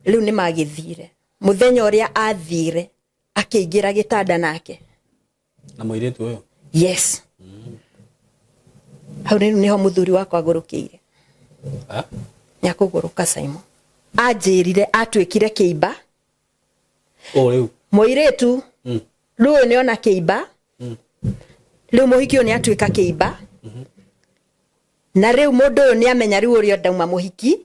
Rĩu nĩ magĩthire mũthenya ũrĩa athire akĩingĩra gĩtanda nake. Na mũirĩtu ũyũ? Yes. Hau rĩu nĩho mũthuri wakwa agũrũkĩire. Ah? Nĩakũgũrũka. Simon anjĩrire atuĩkire kĩimba. Ũ rĩu? Mũirĩtu. Rĩu ũyũ nĩona kĩimba. Rĩu mũhiki ũyũ nĩatuĩka kĩimba, na rĩu mũndũ ũyũ nĩamenya rĩu ũrĩa ndauma mũhiki,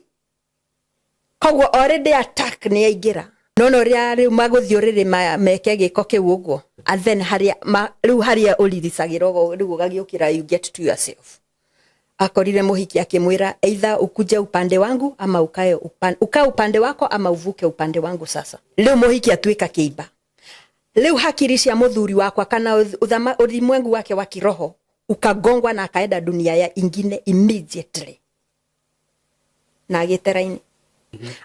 koguo already attack nĩ aingĩra. Nona ũrĩa rĩu magũthiĩ ũrĩrĩ meke gĩko kĩu ũguo, and then harĩa rĩu harĩa ũriricagĩra ũguo, rĩu ũgagĩũkĩra, you get to yourself. Akorire mũhiki akĩmwĩra, "Either ukuje upande wangu ama ukae upande wako ama uvuke upande wangu." Sasa rĩu mũhiki atuĩka kĩimba. Rĩu hakiri cia mũthuri wakwa kana ulimwengu wake wa kiroho ukagongwa na akaenda dunia ya ingine immediately, na agĩte raini,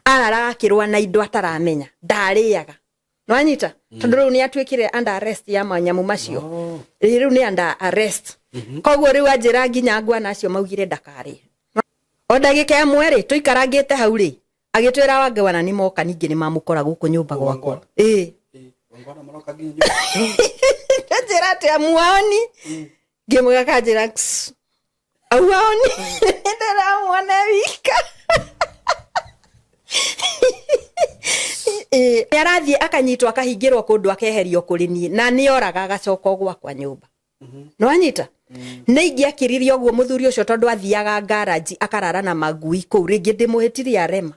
araraga akĩrũa na indo ataramenya, ndarĩaga, nwanyita, tondũ rĩu nĩ atuĩkire under arrest ya manyamu macio. Oh. Ĩ, rĩu nĩ under arrest, koguo rĩu anjĩra nginya ngwana acio maugire ndakarĩe o ndagĩka ĩmwe. Rĩ tũikarangĩte hau rĩ, agĩtwĩra wangwana nĩ moka, ningĩ nĩ mamũkora gũkũ nyũmba gwakwa. Wangwana? Ĩ. Wangwana maroka nginya nyũmba? Njĩra atĩ amuoni, ngĩmwĩra kanjĩra auaoni, ndĩramuona wika. Ĩ, arathiĩ akanyitwo, akahingĩrwo kũndũ, akeherio kũrĩ niĩ, na nĩ oraga agacoka o gwakwa nyũmba. Nĩwanyita, nĩ ingĩakiririe ũguo mũthuri ũcio, tondũ athiaga ngaraji akarara na magui kũu, rĩngĩ ndĩmũhĩtirie arema.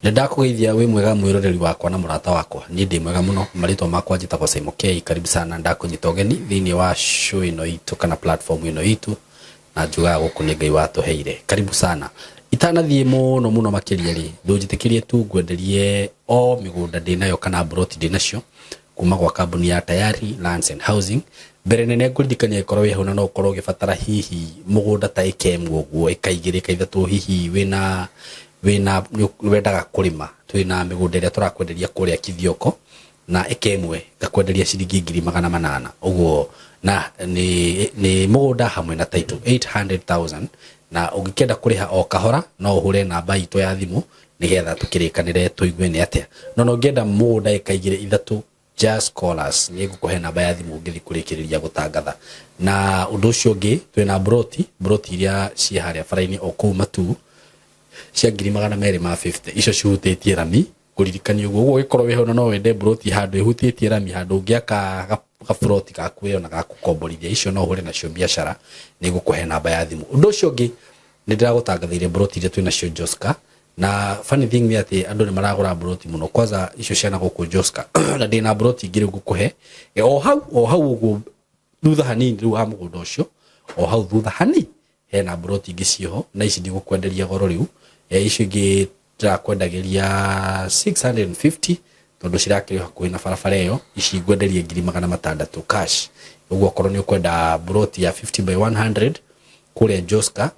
Nĩ ndakũgeithia, wĩ mwega mwĩroreri wakwa na mũrata wakwa? Niĩ ndĩ mwega mũno. Marĩtwa makwa njĩtagwo Simon K. Karibu sana, ndakũnyita ũgeni thĩinĩ wa show ĩno itũ kana platform ĩno itũ, na njugaga gũkũ nĩ Ngai watũheire. Karibu sana. Itanathiĩ mũno mũno makĩria rĩ, ndũnjĩtĩkĩrie tu ngwenderie o mĩgũnda ndĩnayo kana mburoti ndĩnacio kuma gwa kambuni ya Tayari Lands and Housing. Mbere nene ngũririkania, ĩkorwo wĩ hau na no ũkorwo ũgĩbatara hihi mũgũnda ta ĩka ĩmwe ũguo, ĩka 2, ĩka 3, hihi wĩna nĩ wendaga kũrĩma, twĩna mĩgũnda ĩrĩa tũrakwenderia kũrĩa Kithioko, na ĩka ĩmwe ngakwenderia ciringi 800,000 ũguo, na nĩ mũgũnda hamwe na title, 800,000. Na ũngĩkenda kũrĩha o kahora, no ũhũre namba itũ ya thimũ nĩgetha tũkĩrĩkanĩre tũigue nĩ atĩa. No ũngĩenda mũgũnda ĩka 2, 3, just call us, nĩ ngũkũhe namba ya thimũ ngĩthiĩ kũrĩkĩrĩria gũtangatha. Na ũndũ ũcio ũngĩ, twĩna mburoti iria ciĩ harĩa bara-inĩ o kũu Matuu cia 250,000, icio cihutĩtie rami. Ngũririkania ũguo ũguo, ũgĩkorwo wĩ hau na no wende mburoti handũ ĩhutĩtie rami, handũ ũngĩaka gaburoti gaku ĩyo na gakũkomborithia, icio no ũhũre nacio biacara, nĩ ngũkũhe namba ya thimũ. Ũndũ ũcio ũngĩ, nĩ ndĩragũtangathĩire mburoti iria twĩ nacio Joska, na funny thing nĩ atĩ andũ nĩ maragũra mburoti mũno, kwanza icio ciana gũkũ Joska, na ndĩna mburoti ingĩ rĩu ngũkũhe o hau o hau ũguo thutha hanini rĩu ha mũgũnda ũcio, o hau thutha hani hena mburoti ingĩ ciĩho, na ici ndigũkwenderia goro rĩu. Icio ingĩ ndĩrakwendagĩria 650 tondũ cirakĩrĩ hakuhĩ na barabara ĩyo, ici ngwenderie 600,000 cash. Ũguo okorwo nĩ ũkwenda mburoti ya 50 by 100 kũrĩa Joska,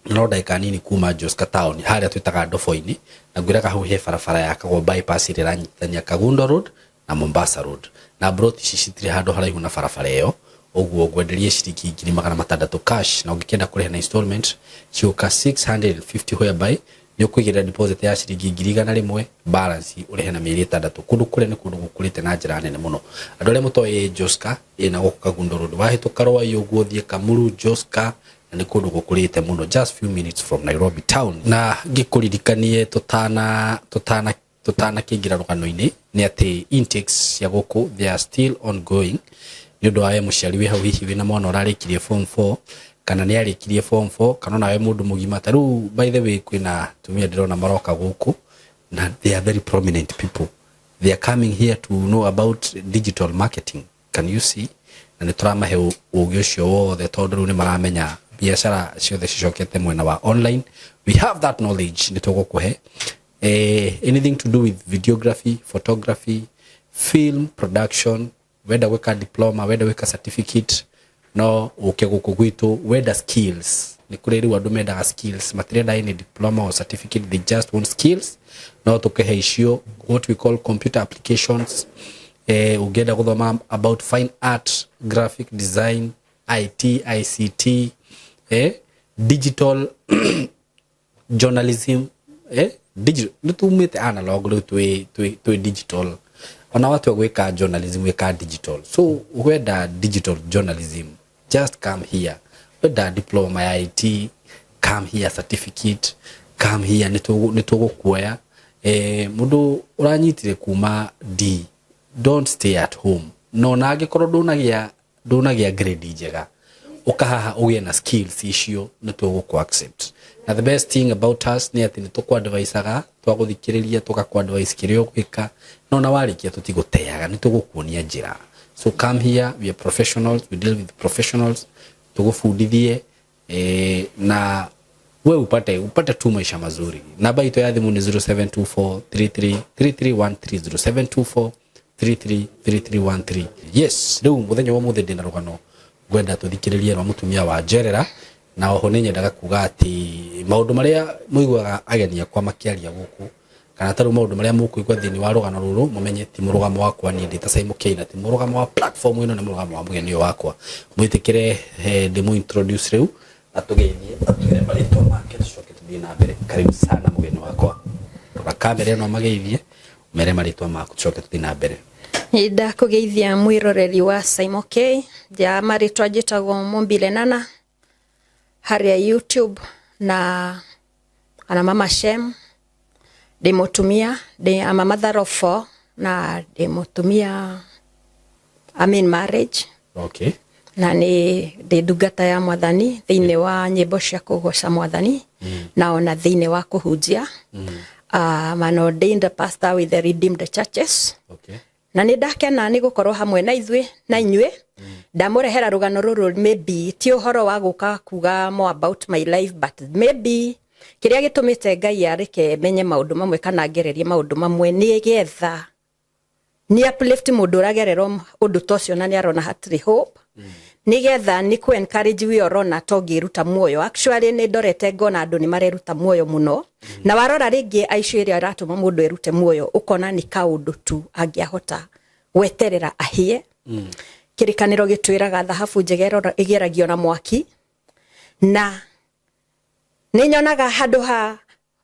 no ndagĩka nini kuma Joska town harĩa twĩtaga Ndobo-inĩ, na ngwĩraga hau he barabara yakagwo bypass ĩrĩa ĩranyitithania Kagundo Road na Mombasa Road, na mburoti ici citirĩ handũ haraihu na barabara ĩyo. Ũguo ngwenderie ciringi 600,000 cash, na ũngĩkenda kũrĩha na installment cigũka 650, whereby nĩ ũkũigĩrĩra deposit ya ciringi 100,000, balance ũrĩhe na mĩeri 6. Kũndũ kũrĩa nĩ kũndũ gũkũrĩte na njĩra nene mũno. Andũ arĩa mũtoĩ Joska, ĩna gũkũ Kagundo Road, wahĩtũka Rwai ũguo ũthiĩ Kamuru, Joska, na nĩ kũndũ gũkũrĩte mũno, just few minutes from Nairobi town. Na ngĩkũririkanie tũtanakĩingĩra rũgano-inĩ nĩ atĩ intakes cia gũkũ, they are still ongoing. Nĩ ũndũ wa we mũciari wĩ hau, hihi wĩna mwana ũrarĩkirie form 4 kana nĩ arĩkirie form 4, kana onawe mũndũ mũgima ta rĩu. By the way, kwĩna atumia ndĩrona maroka gũkũ na they are very prominent people. They are coming here to know about digital marketing, can you see? Na nĩ tũramahe ũgĩ ũcio wothe, tondũ rĩu nĩ maramenya biacara ciothe cicokete mwena wa online. We have that knowledge, nĩ tũgũkũhe anything to do with videography, photography, film production. Wenda gwĩka diploma, wenda gwĩka certificate, no ũke gũkũ gwitũ. Wenda skills, nĩ kũrĩ rĩu andũ mendaga skills, matirenda any diploma or certificate, they just want skills, no tũkĩhe icio, what we call computer applications. Ũngĩenda gũthoma about fine art, graphic design, IT, ICT, digital journalism, digital nĩ tumĩte analog rĩu twĩ digital. Ona watua gwĩka journalism, wĩka digital. So wenda digital journalism, just come here. Wenda diploma ya IT, come here. Certificate, come here. Nĩ tũgũkuoya. Mũndũ ũranyitire kuma D, don't stay at home. No na angĩkorwo ndũnagĩa grade njega, ũkahaha ũgĩe na skills icio, nĩ tũgũkũ accept. Na the best thing about us nĩ atĩ nĩ tũkũ-advisaga, twagũthikĩrĩria tũgakũ-advise kĩrĩa ũgwĩka, no na warĩkia tũtigũteaga, nĩ tũgũkuonia njĩra. So come here, we are professionals, we deal with professionals. Tũgũbundithie na we upate tu maisha mazuri. Namba itũ ya thimũ nĩ 0724333313, 0724333313. Yes, rĩu mũthenya wa mũthĩ ndĩna rũgano ngwenda tũthikĩrĩrie rwa mũtumia wa njerera. Na oho nĩ nyendaga kuga atĩ maũndũ marĩa mũiguaga ageni akwa makĩaria gũkũ, kana ta rĩu maũndũ marĩa mũkũigua thĩinĩ wa rũgano rũrũ, mũmenye ti mũrũgamo wakwa niĩ ndĩ ta Simon K, na ti mũrũgamo wa platform ĩno, nĩ mũrũgamo wa mũgeni ũyũ wakwa. Mwĩtĩkĩre ndĩmũ introduce rĩu, atũgeithie, atwĩre marĩtwa make, tũcoke tũthiĩ na mbere. Karibu sana mũgeni wakwa. Rora kamera ĩno, mageithie, mere marĩtwa maku, tũcoke tũthiĩ na mbere. Ndakũgeithia mwĩroreri wa Simon K. Ja marĩtwa njĩtagwo Mumbile Nana harĩa YouTube na ana Mama Shem. Ndĩ mũtumia, ndĩ am a mother of four, na ndĩ mũtumia, I'm in marriage. Na nĩ ndĩ ndungata ya Mwathani thĩinĩ wa nyĩmbo cia kũgoca Mwathani na ona thĩinĩ wa kũhunjia. I'm an ordained pastor with the Redeemed Churches. Na nĩ ndakena nĩ gũkorwo hamwe na ithuĩ na inyuĩ. Ndamũrehera rũgano rũrũ, maybe ti ũhoro wa gũka kuga more about my life, but maybe kĩrĩa gĩtũmĩte Ngai areke menye maũndũ mamwe kana ngererie maũndũ mamwe nĩ getha nĩ uplift mũndũ ũragerera ũndũ ta ũcio na nĩ arona hatirĩ hope, nĩgetha nĩ kũ encourage we ũrona ta ũngĩruta muoyo. Actually, nĩ ndorete ngona andũ nĩ mareruta muoyo mũno, na warora rĩngĩ aicio ĩrĩa ĩratũma mũndũ erute muoyo, ũkona nĩ kaũndũ tu angĩahota gweterera ahĩe. Kĩrĩkanĩro gĩtwĩraga thahabu njega ĩgeragio na mwaki, na nĩ nyonaga handũ ha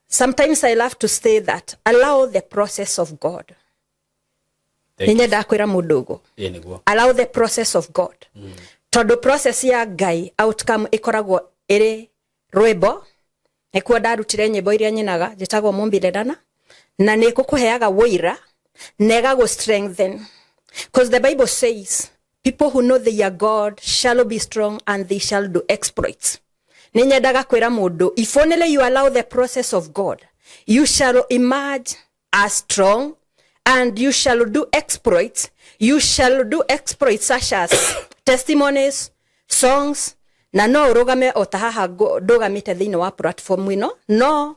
sometimes I love to say that allow the process of God. Thank nĩ nyendaga kwĩra mũndũ ũguo. Ĩĩ, nĩguo. Allow the process of God, tondũ process ya Ngai, outcome ĩkoragwo ĩrĩ rwĩmbo. Nĩkuo ndarutire nyĩmbo iria nyinaga njĩtagwo Mumbile Nana, na nĩ kũkũheaga wũira na ĩgagũ strengthen, because the Bible says people who know their God shall be strong and they shall do exploits. Nĩ nyendaga kwĩra mũndũ, if only you allow the process of God, you shall emerge as strong and you shall do exploits. You shall do exploits such as testimonies, songs, na no ũrũgame o ta haha ndũgamĩte thĩinĩ wa platform ĩno, no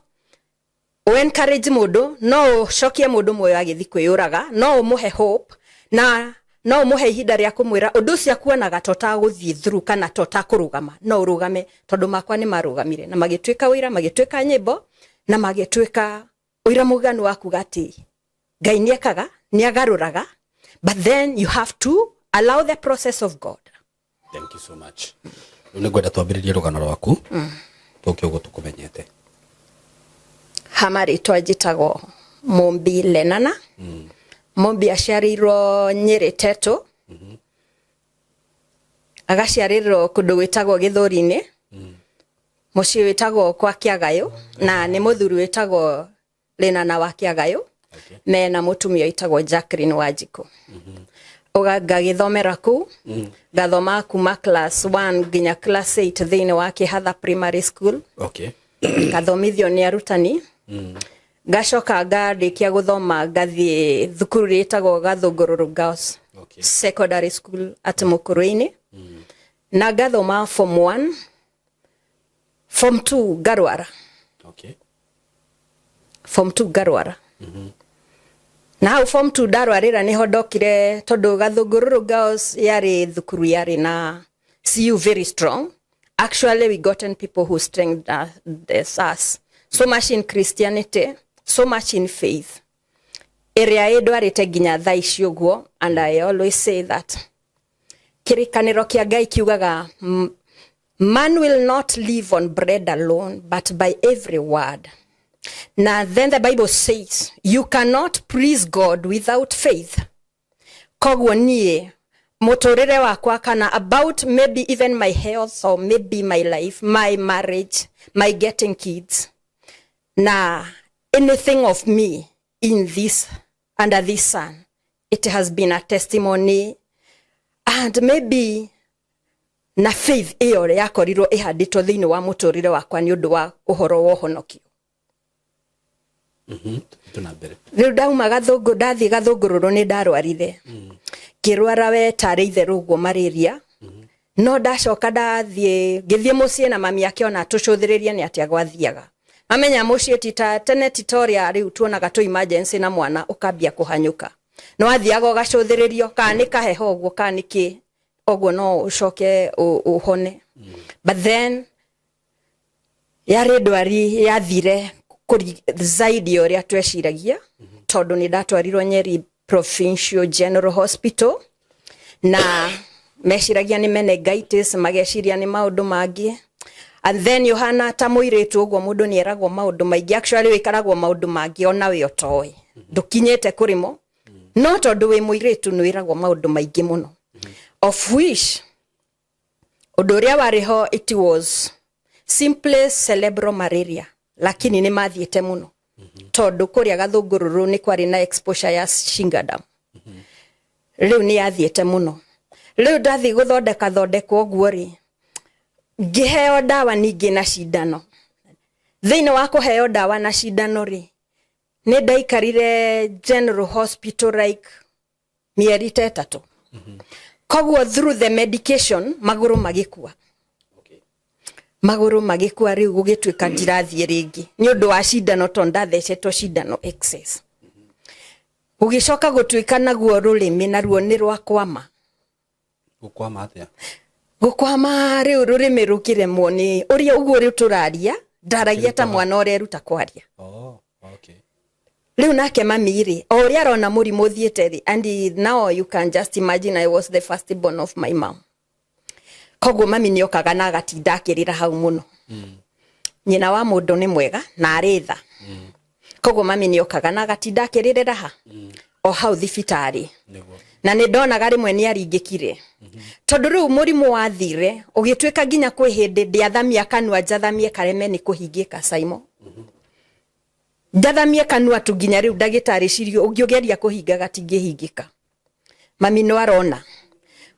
ũ encourage mũndũ, no ũcokie mũndũ muoyo agĩthiĩ kwĩyũraga, no ũmũhe hope, na no ũmũhe ihinda rĩa kũmwĩra ũndũ ũcio akuonaga ta ũtagũthiĩ through kana ta ũtakũrũgama, no ũrũgame, tondũ makwa nĩ marũgamire na magĩtuĩka ũira, magĩtuĩka nyĩmbo na magĩtuĩka ũira mũganu wa kuga atĩ Ngai nĩ ekaga, nĩ agarũraga, but then you have to allow the process of God. Thank you so much. Rĩu nĩ ngwenda twambĩrĩrie rũgano rwaku, tũke ũguo tũkũmenyete. Hama rĩtwa njĩtagwo Mumbi Lenana. Mumbi aciarĩirwo Nyĩrĩ Tetũ, agaciarĩrwo kũndũ gwĩtagwo Gĩthũri-inĩ, mũciĩ wĩtagwo kwa Kĩagayũ, na nĩ mũthuri wĩtagwo Lenana wa Kĩagayũ mena mũtumia wĩtagwo Jacqueline Wanjikũ. Ngagĩthomera kũu, ngathoma kuma class 1 nginya class 8 thĩinĩ wa Kĩhatha Primary School. Ngathomithio nĩ arutani, ngacoka ngarĩkia gũthoma, ngathiĩ thukuru rĩtagwo Gathũngũrũrũ Girls Secondary School at Mũkũrwe-inĩ, na ngathoma form 1, form 2 ngarwara. Form 2 ngarwara, na hau form 2 ndarwarĩra nĩho ndokire, tondũ Gathũngũrũrũ Girls yarĩ thukuru yarĩ na CU very strong. Actually, we gotten people who strengthened us so much in Christianity, so much in faith. Ĩrĩa ĩndwarĩte nginya thaa ici ũguo. And I always say that kĩrĩkanĩro kĩa Ngai kiugaga, "Man will not live on bread alone, but by every word." Na then the Bible says you cannot please God without faith. Koguo niĩ mũtũrĩre wakwa, kana about maybe even my health or maybe my life, my marriage, my getting kids na anything of me in this under this sun, it has been a testimony and maybe na faith ĩyo yakorirwo ĩhandĩtwo thĩinĩ wa mũtũrĩre wakwa nĩ ũndũ wa ũhoro wa ũhonokio. Tũ na mbere. Rĩu ndauma Gathũngũ, ndathiĩ Gathũngũrũrũ, nĩ ndarwarire, ngĩrwara we tarĩ itherũ ũguo malaria. No ndacoka ndathiĩ, ngĩthiĩ mũciĩ na mami akĩona tũcũthĩrĩrie nĩ atĩa gwathiaga. Mamenya mũciĩ ti ta tene, ti ta ũrĩa rĩu tuonaga tũ emergency na mwana ũkambia kũhanyũka. No wathiaga ũgacũthĩrĩrio kana nĩ kaheho ũguo, kana nĩ kĩ ũguo, no ũcoke ũhone. But then yarĩ ndwari yathire zaidi ya ũrĩa tweciragia, tondũ nĩ ndatwarirwo Nyeri Provincial General Hospital na meciragia nĩ meningitis, mageciria nĩ maũndũ mangĩ. And then ũhana ta mũirĩtu ũguo, mũndũ nĩ eragwo maũndũ maingĩ. Actually wĩkaragwo maũndũ mangĩ ona we ũtoĩ, ndũkinyĩte kũrĩmo, no tondũ wĩ mũirĩtu nĩ wĩragwo maũndũ maingĩ mũno, of which ũndũ ũrĩa warĩ ho, it was simply cerebral malaria, lakini nĩ mathiĩte mũno tondũ kũrĩa Gathũngũrũrũ nĩ kwarĩ na exposure ya Shingadam. Rĩu nĩ yathiĩte mũno. Rĩu ndathiĩ gũthondeka thondekwo ũguo rĩ, ngĩheo ndawa ningĩ na cindano. Thĩinĩ wa kũheo ndawa na cindano rĩ, nĩ ndaikarire General Hospital like mĩeri ta 3. Koguo through the medication magũrũ magĩkua. Magũrũ magĩkua, rĩu gũgĩtuĩka ndirathiĩ rĩngĩ nĩ ũndũ wa cindano, tondũ ndathecetwo cindano excess. Gũgĩcoka gũtuĩka naguo rũrĩmĩ naruo nĩ rwakwama. Gũkwama atĩa? Gũkwama rĩu rũrĩmĩ rũkĩremwo nĩ ũrĩa ũguo rĩu tũraria, ndaragia ta mwana ũreruta kwaria. Oh, okay. Rĩu nake mami rĩ, o ũrĩa arona mũrimũ ũthiĩte rĩ, and now you can just imagine I was the first born of my mom, koguo mami nĩ okaga na agatinda akĩrĩra hau mũno. Nyina wa mũndũ nĩ mwega na arĩ tha. Koguo mami nĩ okaga na agatinda akĩrĩrĩra ha o hau thibitarĩ. Na nĩ ndonaga rĩmwe nĩ aringĩkire, tondũ rĩu mũrimũ wathire ũgĩtuĩka nginya kwĩ hĩndĩ ndĩathamia kanua, njathamie kareme nĩ kũhingĩka. Saimo, njathamie kanua tu, nginya rĩu ndagĩtarĩ cirio ũngĩũgeria kũhinga gatingĩhingĩka. Mami no arona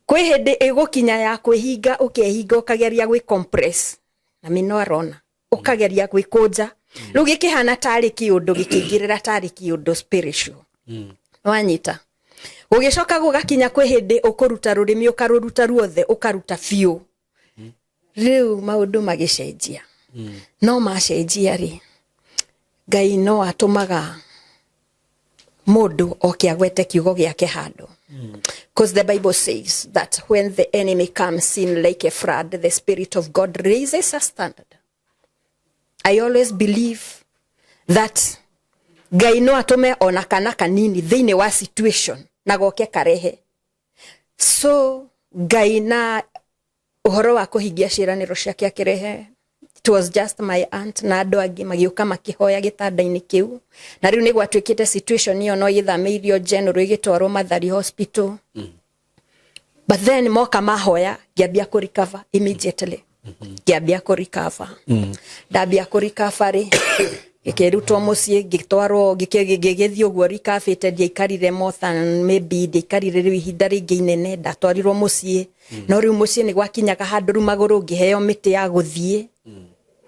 kwĩ hĩndĩ ĩgũkinya ya kwĩhinga, ũkehinga, ũkageria gwĩ compress, mami no arona ũkageria gwĩkũnja, rĩu gĩkĩhana tarĩ kĩũndũ gĩkĩingĩrĩra, tarĩ kĩũndũ spiritual. Wanyita, gũgĩcoka gũgakinya kwĩ hĩndĩ ũkũruta rũrĩmĩ, ũkarũruta ruothe, ũkaruta biũ. Rĩu maũndũ magĩcenjia. No macenjia rĩ, Ngai no atũmaga mũndũ oke agwete kiugo gĩake handũ, because the Bible says that when the enemy comes in like a flood, the Spirit of God raises a standard. I always believe that Ngai no atũme ona kana kanini thĩinĩ wa situation na goke karehe. So Ngai na ũhoro wa kũhingia ciĩranĩro ciake akĩrehe, it was just my aunt na andũ angĩ magĩũka makĩhoya gĩtanda-inĩ kĩu. Na rĩu nĩ gwatuĩkĩte situation ĩyo no ĩgĩthamĩirio General, ĩgĩtwarwo Mathari Hospital. But then moka mahoya, ngĩambia kũ recover immediately. Ngĩambia kũ recover. Ndambia kũ recover rĩ, ngĩkĩrutwo mũciĩ, ngĩtwarwo, ngĩgĩthiĩ ũguo recoverĩte. Ndiaikarire more than maybe, ndiaikarire rĩu ihinda rĩngĩ inene. Ndatwarirwo mũciĩ, no rĩu mũciĩ nĩ gwakinyaga handũ rĩu magũrũ ngĩheo mĩtĩ ya gũthiĩ.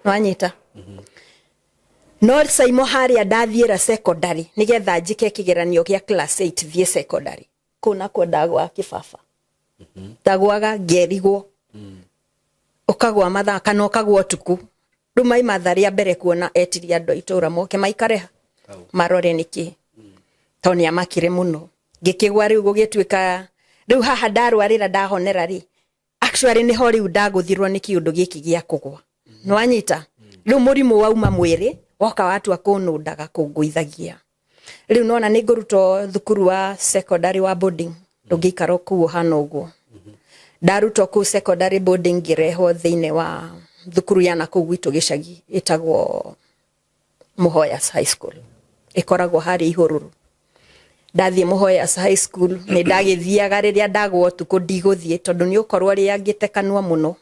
Wanyita, no Saimo, harĩa ndathiĩra secondary nĩgetha njĩke kĩgeranio gĩa class 8, thiĩ secondary kũu nakuo ndagwa kĩbaba, ndagwaga ngerigwo ũkagwa mathaa kana ũkagwa ũtukũ. Rĩu mai matha rĩa mbere kuona etirie andũ a itũra moke maikare ha marore nĩkĩ, tondũ nĩ amakire mũno. Ngĩkĩgwa, rĩu gũgĩtuĩka rĩu haha ndarwarĩra ndahonera rĩ, actually nĩho rĩu ndagũthirwo nĩ kĩũndũ gĩkĩ gĩa kũgwa. Nĩwanyita, rĩu mũrimũ wauma mwĩrĩ woka watua kũnũndaga kũngũithagia. Rĩu nona nĩ ngũrutwo thukuru wa secondary wa boarding, ndũngĩikara kũu ũhana ũguo. Ndarutwo kũu secondary boarding, ngĩrehwo thĩinĩ wa thukuru ya nakũu gwitũ gĩcagi ĩtagwo Muhoyas High School, ĩkoragwo harĩa Ihũrũrũ. Ndathiĩ Muhoyas High School, nĩ ndagĩthiaga rĩrĩa ndagwo ũtukũ ndigũthiĩ, tondũ nĩ ũkorwo rĩangĩte kanua mũno.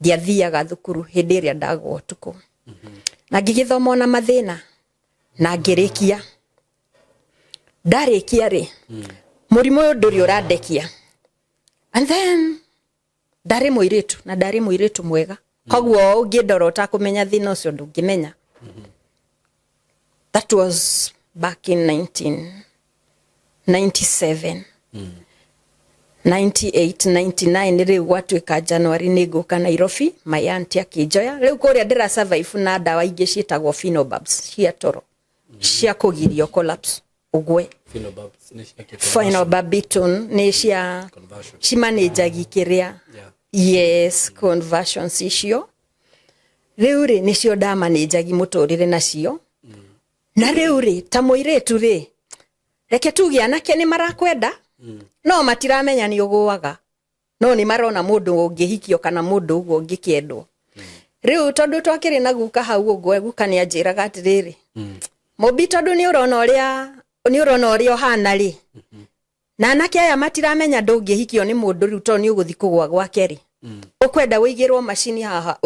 Ndiathiaga thukuru hĩndĩ ĩrĩa ndagwo ũtukũ, na ngĩgĩthoma ona mathĩna na ngĩrĩkia. Ndarĩkia rĩ, mũrimũ ũyũ ndũrĩ ũrandekia. And then ndarĩ mũirĩtu, na ndarĩ mũirĩtu mwega, koguo ũngĩndora ũtakũmenya thĩna ũcio ndũngĩmenya. That was back in 1997, 98, 99. Rĩu gwatuĩka January nĩ ngũka Nairobi, my auntie akĩnjoya. Rĩu kũrĩa ndĩra survive na ndawa ingĩ ciĩtagwo phenobarbs cia toro, cia kũgirio collapse ũgwe. Phenobarbs nĩ cia kĩ? Phenobarbital nĩ cia Conversion. cimanĩnjagi kĩrĩa. Yes, conversions icio rĩu rĩ, nĩcio ndamanĩnjagi mũtũrĩre nacio. Na rĩu rĩ, ta mũirĩtu rĩ, reke tuge anake nĩ marakwenda, no matiramenya nĩ ũgũaga, no nĩ marona mũndũ ũngĩhikio kana mũndũ ũguo ũngĩkĩendwo. Rĩu tondũ twakĩrĩ na guka hau ũguo, guka nĩ anjĩraga atĩrĩrĩ, "Mũmbi, tondũ nĩ ũrona ũrĩa ũhana rĩ, na anake aya matiramenya ndũngĩhikio nĩ mũndũ rĩu tondũ nĩ ũgũthiĩ kũgwa gwake rĩ, ũkwenda ũigĩrwo macini haha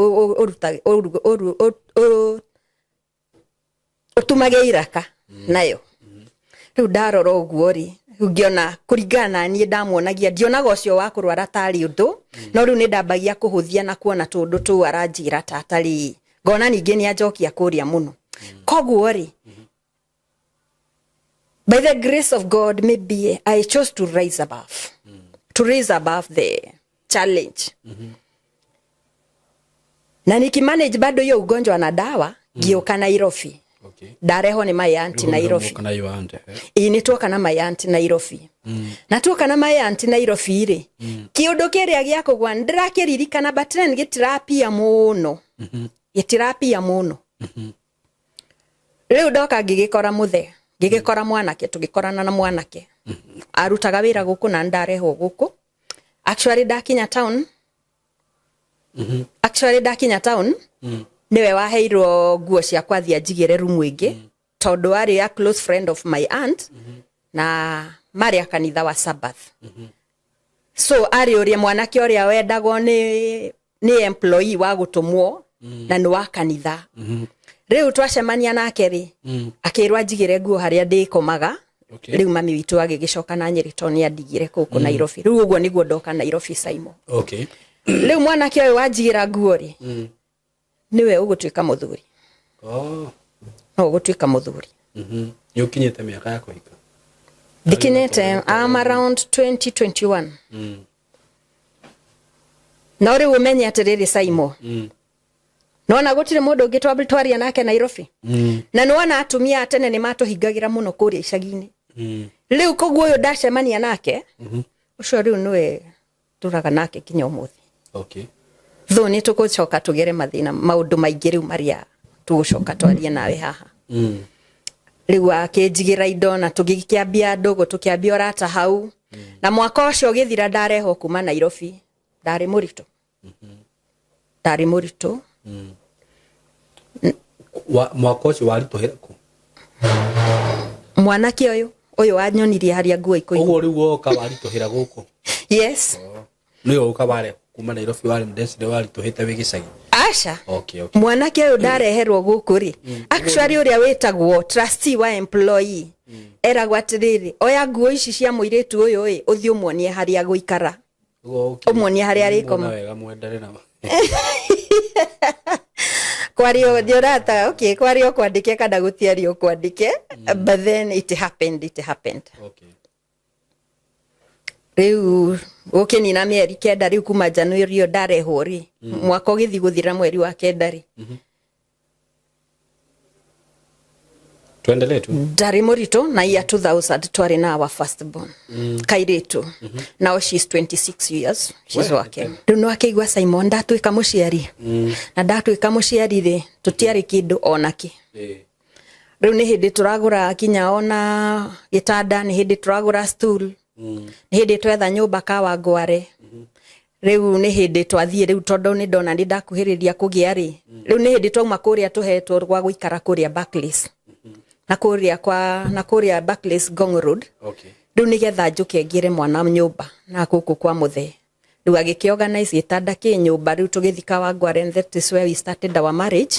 ũtumage iraka nayo." Rĩu ndarora ũguo rĩ, rĩu ngĩona kũringana na niĩ ndamuonagia, ndionaga ũcio wa kũrwara tarĩ ũndũ, no rĩu nĩ ndambagia kũhũthia na kuona tũndũ tũu aranjĩra tatarĩ, ngona ningĩ nĩ anjokia kũrĩa mũno. Koguo rĩ, by the grace of God, maybe I chose to raise above the challenge, na nikimanage bado hiyo ugonjwa na dawa, ngĩũka Nairobi. Ndarehwo nĩ my auntie Nairobi. Kana your aunt, eh? Ĩĩ, nĩ tuoka na my auntie Nairobi. Na tuoka na my auntie Nairobi rĩ, kĩũndũ kĩrĩa gĩa kũgwa ndĩrakĩririkana, but then gĩtirapia mũno, gĩtirapia mũno. Rĩu ndoka ngĩgĩkora mũthe, ngĩgĩkora mwanake, tũgĩkorana na mwanake arutaga wĩra gũkũ na ndarehwo gũkũ. Actually ndakinya town nĩwe waheirwo nguo ciakwa thiĩ anjigĩre rumu ĩngĩ, tondũ arĩ a close friend of my aunt na marĩ a kanitha wa Sabbath. So arĩ ũrĩa mwanake ũrĩa wendagwo nĩ employee wa gũtũmwo na nĩ wa kanitha. Rĩu twacemania nake rĩ, akĩrwo anjigĩre nguo harĩa ndĩkomaga. Rĩu mami witũ agĩgĩcoka na Nyĩrĩ tondũ nĩ andigire kũkũ Nairobi. Rĩu ũguo nĩguo ndoka Nairobi, Simon. Rĩu mwanake ũyũ wanjigĩra nguo rĩ, nĩwe ũgũtuĩka mũthuri. No ũgũtuĩka mũthuri. Nĩ ũkinyĩte mĩaka ya kũhika? Ndikinyĩte, I'm around 2021. No rĩu ũmenye atĩrĩrĩ, Simon, nona gũtirĩ mũndũ ũngĩ twaria nake Nairobi, na nĩwona atumia a tene nĩ matũhingagĩra mũno kũrĩa icagi-inĩ. Rĩu koguo ũyũ ndacemania nake, ũcio rĩu nĩwe tũraga nake nginya ũmũthĩ. Though nĩ tũgũcoka tũgere mathĩna maũndũ maingĩ rĩu marĩa tũgũcoka twarie nawe haha. Rĩu akĩnjigĩra indo na tũgĩkĩambia ndũgũ, tũkĩambia ũrata hau, na mwaka ũcio ũgĩthira ndarehwo kuma Nairobi ndarĩ mũritũ, ndarĩ mũritũ. Mwaka ũcio waritũhĩra kũ? Mwanake ũyũ wanyonirie harĩa nguo ikũigwo. Ũguo rĩu woka waritũhĩra gũkũ? Yes. Nĩwe ũka ware kuma Nairobi warĩ ndecire waritũhĩte wĩ gĩcagi? Aca. Okay. Mwanake ũyũ ndareherwo gũkũ rĩ, actually ũrĩa wĩtagwo trustee wa employee eragwo atĩrĩrĩ, "Oya nguo ici cia mũirĩtu ũyũ ĩ, ũthiĩ ũmuonie harĩa gũikara." Ũguo Ũmuonie harĩa arĩkoma. Muona wega mwendane na Kwario ndiũrata, okay, kwario kwandĩke kana gũtiario kwandĩke, but then it happened, it happened. Rĩu gũkĩnina mĩeri 9 rĩu kuma January ĩyo ndarehwo rĩ, mwaka ũgĩthiĩ gũthira mweri wa 9 rĩ, Tuendelee tu. Ndarĩ mũritũ na year 2000 twarĩ na our first born, kairĩtu. Now she's 26 years, she's We, working. Rĩu no akĩigua, Simon, ndatuĩka mũciari, na ndatuĩka mũciari rĩ, tũtiarĩ kĩndũ onakĩ. Rĩu nĩ hĩndĩ tũragũra kinya ona gĩtanda, nĩ hĩndĩ tũragũra stool, nĩ hĩndĩ twetha nyũmba Kawangware. Rĩu nĩ hĩndĩ twathiĩ rĩu, tondũ nĩ ndona nĩ ndakuhĩrĩria kũgĩa rĩ, rĩu nĩ hĩndĩ twauma kũrĩa tũhetwo gwa gũikara kũrĩa Barclays, na kũrĩa kwa na kũrĩa Barclays Ngong Road. Rĩu nĩgetha njũke ngĩre mwana nyũmba na gũkũ kwa mũthee, rĩu agĩkĩ organize gĩtanda kĩ nyũmba, rĩu tũgĩthiĩ Kawangware, and that is where we started our marriage.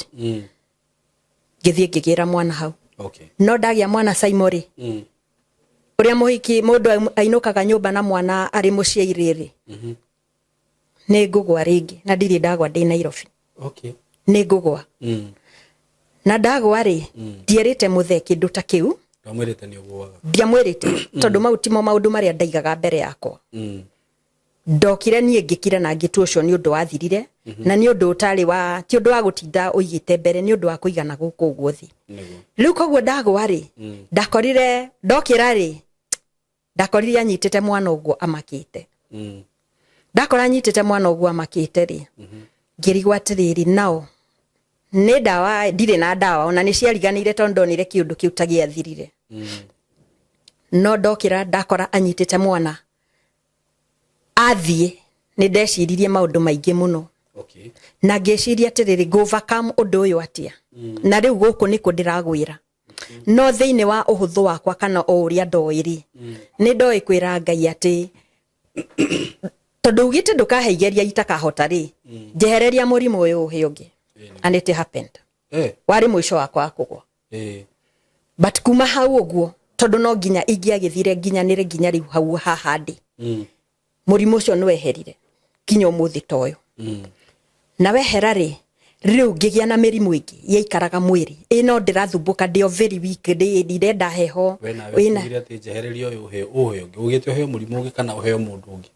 Ngĩthiĩ ngĩgĩra mwana hau. No ndagĩa mwana Saimo rĩ, ũrĩa mũhiki mũndũ ainũkaga nyũmba na mwana arĩ mũciĩ rĩrĩ, nĩ ngũgwa rĩngĩ, na ndirĩ ndagwa ndĩ Nairobi. Nĩ ngũgwa. Na ndagwa rĩ, ndierĩte mũthee kĩndũ ta kĩu. Ndwamwĩrĩte nĩ ũgũaga? Ndiamwĩrĩte, tondũ mau timo maũndũ marĩa ndaigaga mbere yakwa. Ndokire niĩ ngĩkira na ngĩtua ũcio nĩ ũndũ wathirire, na nĩ ũndũ ũtarĩ wa ti ũndũ wa gũtinda ũigĩte mbere, nĩ ũndũ wa kũigana gũkũ ũguo thĩ. Rĩu koguo ndagwa rĩ, ndakorire ndokĩra rĩ, ndakorire anyitĩte mwana ũguo amakĩte. Ndakora anyitĩte mwana ũguo amakĩte rĩ, ngĩrigwo atĩrĩrĩ, nao nĩ ndawa ndirĩ na ndawa, ona nĩ ciariganĩire, tondũ ndonire kĩũndũ kĩu ta gĩathirire. No ndokĩra ndakora anyitĩte mwana athiĩ, nĩ ndeciririe maũndũ maingĩ mũno. Na ngĩciria atĩrĩrĩ, ngũ overcome ũndũ ũyũ atĩa? Na rĩu gũkũ nĩkũ ndĩragwĩra, no thĩinĩ wa ũhũthũ wakwa kana o ũrĩa ndoĩ rĩ, nĩ ndoĩ kwĩra Ngai atĩ tondũ ugĩte ndũkahe igeria itakahota rĩ, njehereria mũrimũ ũyũ ũhe ũngĩ. And it happened. Warĩ mũico wakwa wa kũgwa. But kuma hau ũguo, tondũ no nginya ingĩagĩthire nginyanĩre nginya rĩu hau haha ndĩ, mũrimũ ũcio nĩ weherire nginya ũmũthĩ ta ũyũ. Na wehera rĩ, rĩu ngĩgĩa na mĩrimũ ĩngĩ yaikaraga mwĩrĩ, ĩ no ndĩrathumbũka, ndĩ o very weak, ndĩ ndirenda heho. We nawe wĩna ugire atĩ njehereria ũyũ ũheo ũheo ũngĩ, ugĩte ũheo mũrimũ ũngĩ kana ũheo mũndũ ũngĩ?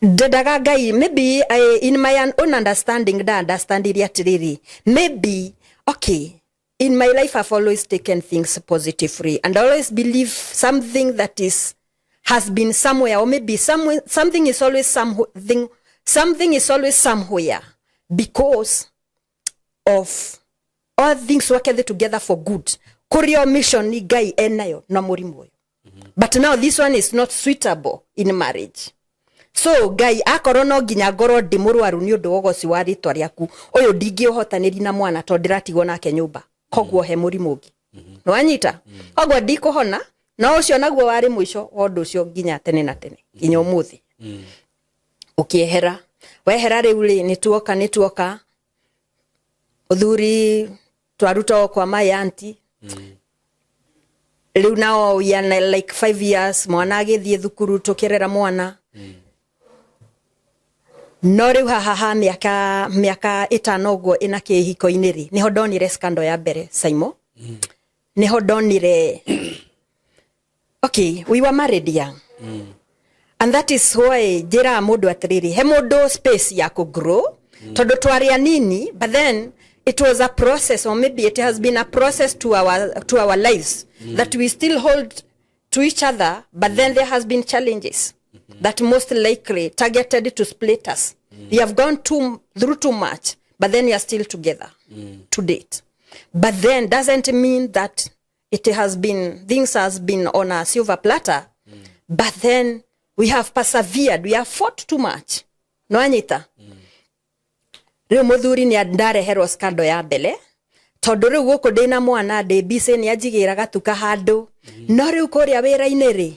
Ndendaga Ngai, maybe I, in my own understanding, nda understandire atĩrĩrĩ, maybe, okay, in my life I've always taken things positively and I always believe something that is has been somewhere, or maybe somewhere, something is always something, something is always somewhere, because of all things worketh together for good. Kũrĩ o mission ni Ngai enayo na mũrimũ ũyũ, but now this one is not suitable in marriage. So Ngai, akorwo no nginya ngorwo ndĩ mũrwaru nĩ ũndũ wa ũgoci wa rĩtwa rĩaku, ũyũ ndingĩũhotanĩri na mwana tondũ ndĩratigwo nake nyũmba, koguo he mũrimũ ũngĩ nĩwanyita, koguo ndikũhona. No ũcio naguo warĩ mũico wa ũndũ ũcio nginya tene na tene, nginya ũmũthĩ. Ũkĩehera, wehera rĩu rĩ, nĩ tuoka mũthuri twaruta o kwa my auntie. Rĩu nao we are like 5 years, mwana agĩthiĩ thukuru, tũkĩrera mwana. No rĩu haha ha mĩaka 5 ũguo ĩna kĩhiko-inĩ rĩ, nĩho ndonire scandal ya mbere, Saimo. Nĩho ndonire, okay, we were married young, and that is why njĩraga mũndũ atĩrĩrĩ, he mũndũ space ya kũ grow, tondũ twarĩ anini, but then it was a process, or maybe it has been a process to our lives that we still hold to each other, but then there has been challenges that most likely targeted to split us. We have gone through too much, but then we are still together to date. But then doesn't mean that it has been things has been on a silver platter, but then we have persevered, we have fought too much. No anyita rĩu mũthuri nĩ ndareherwo scandal ya mbere, tondũ rĩu gũkũ ndĩna mwana, ndĩ busy, nĩ anjigĩra gatuka handũ. No rĩu kũrĩa wĩra-inĩ rĩ,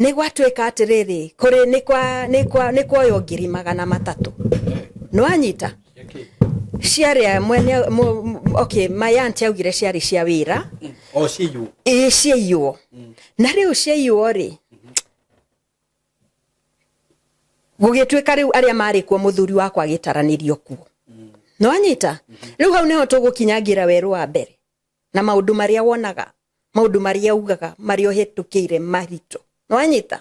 nĩ gwatuĩka atĩrĩrĩ, kũrĩ nĩ kuoywo 300,000. Nĩ wanyita ciarĩ mwene okay, my aunt augire ciarĩ cia wĩra. O ciiywo? Ĩĩ, ciaiywo. Na rĩu ciaiywo rĩ, gũgĩtuĩka rĩu arĩa marĩ kuo, mũthuri wakwa agĩtaranĩrio kuo. Nĩwanyita rĩu hau nĩho tũgũkinyangĩra werũ wa mbere na maũndũ marĩa wonaga, maũndũ marĩa ugaga, marĩa ũhĩtũkĩire maritũ. Nĩwanyita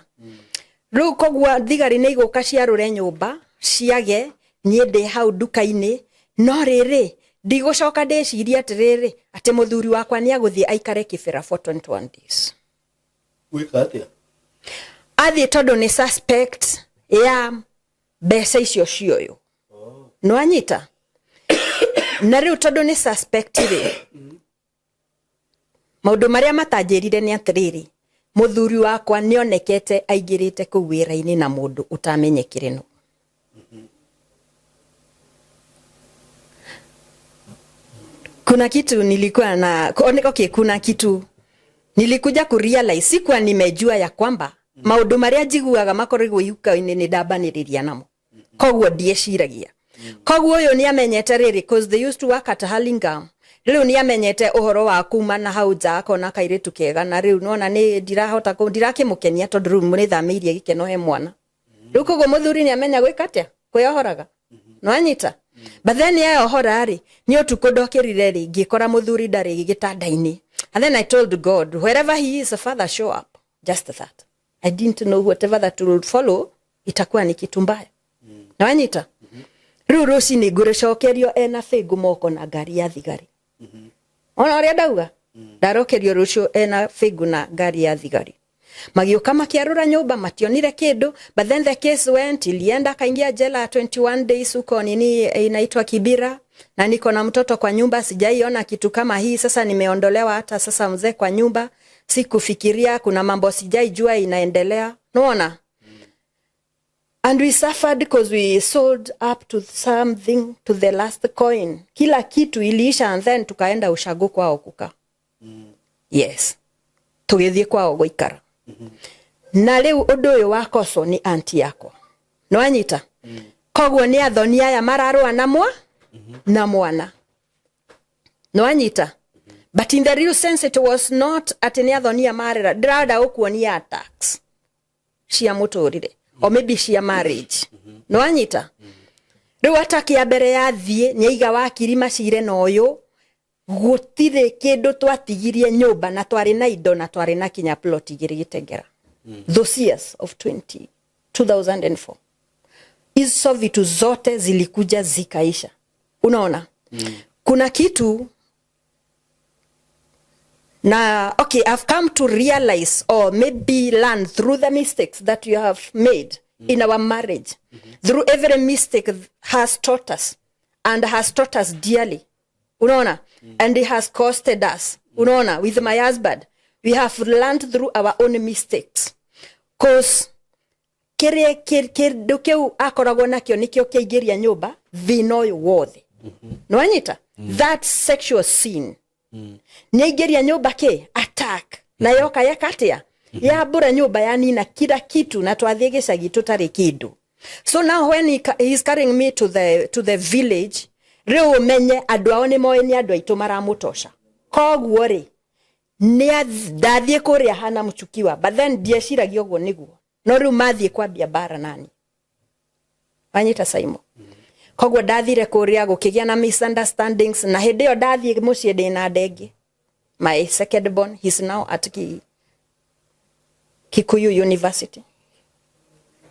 rĩu, koguo thigari nĩ igũka ciarũre nyũmba ciage, niĩ ndĩ hau nduka-inĩ. No rĩrĩ, ndigũcoka ndĩcirie atĩrĩrĩ, atĩ mũthuri wakwa nĩ agũthiĩ aikare kĩbĩra for 21 days. Gwĩka atĩa? Athiĩ tondũ nĩ suspect ya mbeca icio cioyo. Nĩwanyita na rĩu tondũ nĩ suspect rĩ, Maũndũ marĩa matanjĩrire nĩ atĩrĩrĩ, mũthuri wakwa nĩonekete aingĩrĩte kũu wĩra-inĩ na mũndũ ũtamenyekire nũ. Kuna kitu nilikuwa na okay, kuna kitu nilikuja kurealize, sikuwa nimejua ya kwamba maũndũ marĩa njiguaga makoragwo ihuka-inĩ nĩ ndambanĩrĩria namo, koguo ndieciragia. Koguo ũyũ nĩ amenyete rĩrĩ, 'cause they used to work at Hurlingham, rĩu nĩ amenyete ũhoro wa kuma na hau nja akona kairĩtu kega, na rĩu nona nĩ ndirahota ndirakĩmũkenia tondũ rĩu nĩ thamĩirie gĩkeno he mwana. Rĩu koguo mũthuri nĩ amenya gwĩka atĩa, kwĩyohoraga, nwanyita. But then yeyohora rĩ, nĩ ũtukũ ndokĩrire rĩ, ngĩkora mũthuri ndarĩ gĩtanda-inĩ. And then I told God, wherever he is, Father, show up. Just that I didn't know whatever that will follow itakuwa ni kitu mbaya. Nawanyita. Rĩu rũcinĩ ngũrĩcokerio ena bĩngũ moko na ngari ya thigari. Ona ũrĩa ndauga, ndarokerio rũciũ ena bĩngũ na ngari ya thigari. Magĩũka makĩarũra nyũmba, mationire kĩndũ. But then the case went, ilienda, akaingia jela 21 days huko nini inaitwa Kibira, na niko na mtoto kwa nyumba, sijaiona kitu kama hii. Sasa nimeondolewa hata sasa mzee kwa nyumba, sikufikiria kuna mambo sijaijua inaendelea, naona. And we suffered because we sold up to something, to the last coin, kila kitu iliisha. And then tukaenda ushago kwao kukaa. Yes, tũgĩthiĩ kwao gũikara. Na rĩu ũndũ ũyũ wa koco nĩ anti yakwa, nĩwanyita. Koguo nĩ athoni aya mararũa na mwa na mwana, nĩwanyita. But in the real sense it was not atĩ nĩ athonia marera. Ndĩrenda gũkuonia attacks cia mũtũrĩre or maybe cia marriage, nĩwanyita. Rĩu attack ya mbere yathiĩ, nĩ aiga wakiri macire na ũyũ, gũtirĩ kĩndũ twatigirie nyũmba, na twarĩ na indo na twarĩ na kinya plot igĩrĩ Gĩtengera. Those years of 20, 2004, hizo vitu zote zilikuja zikaisha, unaona. Kuna kitu na okay, I've come to realize or maybe learn through the mistakes that you have made in our marriage. Through every mistake has taught us and has taught us dearly, unaona, and it has costed us, unaona. With my husband, we have learned through our own mistakes, 'cause kĩrĩa kĩndũ kĩu akoragwo nakĩo nĩkĩo kĩaingĩria nyũmba thĩna ũyũ wothe, nĩwanyita. That sexual sin nĩ aingĩria nyũmba kĩ attack, na yoka yeka atĩa, yambũra nyũmba, yanina kila kitu, na twathiĩ gĩcagi tũtarĩ kĩndũ. So now when he's carrying me to the village, rĩu ũmenye andũ ao nĩ moĩ nĩ andũ aitũ maramũtoca. Koguo rĩ, nĩ ndathiĩ kũrĩa hana mũchukiwa, but then ndieciragia ũguo nĩguo, no rĩu mathiĩ kwambia mbara nani, wanyita Saimo. Koguo ndathire kũrĩa gũkĩgĩa na misunderstandings, na hĩndĩ ĩyo ndathiĩ mũciĩ ndĩna ndenge, my second born, he's now at Kikuyu University.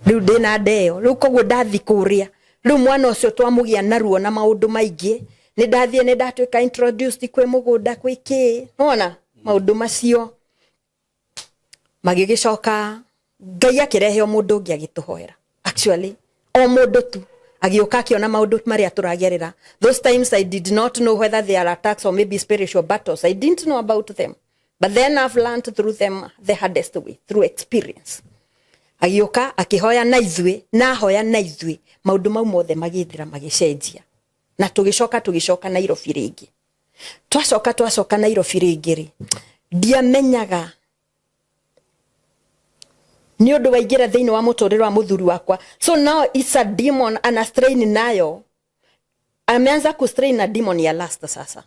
Rĩu ndĩna ndeo rĩu, koguo ndathi kũrĩa rĩu mwana ũcio twamũgĩa naruo na maũndũ maingĩ. Nĩ ndathiĩ, nĩ ndatuĩka introduced kwĩ mũgũnda, kwĩ kĩ, nona maũndũ macio magĩgĩcoka. Ngai akĩrehe o mũndũ ũngĩ agĩtũhoera, actually o mũndũ tu agĩũka akĩona maũndũ marĩa tũragerera. Those times I did not know whether they are attacks or maybe spiritual battles. I didn't know about them, but then I've learned through them the hardest way, through experience. Agĩũka akĩhoya na ithuĩ, na ahoya na ithuĩ, maũndũ mau mothe magĩthira, magĩcenjia, na tũgĩcoka Nairobi rĩngĩ. Twacoka Nairobi rĩngĩ rĩ, ndiamenyaga nĩ ũndũ waingĩra thĩinĩ wa mũtũrĩre wa mũthuri wakwa. So now it's a demon ana strain nayo, ameanza kustrain na demon ya lust sasa.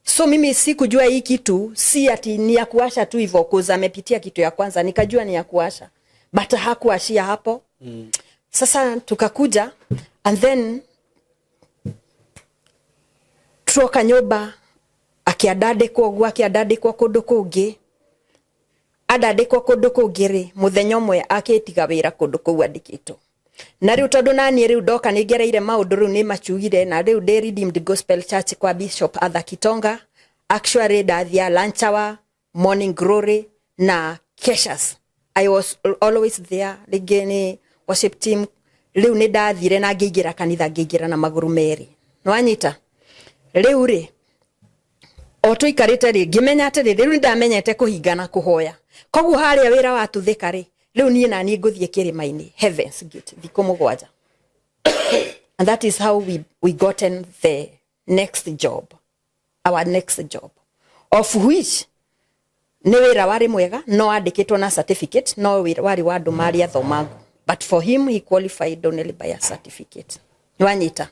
So mimi sikujua hii kitu si ati ni ya kuasha tu hivyo, 'cause amepitia kitu ya kwanza, nikajua ni ya kuasha, but hakuashia hapo. Sasa tukakuja and then tuoka nyũmba, akĩandandĩkwo ũguo, akĩandandĩkwo kũndũ kũngĩ, andandĩkwo kũndũ kũngĩ rĩ, mũthenya ũmwe akĩtiga wĩra kũndũ kũu andĩkĩtwo. Na rĩu tondũ naniĩ rĩu ndoka nĩ ngereire maũndũ, rĩu nĩ macugire, na rĩu ndĩ Redeemed Gospel Church kwa Bishop Arthur Kitonga. Actually ndathia lunch hour, morning glory na keshas, I was always there, rĩngĩ nĩ worship team. Rĩu nĩ ndathire na ngĩingĩra kanitha, ngĩingĩra na magũrũ merĩ, nĩwanyita. Rĩu rĩ, O tũikarĩte rĩ, ngĩmenya atĩrĩrĩ, rĩu nĩndamenyete kũhinga na kũhoya. Koguo harĩa wĩra watuthĩka rĩ, rĩu niĩ naniĩ ngũthiĩ kĩrĩma-inĩ Heavens Gate thikũ 7. And that is how we gotten the next job, our next job, of which nĩ wĩra warĩ mwega, no wandĩkĩtwo na certificate, no wĩra warĩ wa andũ marĩ athomangu, but for him he qualified only by a certificate. Nĩwanyita?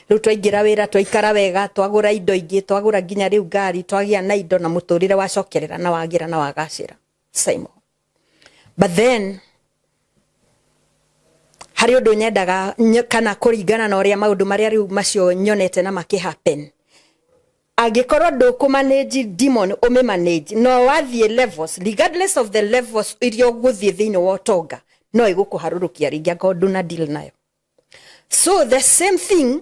Rĩu twaingĩra wĩra, twaikara wega, twagũra indo ingĩ, twagũra nginya rĩu ngari, twagĩa na indo, na mũtũrĩre wacokerera na wagĩra na wagacĩra, Simon. But then harĩ ũndũ nyendaga kana kũringana na ũrĩa maũndũ marĩa rĩu macio nyonete na makĩ happen, angĩkorwo ndũkũ manage demon, ũmĩ manage, no wathiĩ levels, regardless of the levels iria ũgũthiĩ thĩinĩ wa ũtonga, no ĩgũkũharũrũkia rĩngĩ angĩkorwo ndũna deal nayo. So the same thing,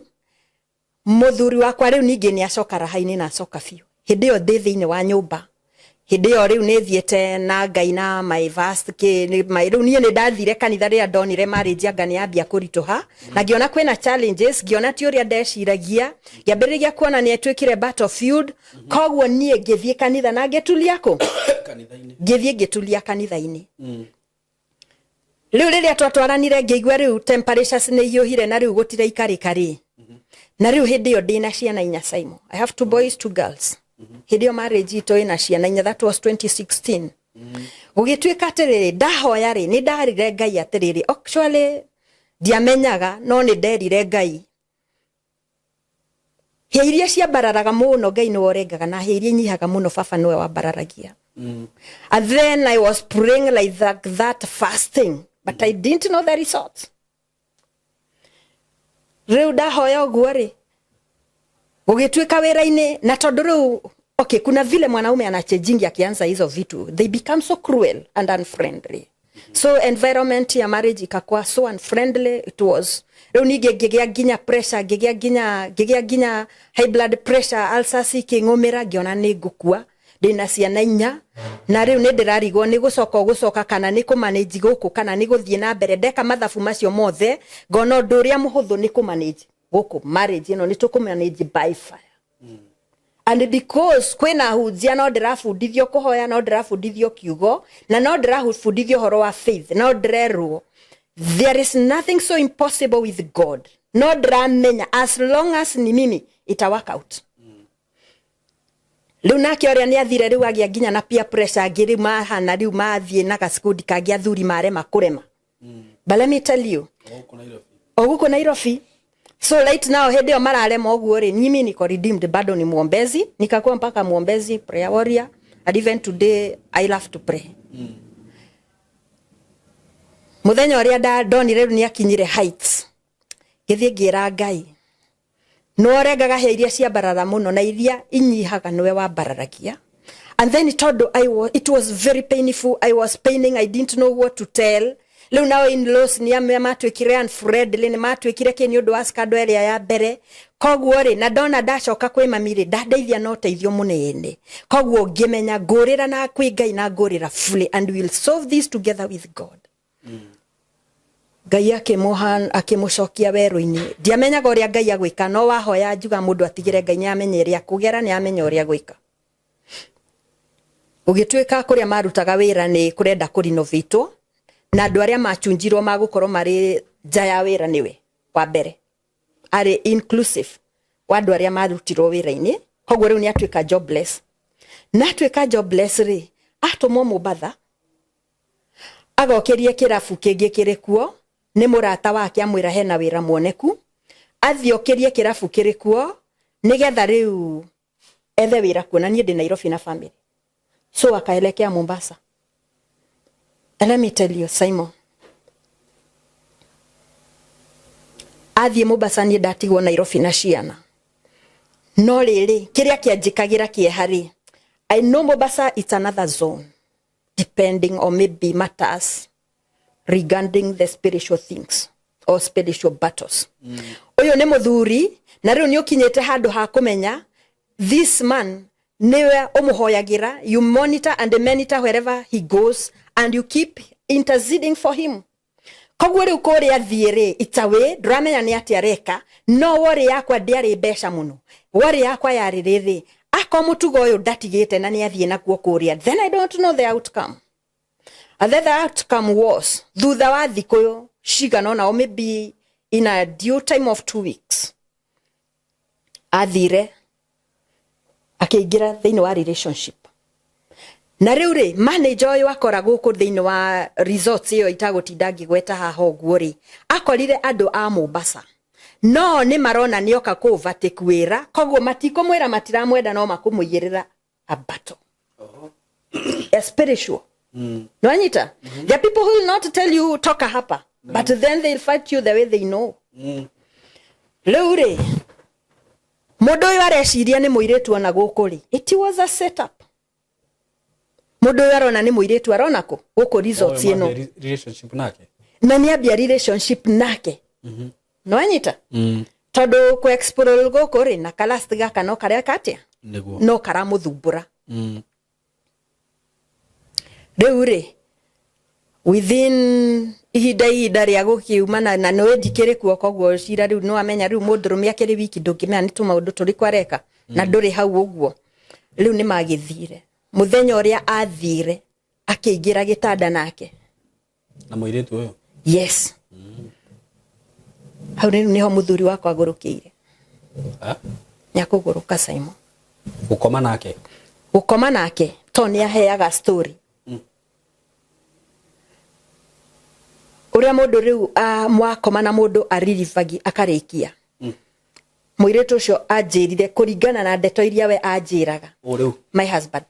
mũthuri wakwa rĩu ningĩ nĩ acoka raha-inĩ na acoka biũ. Hĩndĩ ĩyo ndĩ thĩinĩ wa nyũmba, hĩndĩ ĩyo rĩu nĩ thiĩte na Ngai na my verse rĩu niĩ nĩ ndathire kanitha rĩrĩa ndonire marriage anga nĩ yambia kũritũha, na ngĩona kwĩna challenges, ngĩona ti ũrĩa ndeciragia, ngĩambĩrĩria kuona nĩ ĩtuĩkire battlefield. Koguo niĩ ngĩthiĩ kanitha na ngĩtulia kũ? Kanitha-inĩ. Ngĩthiĩ ngĩtulia kanitha-inĩ. Rĩu rĩrĩa twatwaranire, ngĩigua rĩu temperatures nĩ ihiũhire na rĩu gũtiraikarĩka rĩ. Na rĩu hĩndĩ ĩyo ndĩna ciana 4, Simon. I have two boys, two girls. Hĩndĩ ĩyo marriage itũ ĩna ciana 4. That was 2016. Gũgĩtuĩka atĩrĩrĩ, ndahoya rĩ, nĩ ndarire Ngai atĩrĩrĩ, actually ndiamenyaga, no nĩ nderire Ngai, hĩa iria ciambararaga mũno, Ngai nĩwe ũrengaga, na hĩa iria inyihaga mũno, baba nĩwe wambararagia. And then I was praying like that, fasting, but I didn't know the result. Rĩu ndahoya ũguo rĩ, gũgĩtuĩka wĩra-inĩ, na tondũ rĩu, okay, kuna vile mwanaume anachejingi akianza hizo vitu, they become so cruel and unfriendly. So environment ya marriage ikakuwa so unfriendly. It was rĩu ningĩ ngĩgĩa nginya pressure, ngĩgĩa nginya high blood pressure, ulcers ikĩng'ũmĩra, ngĩona nĩ ngũkua ndĩna ciana 4, na rĩu nĩ ndĩrarigwo nĩ gũcoka ũgũcoka kana nĩ kũmanage gũkũ kana nĩ gũthiĩ na mbere. Ndeka mathabu macio mothe, ngona ũndũ ũrĩa mũhũthũ nĩ kũmanage gũkũ marriage ĩno, nĩ tũkũmanage by fire. And because kwĩna hunjia, no ndĩrabundithio kũhoya, no ndĩrabundithio kiugo, na no ndĩrabundithio ũhoro wa faith, no ndĩrerwo there is nothing so impossible with God, no ndĩramenya as long as ni mimi, ita work out. Rĩu nake ũrĩa nĩ athire, rĩu agĩa nginya na peer pressure, angĩ rĩu mahana rĩu mathiĩ na gacikundi kangĩ, athuri marema kũrema. But let me tell you, Gũkũ Nairobi. O gũkũ Nairobi. So right now, hĩndĩ ĩyo mararema ũguo rĩ, mimi niko redeemed, bado ni mwombezi, nikakuwa mpaka mwombezi, prayer warrior, and even today I love to pray. Muthenya ũrĩa ndonire rĩu nĩ akinyire heights, ngĩthiĩ ngĩra Ngai, no ũrengaga hĩa iria ciambarara mũno na iria inyihaga, nĩwe wambararagia. And then tondũ it was very painful, I was paining, I didn't know what to tell. Rĩu nao in-laws nĩ amwe matuĩkire unfriendly, nĩ matuĩkire kĩ nĩ ũndũ wa scandal ĩrĩa ya mbere. Koguo rĩ, na ndona ndacoka kwĩ mami rĩ, ndandeithia na ũteithio mũnene. Koguo ngĩmenya ngũrĩra na kwĩ Ngai na ngũrĩra fully, and we'll solve this together with God. Ngai akĩmũha, akĩmũcokia werũ-inĩ. Ndiamenyaga ũrĩa Ngai agwĩka, no wahoya njuga mũndũ atigĩre Ngai, nĩ amenya ĩrĩa kũgera, nĩ amenya ũrĩa gwĩka. Gũgĩtuĩka kũrĩa marutaga wĩra nĩ kũrenda kũrinovatwo, na andũ arĩa machunjirwo magũkorwo marĩ nja ya wĩra nĩwe wa mbere, arĩ inclusive wa andũ arĩa marutirwo wĩra-inĩ. Koguo rĩu nĩ atuĩka jobless, na atuĩka jobless rĩ, atũmwo Mombatha agokĩrie kĩrabu kĩngĩ kĩrĩ kuo nĩ mũrata wake, amwĩra hena wĩra muoneku, athiĩ okĩrie kĩrabu kĩrĩ kuo nĩgetha rĩu ethe wĩra kuo, na niĩ ndĩ Nairobi na family. So akaelekea Mombasa. And let me tell you, Simon, athiĩ Mombasa, niĩ ndatigwo Nairobi na ciana. No rĩrĩ, kĩrĩa kĩanjĩkagĩra kĩeha rĩ, I know Mombasa, it's another zone, depending or maybe matters regarding the spiritual things or spiritual battles. Ũyũ nĩ mũthuri, na rĩu nĩ ũkinyĩte handũ ha kũmenya this man niwe ũmũhoyagĩra, you monitor and monitor wherever he goes and you keep interceding for him. Koguo rĩu kũrĩa thiĩ rĩ, itawe ndũramenya nĩ atĩa areka. No worry yakwa ndĩarĩ mbeca mũno, worry yakwa yarĩ rĩrĩ, Ako mũtugo ũyũ ndatigĩte na nĩ athiĩ nakuo kũrĩa, then I don't know the outcome. And then the outcome was, thutha wa thikũ cigana ũna, or maybe in a due time of 2 weeks, athire akĩingĩra thĩinĩ wa relationship. Na rĩu rĩ, manager ũyũ akora gũkũ thĩinĩ wa resorts ĩyo itagũtinda ngĩgweta haha ũguo rĩ, akorire andũ a Mombasa no nĩ marona nĩoka kũ overtake wĩra, koguo matikũmwĩra matiramwenda, no makũmũigĩrĩra a battle, a spiritual. Nwanyita? There are people who will not tell you, "Toka hapa," but then they'll fight you the way they know. Rĩu rĩ, mũndũ ũyũ areciria nĩ mũirĩtu ona gũkũ rĩ, it was a setup. Mũndũ ũyũ arona nĩ mũirĩtu arona kũ gũkũ resorts Oyo ĩno. mambia relationship nake. Na nĩ ambia relationship nake. Nwanyita? Tondũ kũ explore gũkũ rĩ, na kalast gaka no kareka atĩa? Nĩguo. No karamũthumbũra. Rĩu rĩ, within ihinda rĩa gũkiumana na nĩ ndikĩrĩ kuo, koguo cira rĩu nĩ wamenya rĩu mũndũrũme akĩrĩ wiki, ndũngĩmenya nĩ tũmaũndũ tũrĩkũ areka na ndũrĩ hau ũguo. Rĩu nĩ magĩthire mũthenya ũrĩa athire akĩingĩra gĩtanda nake. Na mũirĩtu ũyũ. Yes, hau rĩu nĩho mũthuri wakwa agũrũkĩire. Ah? Nĩ akũgũrũka, Simon. Gũkoma nake. Gũkoma nake to nĩ aheaga story ũrĩa mũndũ rĩu mwakoma na mũndũ ariribagi akarĩkia. Mũirĩtu ũcio anjĩrire kũringana na ndeto iria we anjĩraga. O rĩu. My husband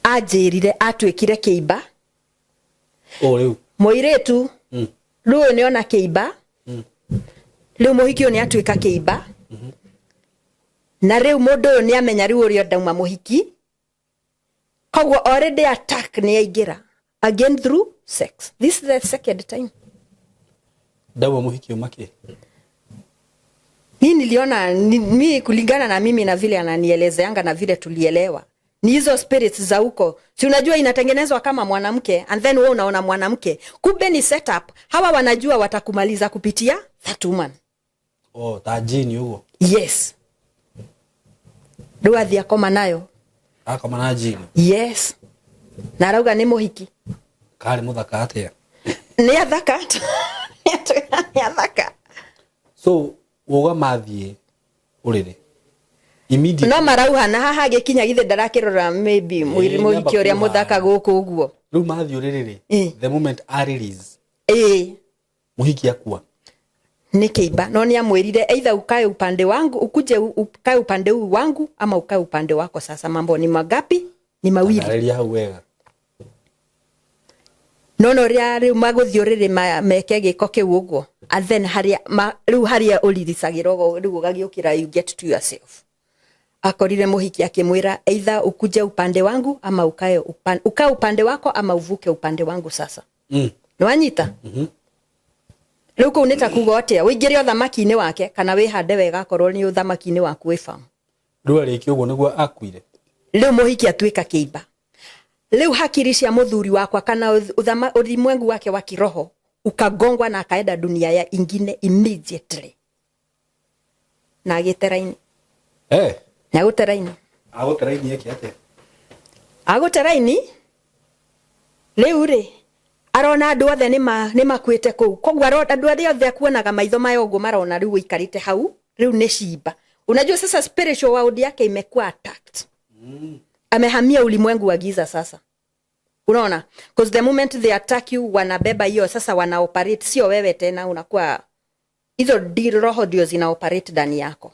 anjĩrire atuĩkire kĩimba. O rĩu. Mũirĩtu rĩu ũyũ nĩona kĩimba, rĩu mũhiki ũyũ nĩ atuĩka kĩimba, na rĩu mũndũ ũyũ nĩ amenya rĩu ũrĩa ndauma mũhiki, koguo already attack nĩ aingĩra again through sex. This is the second time. Ndauma mũhiki ũma kĩ? Mi niliona mi kulingana na mimi na vile ananielezeanga na vile tulielewa, ni hizo spirits za huko, si unajua inatengenezwa kama mwanamke, and then wewe unaona mwanamke, kumbe ni setup. Hawa wanajua watakumaliza kupitia that woman. Oh, ta jini ũguo. Yes, rĩu athiĩ akoma nayo. Akoma na jini. Yes, na arauga nĩ mũhiki. Karĩ mũthaka atĩa? Nĩ athaka, nĩ athaka. So uga mathiĩ ũrĩrĩ immediately? No marauhana haha gĩkinya githĩ ndarakĩrora maybe Ĩĩ, mũhiki ũrĩa nĩamba mũthaka gũkũ ũguo. Rĩu mathiĩ ũrĩrĩ rĩ, the moment a release, mũhiki akua. Nĩ kĩimba, no nĩ amwĩrire either ukae upande wangu, ukuje ukae upande huu wangu ama ukae upande wako. Sasa mambo ni magapi? Ni mawili. Arĩria hau wega. No no rĩa rĩu magũthiĩ ũrĩrĩ meke gĩko kĩu ũguo, and then harĩa rĩu harĩa ũriricagĩra ũguo, rĩu ũgagĩũkĩra, you get to yourself. Akorire mũhiki akĩmwĩra either ukuje upande wangu ama ukae upande wako ama uvuke upande wangu sasa. Nĩwanyita? Rĩu kũu nĩ ta kuga atĩa, ũingĩre ũthamaki-inĩ wake kana wĩhande wega akorwo nĩ ũthamaki-inĩ waku wĩ famu. Rĩu arĩkia ũguo nĩguo akuire. Rĩu mũhiki atuĩka kĩimba, rĩu hakiri cia mũthuri wakwa kana ulimwengu wake wa kiroho ukagongwa na akaenda dunia ya ingine immediately na agĩte raini. Eh. Nĩ agũte raini. Agũte raini eke atĩa? Agũte raini rĩu rĩ, arona andũ othe nĩ makuĩte kũu, koguo andũ arĩa othe akuonaga maitho maya ũguo marona rĩu ũikarĩte hau rĩu nĩ cimba. Unajua sasa spiritual world yake imekuwa attacked. Amehamia ulimwengu wa giza sasa, unaona? Because the moment they attack you, wanabeba hiyo sasa, wana operate, sio wewe tena, unakuwa hizo roho ndio zina operate ndani yako.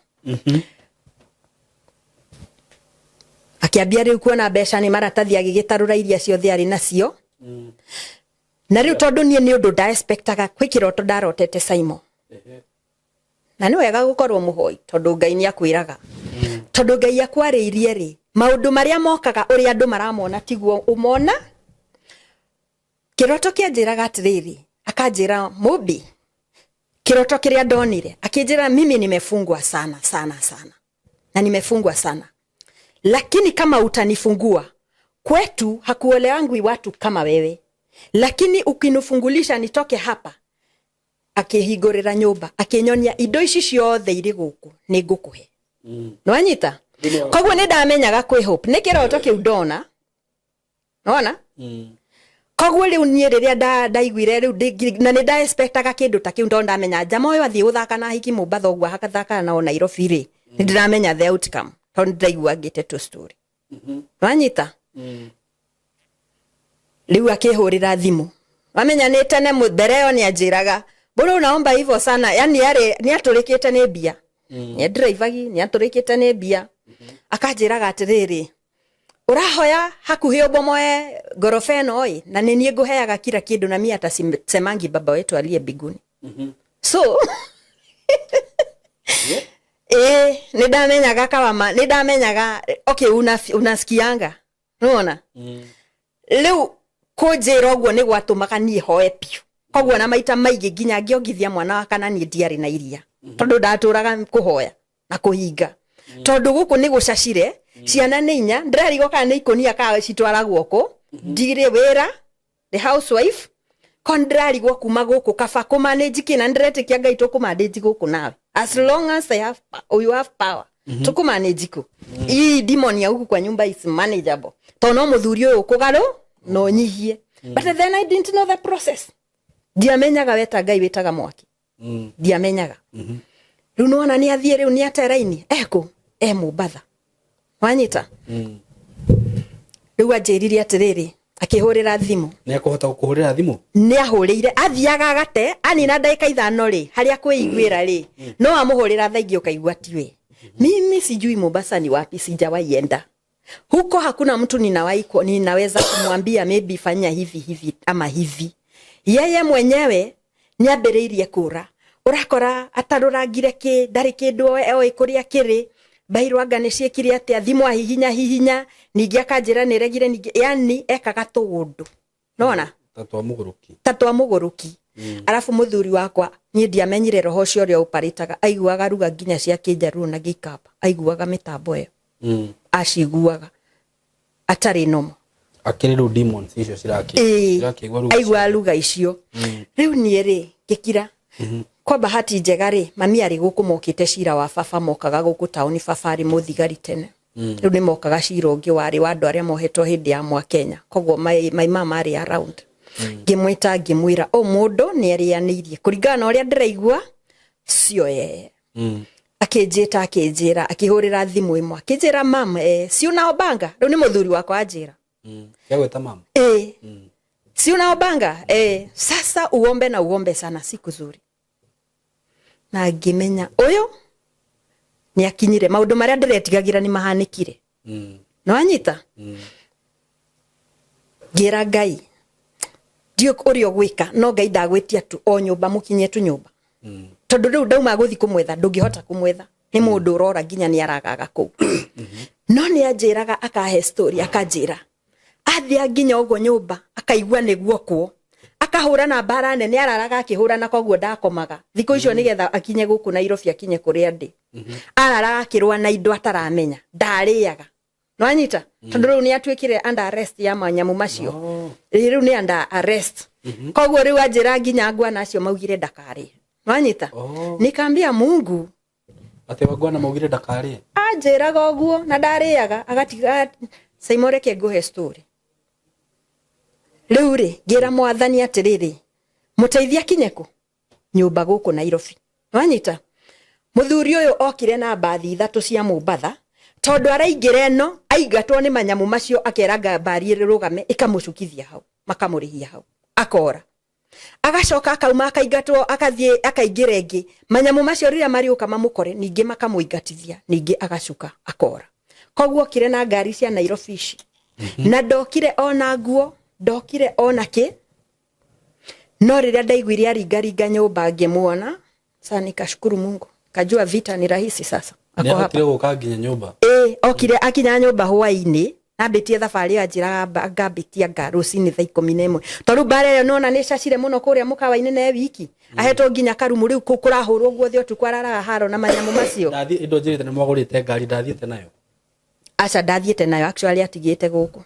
Akiambia rĩu kuona mbeca nĩ maratathi, agĩgĩtarũra iria ciothe arĩ nacio. Na rĩu tondũ niĩ nĩ ũndũ ndaexpectaga, kwĩ kĩroto ndarotete, Simon. Na nĩ wega gũkorwo mũhoi tondũ Ngai nĩ akwĩraga, tondũ Ngai akwarĩirie rĩ, maũndũ marĩa mokaga ũrĩa andũ maramona tiguo ũmona. Kĩroto kĩanjĩraga atĩrĩrĩ, akanjĩra mũmbi kĩroto kĩrĩa ndonire, akĩnjĩra mimi nimefungwa sana sana sana na nimefungwa sana, lakini kama utanifungua, kwetu hakuolewangwi watu kama wewe, lakini ukinifungulisha nitoke hapa. Akĩhingũrĩra nyũmba, akĩnyonia indo ici ciothe irĩ gũkũ nĩ ngũkũhe. Nĩwanyita? Koguo nĩ ndamenyaga kwĩ hope nĩ kĩroto kĩu ndona, nona. Koguo rĩu niĩ rĩrĩa ndaiguire rĩu na nĩ ndaexpectaga kĩndũ ta kĩu, tondũ ndamenya njama ũyũ athiĩ gũthaka na hiki Mombatha ũguo agathaka nao Nairobi rĩ, nĩ ndĩramenya the outcome, tondũ nĩ ndaigua ngĩte tu story. Wanyita? Rĩu akĩhũrĩra thimũ, wamenya nĩ tene mbere ĩyo nĩ anjĩraga, "Mbona unaomba hivyo sana?" Yani arĩ nĩ atũrĩkĩte nĩ mbia, nĩ andiraibagi, nĩ atũrĩkĩte nĩ mbia. Akanjĩraga atĩrĩrĩ, "Ũrahoya hakuhĩ ũbomoe ngoroba ĩno ĩ, na nĩ niĩ ngũheaga kila kĩndũ, na mi hata semangi baba wetu aliye mbinguni." So ĩĩ, nĩ ndamenyaga kawama, nĩ ndamenyaga, okay, unasikianga nĩwona rĩu kũnjĩra ũguo nĩ gwatũmaga niĩ hoe biũ. Koguo na maita maingĩ nginya ngĩongithia mwana wa kana niĩ ndiarĩ na iria, tondũ ndatũraga kũhoya na kũhinga, tondũ gũkũ nĩ gũcacire, ciana nĩ inya, ndĩrarigwo kana nĩ ikũnia kana citwaragwo kũ, ndirĩ wĩra, the housewife ko ndĩrarigwo kuma gũkũ kaba kũmanĩnji kĩ, na ndĩretĩkia Ngai tũkũmanĩnji gũkũ nawe as long as I have, you have power, tũkũmanĩnji kũ. Hii demon ya huku kwa nyumba is manageable, tondũ no mũthuri ũyũ kũgarũ no nyihie. But then I didn't know the process. Ndiamenyaga weta Ngai wĩtaga mwaki. Ndiamenyaga. Rĩu nĩwona nĩ athiĩ, rĩu nĩ ate raini ekũ e Mombatha, wanyita? Rĩu anjĩrire atĩrĩrĩ, akĩhũrĩra thimũ. Nĩ akũhota gũkũhũrĩra thimũ? Nĩ ahũrĩire, athiaga agate anina ndagĩka 5 rĩ, harĩa kwĩiguĩra rĩ, no amũhũrĩra thaa ingĩ ũkaigua tiwe. "Mimi sijui Mombasa ni wapi, sijawahi enda huko, hakuna mtu ninaweza kumwambia maybe fanya hivi hivi ama hivi." Yeye mwenyewe nĩ ambĩrĩirie kũra, ũrakora atarũrangire kĩ, ndarĩ kĩndũ oĩ kũrĩa kĩrĩ, bairwo anga nĩ ciĩkire atĩa, thimũ ahihinya hihinya, ningĩ akanjĩra nĩ regire ningĩ, yani ekaga tũũndũ nona ta twa mũgũrũki. Ta twa mũgũrũki. Arabu mũthuri wakwa, niĩ ndiamenyire roho ũcio ũrĩa ũparĩtaga, aiguaga ruga nginya cia kĩnjaruo na gĩikamba, aiguaga mĩtambo ĩyo, aciguaga atarĩ nomo. Akĩrĩ rĩu demons icio cirakĩ Ĩĩ, cirakĩigua ruga. Aiguaga ruga icio. Rĩu niĩ rĩ, ngĩkira. Kwa bahati njega rĩ, mami arĩ gũkũ, mokĩte cira wa baba, mokaga gũkũ taũni, baba arĩ mũthigari tene. Rĩu nĩ mokaga cira ũngĩ warĩ wa andũ arĩa mohetwo hĩndĩ ya mwa Kenya, koguo my mama arĩ around. Ngĩmwĩta, ngĩmwĩra o mũndũ nĩ arĩanĩirie kũringana na ũrĩa ndĩraigua cio yeye. Akĩnjĩta, akĩnjĩra, akĩhũrĩra thimũ ĩmwe, akĩnjĩra, "Mam, si unaombanga?" Rĩu nĩ mũthuri wakwa anjĩra. Yagwĩta mama? "Eh, si unaombanga? Eh, sasa uombe na uombe sana, siku zuri." Na ngĩmenya ũyũ nĩ akinyire, maũndũ marĩa ndĩretigagĩra nĩ mahanĩkire. Nĩwanyita? Ngĩra Ngai ndiũ ũrĩa ũgwĩka, no Ngai ndagwĩtia tu o nyũmba, mũkinyie tu nyũmba, tondũ rĩu ndauma gũthi kũmwetha, ndũngĩhota kũmwetha, nĩ mũndũ ũrora nginya nĩ aragaga kũu. No nĩ anjĩraga, akahe story, akanjĩra athia nginya ũguo nyũmba akaigua nĩguo kwo akahũrana mbara nene, araraga akĩhũrana, koguo ndakomaga thikũ icio nĩgetha akinye gũkũ Nairobi, akinye kũrĩa ndĩ. Araraga akĩrũa na indo ataramenya, ndarĩaga, nwanyita? Tondũ rĩu nĩ atuĩkire under arrest ya manyamu macio. Ĩ, rĩu nĩ under arrest, koguo rĩu anjĩra nginya ngwana acio maugire ndakarĩe, nwanyita? Nikaambia Mungu. Atĩ wangwana maugire ndakarĩe? Anjĩraga ũguo na ndarĩaga, agatiga. Saimo, reke ngũhe story. Rĩu rĩ, ngĩra Mwathani atĩrĩrĩ, mũteithia kinye kũ nyũmba gũkũ Nairobi, wanyita? Mũthuri ũyũ okire na mbathi ithatũ cia Mombatha, tondũ araingĩra ĩno aingatwo nĩ manyamu macio, akera ngambari ĩrũgame, ĩkamũcukithia hau, makamũrĩhia hau, akora, agacoka akauma, akaingatwo, akathiĩ akaingĩra ĩngĩ, manyamu macio rĩrĩa marĩũka mamũkore ningĩ makamũingatithia, ningĩ agacuka akora. Koguo okire na ngari cia Nairobi ici, na ndokire ona nguo, ndokire ona kĩ. No rĩrĩa ndaiguire aringaringa nyũmba ngĩmuona, sasa nikashukuru Mungu, kajua vita ni rahisi sasa. Nĩ Ako hapa. ahotire gũka nginya nyũmba? Ĩ, okire akinya nyũmba hwaĩ-inĩ, nambĩtie thabarĩ ĩyo anjĩraga ngambĩtia nga rũcinĩ thaa 11, tondũ mbara ĩyo nona nĩ cacire mũno kũrĩa mũkawa-inĩ na e wiki ahetwo nginya karumu. Rĩu kũu kũrahũrwo guothe, ũtukũ araraga haro na manyamu macio. Ndathiĩ indo njĩrĩte nĩ mwagũrĩte ngari, ndathiĩte nayo? Aca, ndathiĩte nayo, actually atigĩte gũkũ.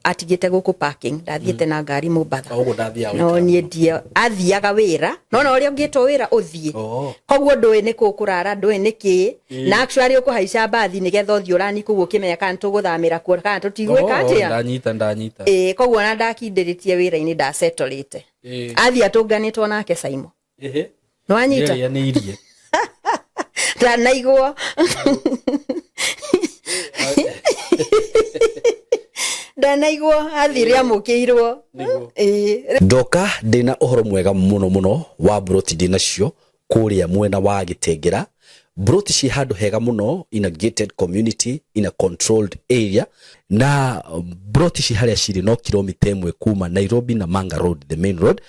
Atigĩte gũkũ parking, ndathiĩte na ngari Mombatha. Ũguo ndathiaga No wĩra. Niĩ ndie athiaga wĩra, no na ũrĩa ũngĩtwo wĩra ũthiĩ. Oh. Koguo ndũĩ nĩ kũ kũrara, ndũĩ nĩ kĩ, na actually ũkũhaica mbathi nĩgetha ũthiĩ ũrani kũu ũkĩmenya kana tũgũthamĩra kuo kana tũtigwĩka Oh, atĩa. Ndanyita, ndanyita. Ĩĩ, koguo ona ndakindĩrĩtie wĩra-inĩ, ndasetũrĩte. Athiĩ atũnganĩtwo nake Saimo. Nĩwanyita? Nĩarĩanĩirie. Ndanaigwo, ndanaigwo athire amũkĩirwo. Nĩguo. Ĩĩ. Ndoka ndĩna ũhoro mwega mũno mũno wa mburoti ndĩnacio kũrĩa mwena wa Gĩtengera. Mburoti ciĩ handũ hega mũno, in a gated community, in a controlled area, na mburoti ci harĩa cirĩ no kilomita 1 kuma Nairobi na Manga Road, the main road,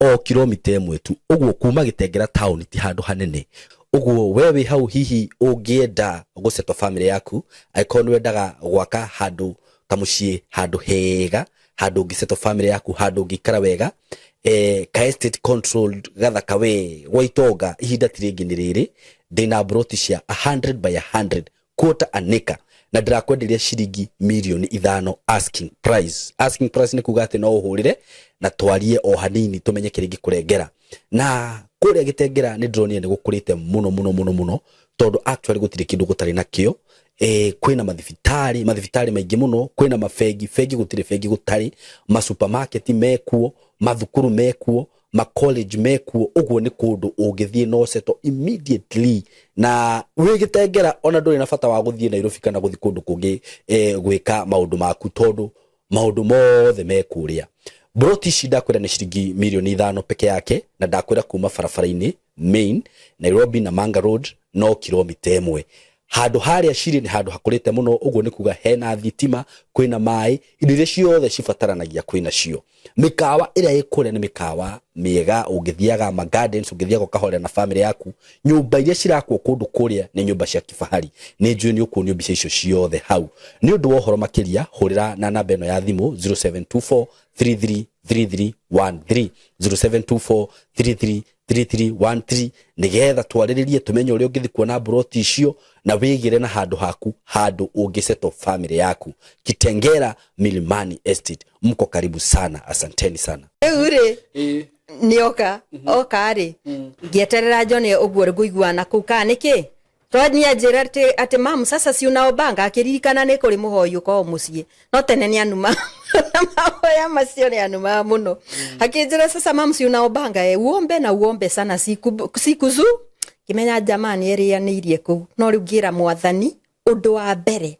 o kilomita 1 tu. Ũguo kuma Gĩtengera town ti handũ hanene. Ũguo we wĩ hau, hihi ũngĩenda gũsettle family yaku, angĩkorwo nĩ wendaga gwaka handũ kamũciĩ, handũ hega, handũ ũngĩsettle family yaku, handũ ũngĩikara wega, ka estate controlled gathaka we gwa itonga, ihinda ti rĩngĩ nĩ rĩrĩ. Ndĩna mburoti cia 100 by 100, quarter an acre, na ndĩrakwenderia ciringi mirioni 5 asking price. Asking price nĩ kuga atĩ no ũhũrĩre na twarie o hanini tũmenye kĩrĩa ingĩkũrengera. Na kũrĩa Gĩtengera nĩ ndĩronire nĩ gũkũrĩte mũno mũno mũno mũno, tondũ actually gũtirĩ kĩndũ gũtarĩ nakĩo. Kwĩna mathibitarĩ, mathibitarĩ maingĩ mũno, kwĩna mabengi, bengi gũtirĩ bengi gũtarĩ, masupermarket mekuo, mathukuru mekuo, macollege mekuo. Ũguo nĩ kũndũ ũngĩthiĩ no settle immediately na wĩ Gĩtengera, ona ndũrĩ na bata wa gũthiĩ Nairobi kana gũthiĩ kũndũ kũngĩ gwĩka maũndũ maku, tondũ maũndũ mothe me kũrĩa. Mburoti ici ndakwĩra nĩ ciringi mirioni 5 peke yake, na ndakwĩra kuma barabara-inĩ main Nairobi na Manga Road no kilomita 1. Handũ harĩa cirĩ nĩ handũ hakũrĩte mũno. Ũguo nĩ kuga hena thitima, kwĩna maĩ, indo iria ciothe cibataranagia kwĩna cio. Mĩkawa ĩrĩa ĩ kũrĩa nĩ mĩkawa mĩega, ũngĩthiaga ma gardens, ũngĩthiaga ũkahorera na family yaku. Nyũmba iria cirakwo kũndũ kũrĩa nĩ nyũmba cia kifahari. Nĩ njũĩ nĩ ũkuonio mbica icio ciothe hau. Nĩ ũndũ wa ũhoro makĩria, hũrĩra na namba ĩno ya thimũ 0724 333313, 0724 333313, nĩgetha twarĩrĩrie tũmenye ũrĩa ũngĩthiĩ kuona mburoti icio na wĩgĩre na handũ haku, handũ ũngĩsettle family yaku. Kitengera Milimani Estate, mko karibu sana, asanteni sana. Rĩu rĩ, nĩoka oka rĩ, ngĩeterera njone ũguo ngũiguana kũu kana nĩkĩ, tondũ anjĩra atĩ mam, sasa si unaombanga. Akĩririkana nĩ kũrĩ mũhoi ũkoragwo mũciĩ, no tene nĩ anuma mahoya macio, nĩ anumaga mũno. Akĩnjĩra, "Sasa mam, si unaombanga, uombe na uombe sana siku siku zu." Ngĩmenya jamaa nĩ erĩanĩirie kũu. No rĩu ngĩra Mwathani, ũndũ wa mbere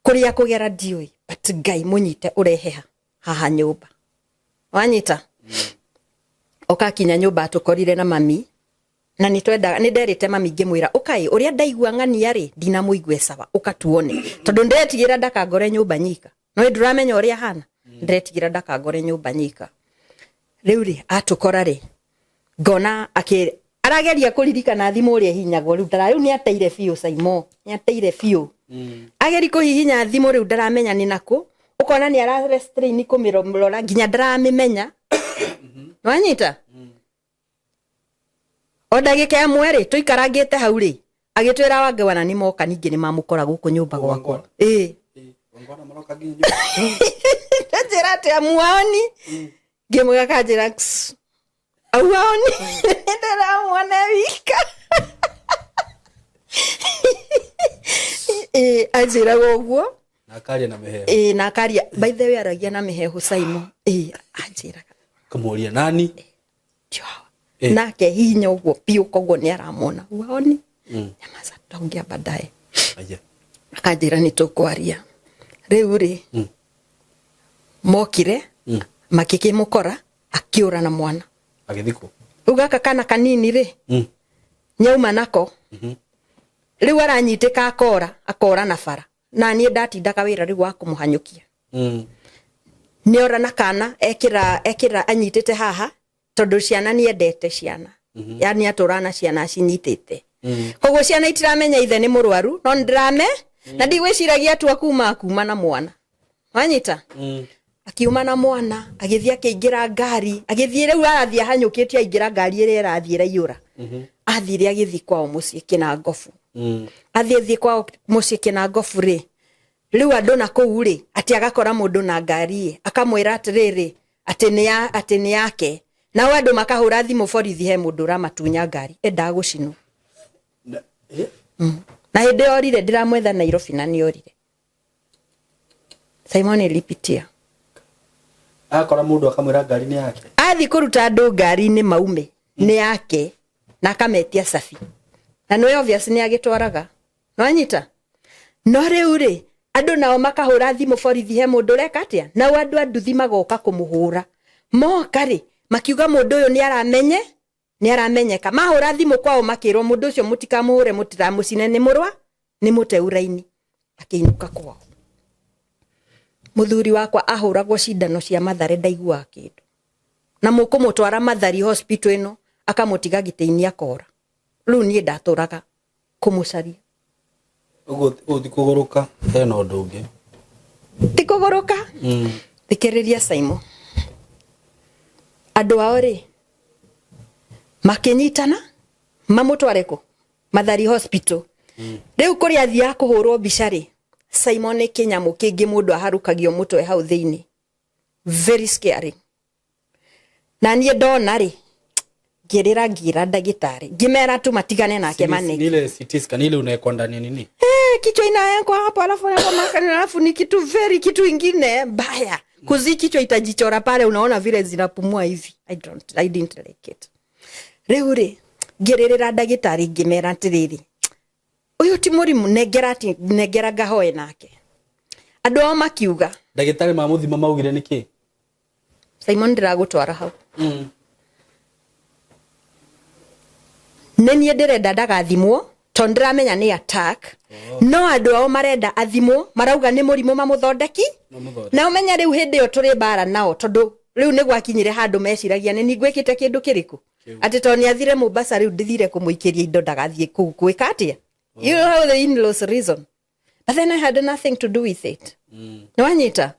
kũrĩa kũgera ndiũĩ, but Ngai mũnyite ũrehe haha nyũmba. Wanyita ũkakinya nyũmba, atũkorire na mami, na nĩ twendaga, nĩ nderĩte mami ngĩmwĩra, ũkai ũrĩa ndaigua ng'ania rĩ, ndinamũigue sawa, ũka tuone, tondũ ndĩretigĩra ndakangore nyũmba nyika. No ndũramenya ũrĩa hana, ndĩretigĩra ndakangore nyũmba nyika. Rĩu rĩ, atũkora rĩ, ngona akĩ arageria kũririkana thimũ ũrĩa ihinyagwo. Rĩu ndara, rĩu nĩ ateire biũ, Saimo, nĩ ateire biũ. Ageri kũhihinya thimũ, rĩu ndaramenya nĩ nakũ. Ũkona nĩ ara restrain kũmĩrora nginya ndaramĩmenya. Wanyita o ndagĩka ĩmwe rĩ, tũikarangĩte hau rĩ, agĩtwĩra wangwana nĩ moka, ningĩ nĩ mamũkora gũkũ nyũmba gwakwa. Ĩĩ, njĩra atĩ amuoni, ngĩmwĩra kanjĩra auaoni, ndĩramuona wika. Ĩĩ, anjĩraga ũguo. Na akaria na mĩheho? Ĩĩ, na akaria, by the way, aragia na mĩhehu, Saimo. Ĩĩ, anjĩraga. Kũmũria nani? Ndio hawa. Eh. Nake hinya ũguo biũ, koguo nĩ aramwona uaoni. Nyamaza, tutaongea baadaye. Aya. Akanjĩra nĩ tũkwaria. Rĩu rĩ, mokire makĩkĩmũkora akĩũra na mwana. Agĩthikwo. Rĩu gaka kana kanini rĩ, nyauma nako. Rĩu aranyitĩka, akora akora na bara, na niĩ ndatindaga wĩra rĩu wa kũmũhanyũkia. Nĩora na kana, ekĩra ekĩra anyitĩte haha, tondũ ciana nĩ endete ciana, yani atũra na ciana acinyitĩte. Koguo ciana itiramenya ithe nĩ mũrwaru, no nĩndĩrame na ndigwĩciragia atua kuma na mwana. Wanyita? Akiuma na mwana, agĩthiĩ akĩingĩra ngari, agĩthiĩ. Rĩu arathiĩ ahanyũkĩtie, aingĩra ngari ĩrĩa ĩrathiĩ ĩraiyũra. Athire agĩthiĩ kwao mũciĩ Kĩnangobu. Athiĩ thiĩ kwao mũciĩ Kĩnangobu rĩ, Rĩu andũ na kũu rĩ, atĩ agakora mũndũ na ngari ĩ, akamwĩra atĩrĩrĩ atĩ nĩ ya atĩ nĩ yake, nao andũ makahũra thimũ borithi, he mũndũ ũramatunya ngari endaga gũcinwo. Na hĩndĩ yorire ndĩramwetha Nairobi na nĩorire. Simon ilipitia. Akora mundu akamwira ngari ni yake. Athi kũruta andũ ngari-inĩ maume nĩ yake na akametia cabi, na nĩ obvious nĩ agĩtwaraga, nwanyita. No rĩu rĩ, andũ nao makahũra thimũ borithi, he mũndũ ũreka atĩa, nao andũ a nduthi magoka kũmũhũra. Moka rĩ, makiuga mũndũ ũyũ nĩ aramenye, nĩ aramenyeka. Mahũra thimũ kwao makĩrwo mũndũ ũcio mũtikamũhũre, mũtiramũcine, nĩ mũrwa nĩ mũteuraini. Akĩinũka kwao. Mũthuri wakwa ahũragwo cindano cia Mathare, ndaiguaga kĩndũ, na mũkũmũtwara Mathari hospital ĩno, akamũtiga gĩtĩ-inĩ akora. Rĩu niĩ ndatũraga kũmũcaria. Uguo uthi kuguruka hena undu ungi. Ti kũgũrũka. Thikĩrĩria Simon, andũ ao rĩ makĩnyitana mamũtware kũ Mathari hospital. Rĩu kũrĩa athiaga kũhũrwo mbica rĩ, Simon, nĩ kĩnyamũ kĩngĩ mũndũ aharũkagio mũtwe hau thĩinĩ, very scary. Na niĩ ndona rĩ, ngĩrĩra, ngĩra ndagĩtarĩ, ngĩmera tu matigane nake mane. Ni ile CT scan ile unawekwa ndani ya nini? Eh, kichwa inawekwa hapo, alafu hapo makani, alafu ni kitu very kitu ingine mbaya kuzi, kichwa itajichora pale, unaona vile zinapumua hivi. I didn't like it. Rĩu rĩ, ngĩrĩrĩra ndagĩtarĩ, ngĩmera atĩrĩrĩ, ũyũ ti mũrimũ, nengera ati nengera ngahoe nake. Andũ ao makiuga Ndagĩtarĩ mamuthima maugire nĩkĩ? Simon, ndĩragũtwara hau. Nĩ niĩ ndĩrenda ndagathimwo tondũ ndĩramenya nĩ attack, no andũ ao marenda athimwo, marauga nĩ mũrimũ mamũthondeki. Mamũthondeki. Na ũmenya rĩu hĩndĩ ĩyo tũrĩ mbara nao, tondũ rĩu nĩ gwakinyire handũ meciragia nĩ ningwĩkĩte kĩndũ kĩrĩkũ, atĩ tondũ nĩ athire Mombasa, rĩu ndĩthire kũmũikĩria indo ndagathiĩ kũu gwĩka atĩa. You know how the in-laws reason, but then I had nothing to do with it. Nĩwanyita?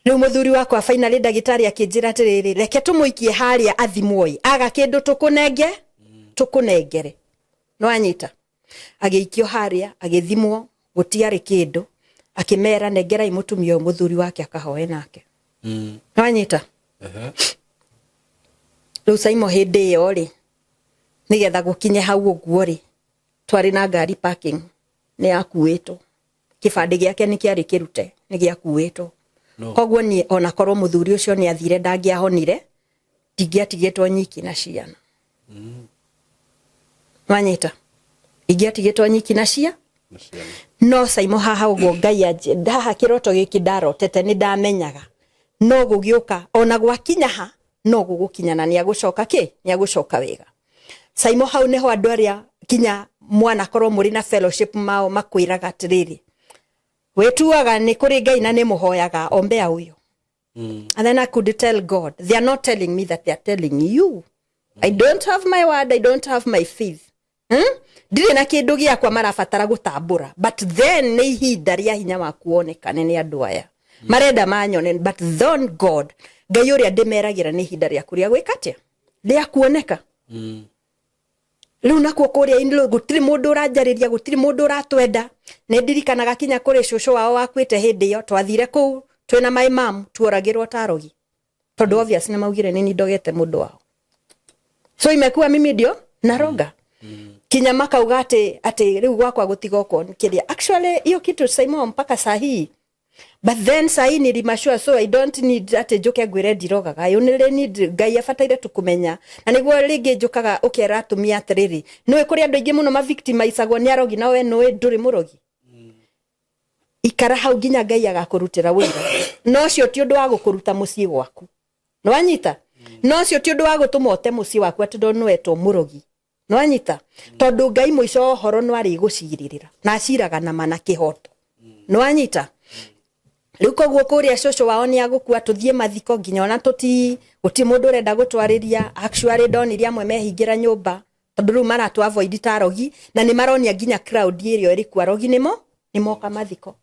Rĩu mũthuri wakwa finally ndagĩtarĩ akĩnjĩra atĩrĩrĩ, reke tũmũikie harĩa athimwo, aga kĩndũ tũkũnenge tũkũnengere. Nĩwanyita? Agĩikio harĩa, agĩthimwo, gũtiarĩ kĩndũ. Akĩmera nengerai mũtumia ũyũ mũthuri wake akahoe nake. Nĩwanyita? Ehe. Rĩu Saimo, hĩndĩ ĩyo rĩ, nĩgetha gũkinye hau ũguo rĩ, twarĩ na ngari parking, nĩ yakuĩtwo, kĩbandĩ gĩake nĩ kĩarĩ kĩrute, nĩ gĩakuĩtwo. No. Koguo niĩ ona korwo mũthuri ũcio nĩ athire, ndangĩahonire, ndingĩatigĩtwo nyiki na ciana. Wanyita? Ingĩatigĩtwo nyiki na cia Na ciana. No Saimo, haha ũguo Ngai haha kĩroto gĩkĩ ndarotete nĩ ndamenyaga no gũgĩũka, ona gwakinya ha no gũgũkinya, na nĩ agũcoka kĩ nĩ agũcoka wega. Saimo, hau nĩho andũ arĩa kinya mwanakorwo mũrĩ na fellowship mao makwĩraga atĩrĩrĩ, wĩtuaga nĩ kũrĩ Ngai na nĩ mũhoyaga, ombea ũyũ. And then I could tell God, they are not telling me that they are telling you. I don't have my word, I don't have my faith. Ndirĩ na kĩndũ gĩakwa marabatara gũtambũra, but then nĩ ihinda rĩa hinya waku wonekane nĩ andũ aya marenda manyone. But then God, Ngai ũrĩa ndĩmeragĩra, nĩ ihinda rĩaku rĩa gwĩka atĩa, rĩa kuoneka. Rĩu nakuo kũrĩa in-law gũtirĩ mũndũ ũranjarĩria, gũtirĩ mũndũ ũratwenda. Nĩ ndirikanaga kinya kũrĩ cũcũ wao wakuĩte, hĩndĩ ĩyo twathire kũu twĩna my mom, tuoragĩrwo ta arogi, tondũ obvious nĩ maugire nĩ ndogete mũndũ wao, so imekuwa mimi ndio naroga. Kinya makauga atĩ rĩu gwakwa gũtigokwo kĩrĩa. Actually hiyo kitu, Simon, mpaka saa hii, but then saa hii nilimashua, so I don't need atĩ njũke ngwĩre ndirogaga. I only need Ngai abataire tu kũmenya, na nĩguo rĩngĩ njũkaga ũkera atumia atĩrĩrĩ, nĩũĩ kũrĩ andũ aingĩ mũno mavictimizagwo nĩ arogi, na we nĩũĩ ndũrĩ mũrogi. Ikara hau nginya Ngai agakũrutĩra wĩra. No ũcio ti ũndũ wa gũkũruta mũciĩ gwaku, nĩwanyita? No ũcio ti ũndũ wa gũtũma ũte mũciĩ waku atĩ tondũ nĩwetwo mũrogi, nĩwanyita? Tondũ Ngai mũico wa ũhoro no arĩgũcirĩrĩra, na aciraga na mana kĩhoto, nĩwanyita? Rĩu koguo kũrĩa cũcũ wao nĩ agũkua, tũthiĩ mathiko, nginya ona tũti gũtirĩ mũndũ ũrenda gũtwarĩria. Actually ndonire amwe mehingĩra nyũmba, tondũ rĩu maratu avoid ta arogi, na nĩ maronia nginya crowd ĩrĩa ĩrĩ kuo, arogi nĩmo nĩmoka mathiko,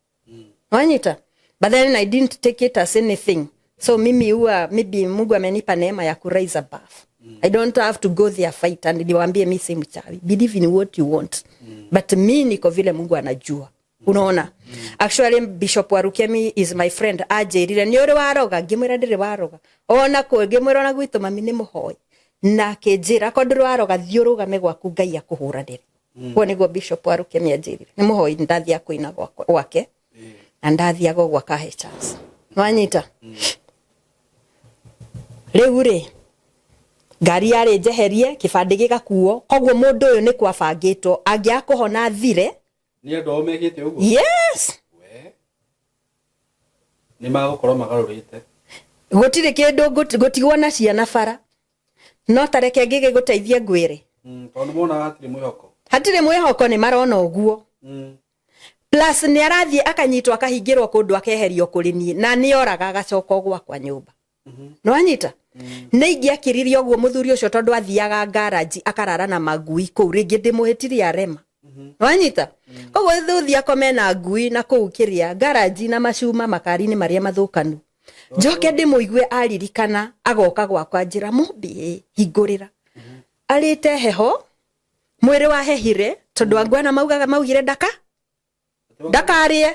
wanyita? But then I didn't take it as anything. So mimi huwa maybe Mungu amenipa neema ya ku rise above. I don't have to go there fight and niwaambie mi si mchawi. Believe in what you want, but mi niko vile Mungu anajua. Unaona, actually Bishop Warukemi is my friend. Anjĩrire nĩ ũrĩ waroga, ngĩmwĩra ndĩrĩ waroga ona kũ, ngĩmwĩra ona gwitũ mami nĩ mũhoi, na akĩnjĩra akorwo ndũrĩ waroga thiĩ ũrũgame gwaku Ngai akũhũranĩre. Ũguo nĩguo Bishop Warukemi anjĩrire. Nĩ mũhoi, ndathiaga kũina gwake na ndathiaga ũguo akahe chance. Wanyita rĩu rĩ, ngari yarĩ njeherie, kĩbandĩ gĩgakuo, koguo mũndũ ũyũ nĩ kwabangĩtwo angĩaga kũhona thire. Nĩ andũ ao mekĩte ũguo? Yes. We. Nĩ magũkorwo magarũrĩte. Gũtirĩ kĩndũ gũtigwo na ciana bara, no tareke ngĩgĩgũteithie ngwĩre. Tondũ monaga hatirĩ mwĩhoko. Hatirĩ mwĩhoko, nĩ marona ũguo. Plus nĩ arathiĩ akanyitwo akahingĩrwo kũndũ akeherio kũrĩ niĩ, na nĩ oraga agacoka o gwakwa nyũmba. Nĩ wanyita, nĩ ingĩakiririe ũguo mũthuri ũcio, tondũ athiaga ngaranji akarara na magui kũu, rĩngĩ ndĩmũhĩtirie arema. Nĩ wanyita, koguo thuthi akome na ngui na kũu kĩrĩa ngaranji na macuma makari-inĩ marĩa mathũkanu, njoke ndĩmũigue aririkana agoka gwakwa njĩra mũmbi hingũrĩra, arĩte heho mwĩrĩ wahehire, tondũ angwana maugaga maugire ndaka ndakarĩe,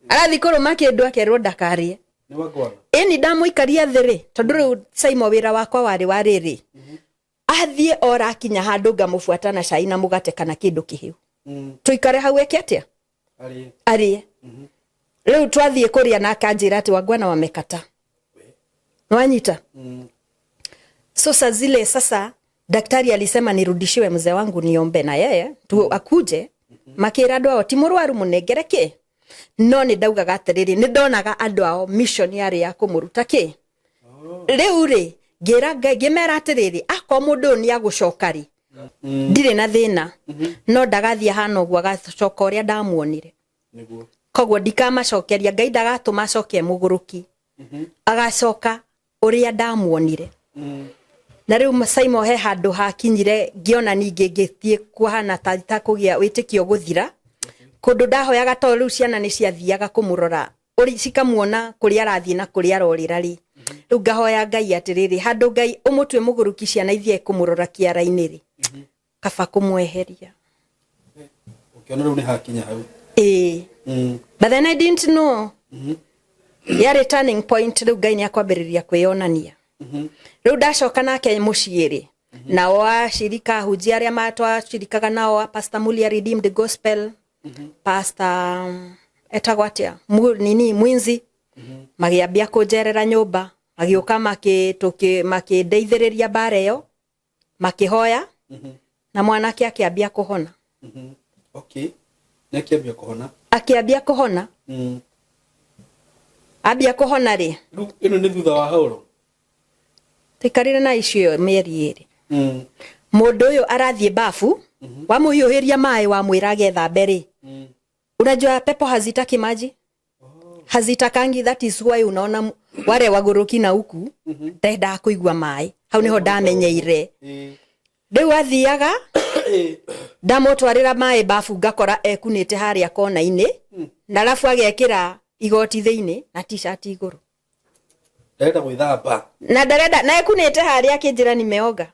arathi kũrũma kĩndũ akerwo ndakarĩe. Nĩ wangwana. Ĩni ndamũikaria thĩ rĩ, tondũ rĩu Saimo wĩra wakwa warĩ wa rĩrĩ, athiĩ ora akinya handũ ngamũbuata na cai na mũgate kana kĩndũ kĩhĩu, tũikare hau eke atĩa? Arĩe. Arĩe. Rĩu twathiĩ kũrĩa na akanjĩra atĩ wangwana wamekata. Wanyita, so saa zile sasa daktari alisema nirudishiwe mzee wangu niombe na yeye tu akuje, makĩra andũ ao ti mũrwaru mũnengere kĩ, no nĩ ndaugaga atĩrĩrĩ, nĩ ndonaga andũ ao mission yarĩ ya kũmũruta kĩ. Rĩu rĩ, ngĩra Ngai, ngĩmera atĩrĩrĩ, akorwo mũndũ ũyũ nĩ agũcoka rĩ, ndirĩ na thĩna, no ndagathiĩ ahana ũguo agacoka ũrĩa ndamuonire. Nĩguo. Koguo ndikamacokeria Ngai ndagatũma acoke mũgũrũki, agacoka ũrĩa ndamuonire. Na rĩu Saimo he handũ hakinyire ngĩona ningĩ ngĩthiĩ kuhana ta kũgĩa wĩtĩkio gũthira kũndũ ndahoyaga, tondũ rĩu ciana nĩ ciathiaga kũmũrora ũrĩ cikamuona kũrĩa arathiĩ na kũrĩa arorĩra rĩ, rĩu ngahoya Ngai atĩrĩrĩ, handũ Ngai ũmũtue mũgũrũki ciana ithiĩ kũmũrora kĩara-inĩ rĩ, kaba kũmweheria. Ũkĩona rĩu nĩ hakinya hau. Ĩĩ. But then I didn't know yarĩ turning point. Rĩu Ngai nĩ akwambĩrĩria kwĩyonania. Rĩu ndacoka nake mũciĩ rĩ, nao acirika ahunjia arĩa twacirikaga nao a Pastor Mulia Redeemed Gospel, Pastor etagwo atĩa, nini Mwinzi, magĩambia kũnjerera nyũmba, magĩũka makĩndeithĩrĩria mbara ĩyo, makĩhoya na mwanake akĩambia kũhona. Okay. Nĩ akĩambia kũhona. Akĩambia kũhona. Ambia kũhona rĩ, Rĩu ĩno nĩ thutha wa haũro. Tũikarire na icio mĩeri 2. Mũndũ ũyũ arathiĩ bafu, wamũhiũhĩria maĩ wamwĩra agethambe rĩ, unajua pepo hazitaki maji, hazitakangi. That is why unaona wale wagũrũki na huku ndendaga kũigua maĩ. Hau niho ndamenyeire. Rĩu athiaga, ndamũtwarĩra maĩ bafu ngakora ekunĩte harĩa kona-inĩ, na arabu agekĩra igoti thĩinĩ na t-shirt igũrũ. Ndarenda gwĩthamba. Na ndarenda, na ekunĩte harĩa akĩnjĩra nimeoga.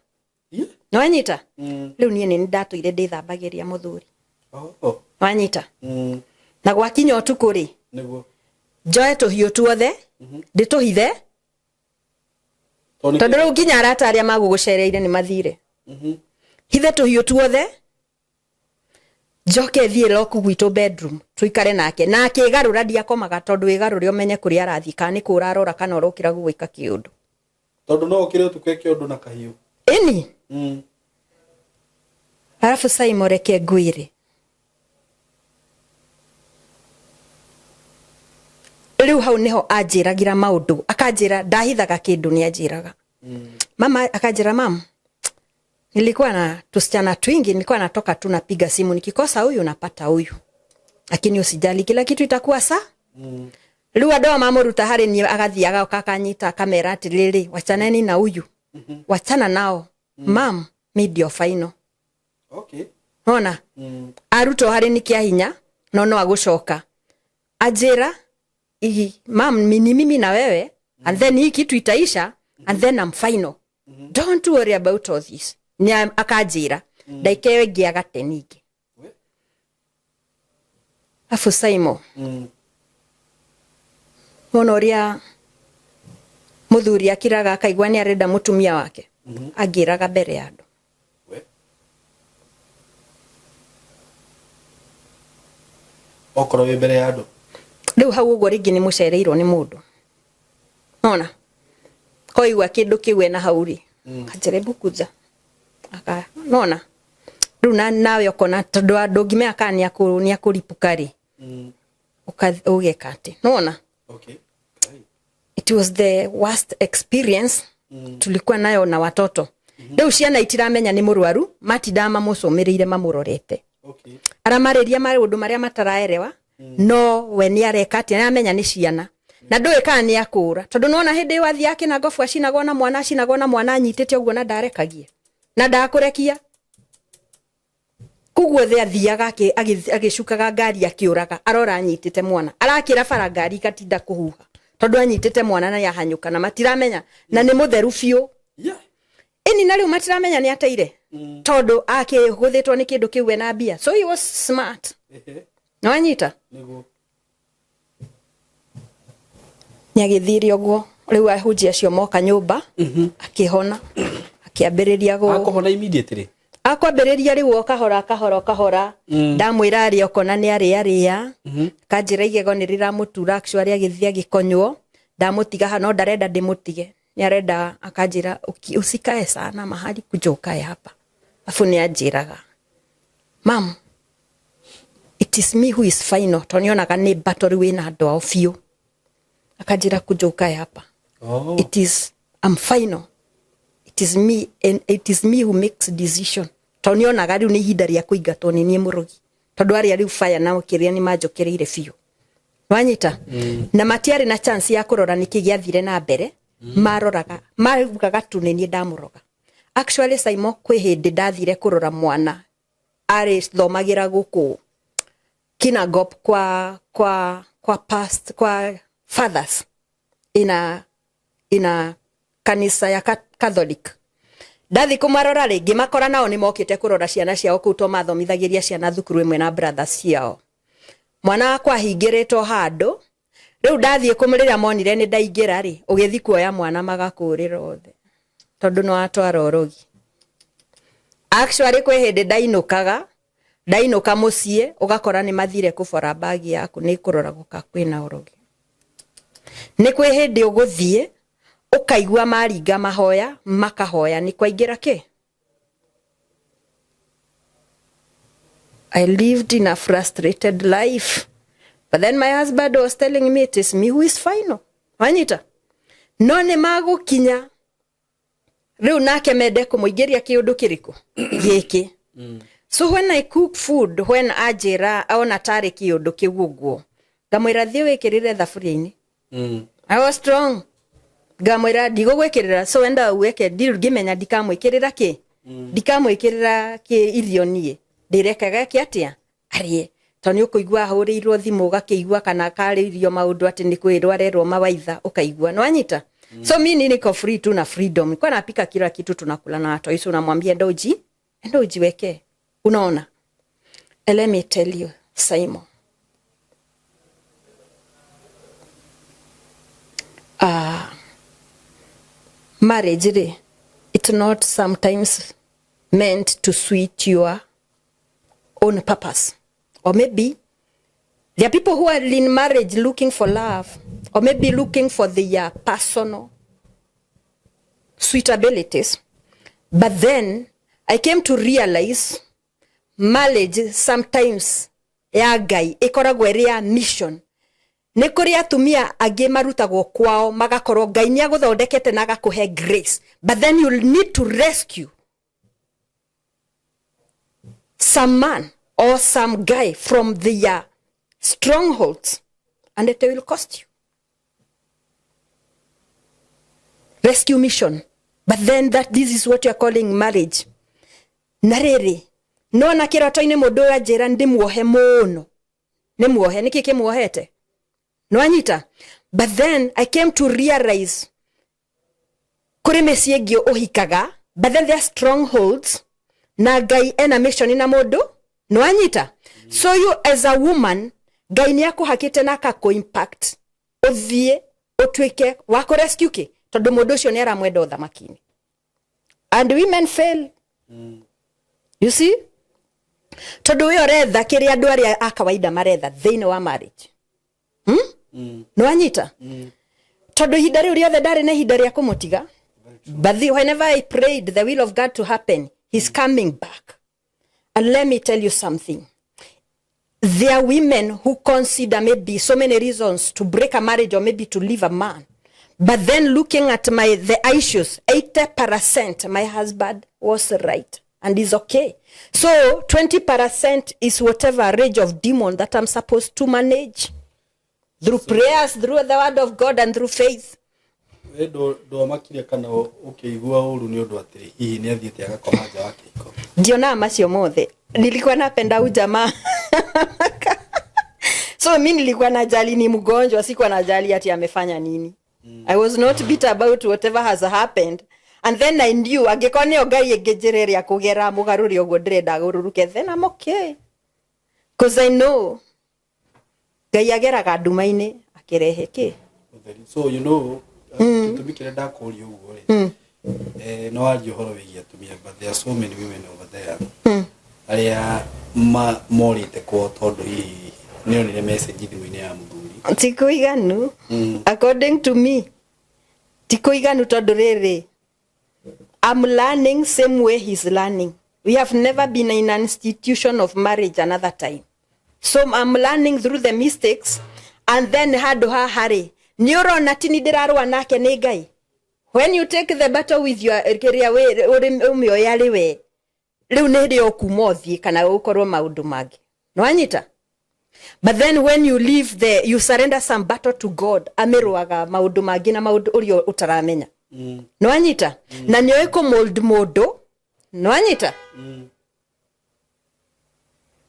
Nĩwanyita? Rĩu niĩ nĩ ndatũire ndĩthambagĩria mũthuri. Wanyita, na gwakinya ũtukũ rĩ, Nĩguo. njoe tũhiũ tuothe ndĩtũhithe, Tondũ tondũ rĩu nginya arata arĩa magũgũcereire nĩ mathire. Hithe tũhiũ tuothe, njoke thiĩ lock gwitũ bedroom tuikare nake, na akĩgarũra ndiakomaga, tondũ wĩgarũre ũmenye kũrĩa arathiĩ, kana nĩ kũra arora kana ũrokĩra gũgwĩka kĩũndũ. Tondũ no ũkĩre ũtukũ eke ũndũ na kahiũ. Ĩni. Arabu Saimo, reke ngwĩre, rĩu hau nĩho anjĩragĩra maũndũ, akanjĩra ndahithaga kĩndũ, nĩ anjĩraga. Mama akanjĩra, "Mam, nilikuwa na tusichana twingi, nilikuwa natoka tu napiga simu, nikikosa huyu napata huyu, lakini usijali, kila kitu itakuwa sa." Rĩu andũ aya mamũruta harĩ niĩ, agathiĩ agoka akanyita akamera atĩrĩrĩ, "Wachaneni na huyu, wachana nao, mam, mi ndio final." Ona arutwo harĩ nĩ kĩa hinya, no no agũcoka anjĩra, "Ihi, mam, ni mimi na wewe, and then hii kitu itaisha and then I'm final. Don't worry about all this." Nĩ akanjĩra ndagĩka ĩyo ĩngĩ agate ningĩ. We. Afu Saimo wona ũrĩa mũthuri akiraga akaigua nĩ arenda mũtumia wake angĩraga mbere ya andũ. We. Okorwo wĩ mbere ya andũ. Rĩu hau ũguo rĩngĩ nĩ mũcereirwo nĩ mũndũ nona koigua kĩndũ kĩu ena hau rĩ kajaribu kuja aka nona rĩu na nawe ũkona tondũ ndũngĩmenya kana nĩ akũripũka rĩ ũgeka atĩ nona. Okay. It was the worst experience tulikuwa nayo na watoto. Rĩu ciana itiramenya nĩ mũrwaru, matindaga mamũcũmĩrĩire mamũrorete. Okay. Aramarĩria maũndũ marĩa mataraerewa, no we nĩ areka atĩa, nĩaramenya nĩ ciana na ndũĩ kana nĩ akũra, tondũ nĩwona hĩndĩ ĩyo athiaga kĩnangobu acinagwo na mwana, acinagwo na mwana anyitĩte ũguo na ndarekagia na ndakũrekia. Koguo the athiaga agĩcukaga ngari akĩũraga, arora anyitĩte mwana, arakĩra bara ngari ikatinda kũhuha tondũ anyitĩte mwana na yahanyũka na matiramenya na nĩ mũtheru biũ. Ĩni na rĩu matiramenya nĩ ateire tondũ akĩgũthĩtwo nĩ kĩndũ kĩu ena mbia, so he was smart. Nĩwanyita? Nĩguo. Nĩ agĩthire ũguo. Rĩu ahunjia acio moka nyũmba, akĩhona, akĩambĩrĩria gũ Akũhona immediately. Akwambĩrĩria rĩu o kahora kahora o kahora. Ndamwĩra arĩa ũkona nĩ arĩa arĩa kanjĩra igego nĩ rĩramũtura, actually agĩthiĩ agĩkonywo. Ndamũtiga haha no ndarenda ndĩmũtige, nĩ arenda akanjĩra, "Usikae sana mahali, kuja ukae hapa." Afu nĩ anjĩraga, "Mam, it is me who is final," tondũ nĩonaga nĩ battle rĩu ĩna andũ ao biũ. Akanjĩra, "Kuja ukae hapa." Oh. It is I'm final, it is me and it is me who makes decision, tondũ nĩonaga rĩu nĩ ihinda rĩa kũingatwo, nĩ niĩ mũrogi, tondũ arĩa rĩu fire nao kĩrĩa nĩ manjũkĩrĩire biũ, wanyita? Na matiarĩ na chance ya kũrora nĩkĩ gĩathire na mbere. Maroraga maugaga tu nĩ niĩ ndamũroga. Actually, Saimo, kwĩ hĩndĩ ndathire kũrora mwana arĩ thomagĩra gũkũ Kinangop kwa past kwa fathers ina kanitha ya Catholic. Ndathi kũmarora rĩ, ngĩmakora nao nĩ mokĩte kũrora ciana ciao kũu, to mathomithagĩria ciana thukuru ĩmwe na brothers ciao. Mwana wakwa ahingĩrĩtwo handũ. Rĩu ndathiĩ kũmũrĩra, monire nĩ ndaingĩra rĩ, ũgĩthi kuoya mwana magakũrĩra othe tondũ nĩ watwara ũrogi. Actually, kwĩ hĩndĩ ndainũkaga, ndainũka mũciĩ ũgakora nĩ mathire kũbora bagi yaku, nĩ kũrora gũka kwĩna ũrogi. Nĩ kwĩ hĩndĩ ũgũthiĩ ũkaigua maringa mahoya makahoya nĩ kwaingĩra kĩ. I lived in a frustrated life. But then my husband was telling me it is me who is final. Wanyita? No nĩ magũkinya rĩu nake mende kũmũingĩria kĩũndũ kĩrĩkũ gĩkĩ. So when I cook food, when anjĩra ona tarĩ kĩũndũ kĩu ũguo, ngamwĩra, "Thiĩ wĩkĩrĩre thaburia-inĩ." I was strong. Ngamwĩra, "Ndigũgwĩkĩrĩra, so enda uweke." Ngĩmenya ndikamwĩkĩrĩra kĩ, ndikamwĩkĩrĩra kĩ irio niĩ ndĩrekaga kĩ atĩa arĩe, tondũ nĩ ũkũigua ahũrĩirwo thimũ, ũgakĩigua kana akarĩirio maũndũ atĩ nĩ kwĩrwo arerwo mawaitha, ũkaigua nĩwanyita. So mi niko free tu na freedom. Nilikuwa napika kila kitu, tunakula na watu hizo, unamwambia, "Enda ujiweke." Unaona? And let me tell you, Simon, marriage rĩ, it's not sometimes meant to suit your own purpose. Or maybe there are people who are in marriage looking for love, or maybe looking for their personal suitabilities. But then I came to realize marriage sometimes ya Ngai ĩkoragwo ĩrĩ ya mission. Nĩ kũrĩ atumia angĩ marutagwo kwao, magakorwo Ngai nĩ agũthondekete na agakũhe grace, but then you need to rescue some man or some guy from their strongholds, and it will cost you. Rescue mission. But then that this is what you are calling marriage. Na rĩrĩ, nona kĩroto-inĩ mũndũ ũyũ anjĩra ndĩmuohe mũno, nĩ muohe nĩkĩ kĩmuohete, nĩwanyita? But then I came to realize kũrĩ mĩciĩ ĩngĩ ũhikaga, but then there are strongholds, na Ngai ena mission na mũndũ, nĩwanyita? So you as a woman, Ngai nĩ akũhakĩte na akakũ impact ũthiĩ ũtuĩke wa kũ rescue kĩ, tondũ mũndũ ũcio nĩ aramwenda ũthamaki-inĩ. And women fail. You see, tondũ we ũretha kĩrĩa andũ arĩa a kawaida maretha thĩinĩ wa marriage. Nĩwanyita? Tondũ ihinda rĩu rĩothe ndarĩ na ihinda rĩa kũmũtiga. But whenever I prayed the will of God to happen, he's coming back. And let me tell you something. There are women who consider maybe so many reasons to break a marriage or maybe to leave a man. But then looking at my the issues, 80% my husband was right and is okay. So 20% is whatever rage of demon that I'm supposed to manage through prayers, through the word of God and through faith. We ndwamakire kana ũkĩigua ũru nĩ ũndũ atĩ hihi nĩ athiĩte agakoma nja wa kĩhiko? Ndionaga macio mothe. Nilikuwa napenda huyu jamaa, so mi nilikuwa najali ni mgonjwa, sikuwa najali ati amefanya nini. I was not bitter about whatever has happened. And then I knew angĩkorwo nĩyo Ngai ĩngĩ njĩra ĩrĩa kũgera mũgarũre ũguo ndĩrenda agũrũrũke, then I'm okay, 'cause I know Ngai ageraga nduma-inĩ akĩrehe kĩ. Ũtheri. So gĩtũmi kĩrĩa ndakũria ũguo rĩ, no waria ũhoro wĩgiĩ atumia, but there are so many women over there arĩa morĩte kwao tondũ hihi nĩonire message thimũ-inĩ ya mũthuri. Ti kũiganu. According to me, ti kũiganu, tondũ rĩrĩ, I'm learning same way he's learning. We have never been in an institution of marriage another time, so I'm learning through the mistakes. And then handũ haha rĩ, nĩ ũrona ti ni ndĩrarũa nake, nĩ Ngai. When you take the battle with your kĩrĩa ũmĩoya rĩ, we rĩu nĩ rĩo ũkuma ũthiĩ kana ũkorwo maũndũ mangĩ, nĩwanyita? But then when you leave the you surrender some battle to God, amĩrũaga maũndũ mangĩ na maũndũ ũrĩa ũtaramenya, nĩwanyita? Na nĩoĩ kũmold mũndũ, nĩwanyita?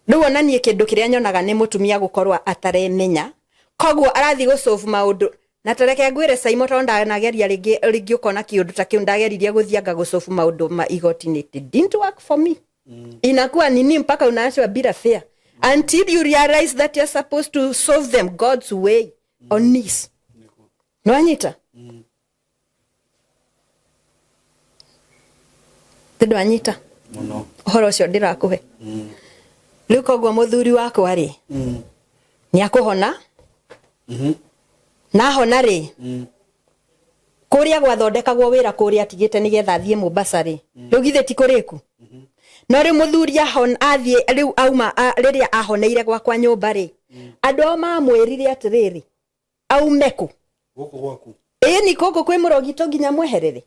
Rĩu ona niĩ kĩndũ kĩrĩa nyonaga nĩ mũtumia gũkorwo ataremenya, koguo arathiĩ gũsolve maũndũ. Na tareke ngwĩre, Saimo, tondũ ndanageria rĩngĩ rĩngĩ ũkona kĩũndũ ta kĩu, ndageririe gũthianga gũsolve maũndũ ma igoti-inĩ, it didn't work for me. Inakuwa nini mpaka unaachwa bila fair until you realize that you're supposed to solve them God's way on knees, nĩwanyita? Ndwanyita? Mũno. Ũhoro ũcio ndĩrakũhe rĩu. Koguo mũthuri wakwa rĩ, nĩ akũhona. Na ahona rĩ, kũrĩa gwathondekagwo wĩra kũrĩa atigĩte nĩgetha athiĩ Mombasa rĩ, rĩu githĩ ti kũrĩku? No rĩu mũthuri ahona athiĩ rĩu auma rĩrĩa ahoneire gwakwa nyũmba rĩ, andũ ao mamwĩrire atĩrĩrĩ, aume kũ? Gũkũ gwaku? Ĩĩ, ni gũkũ kwĩ mũrogi, to nginya mweherere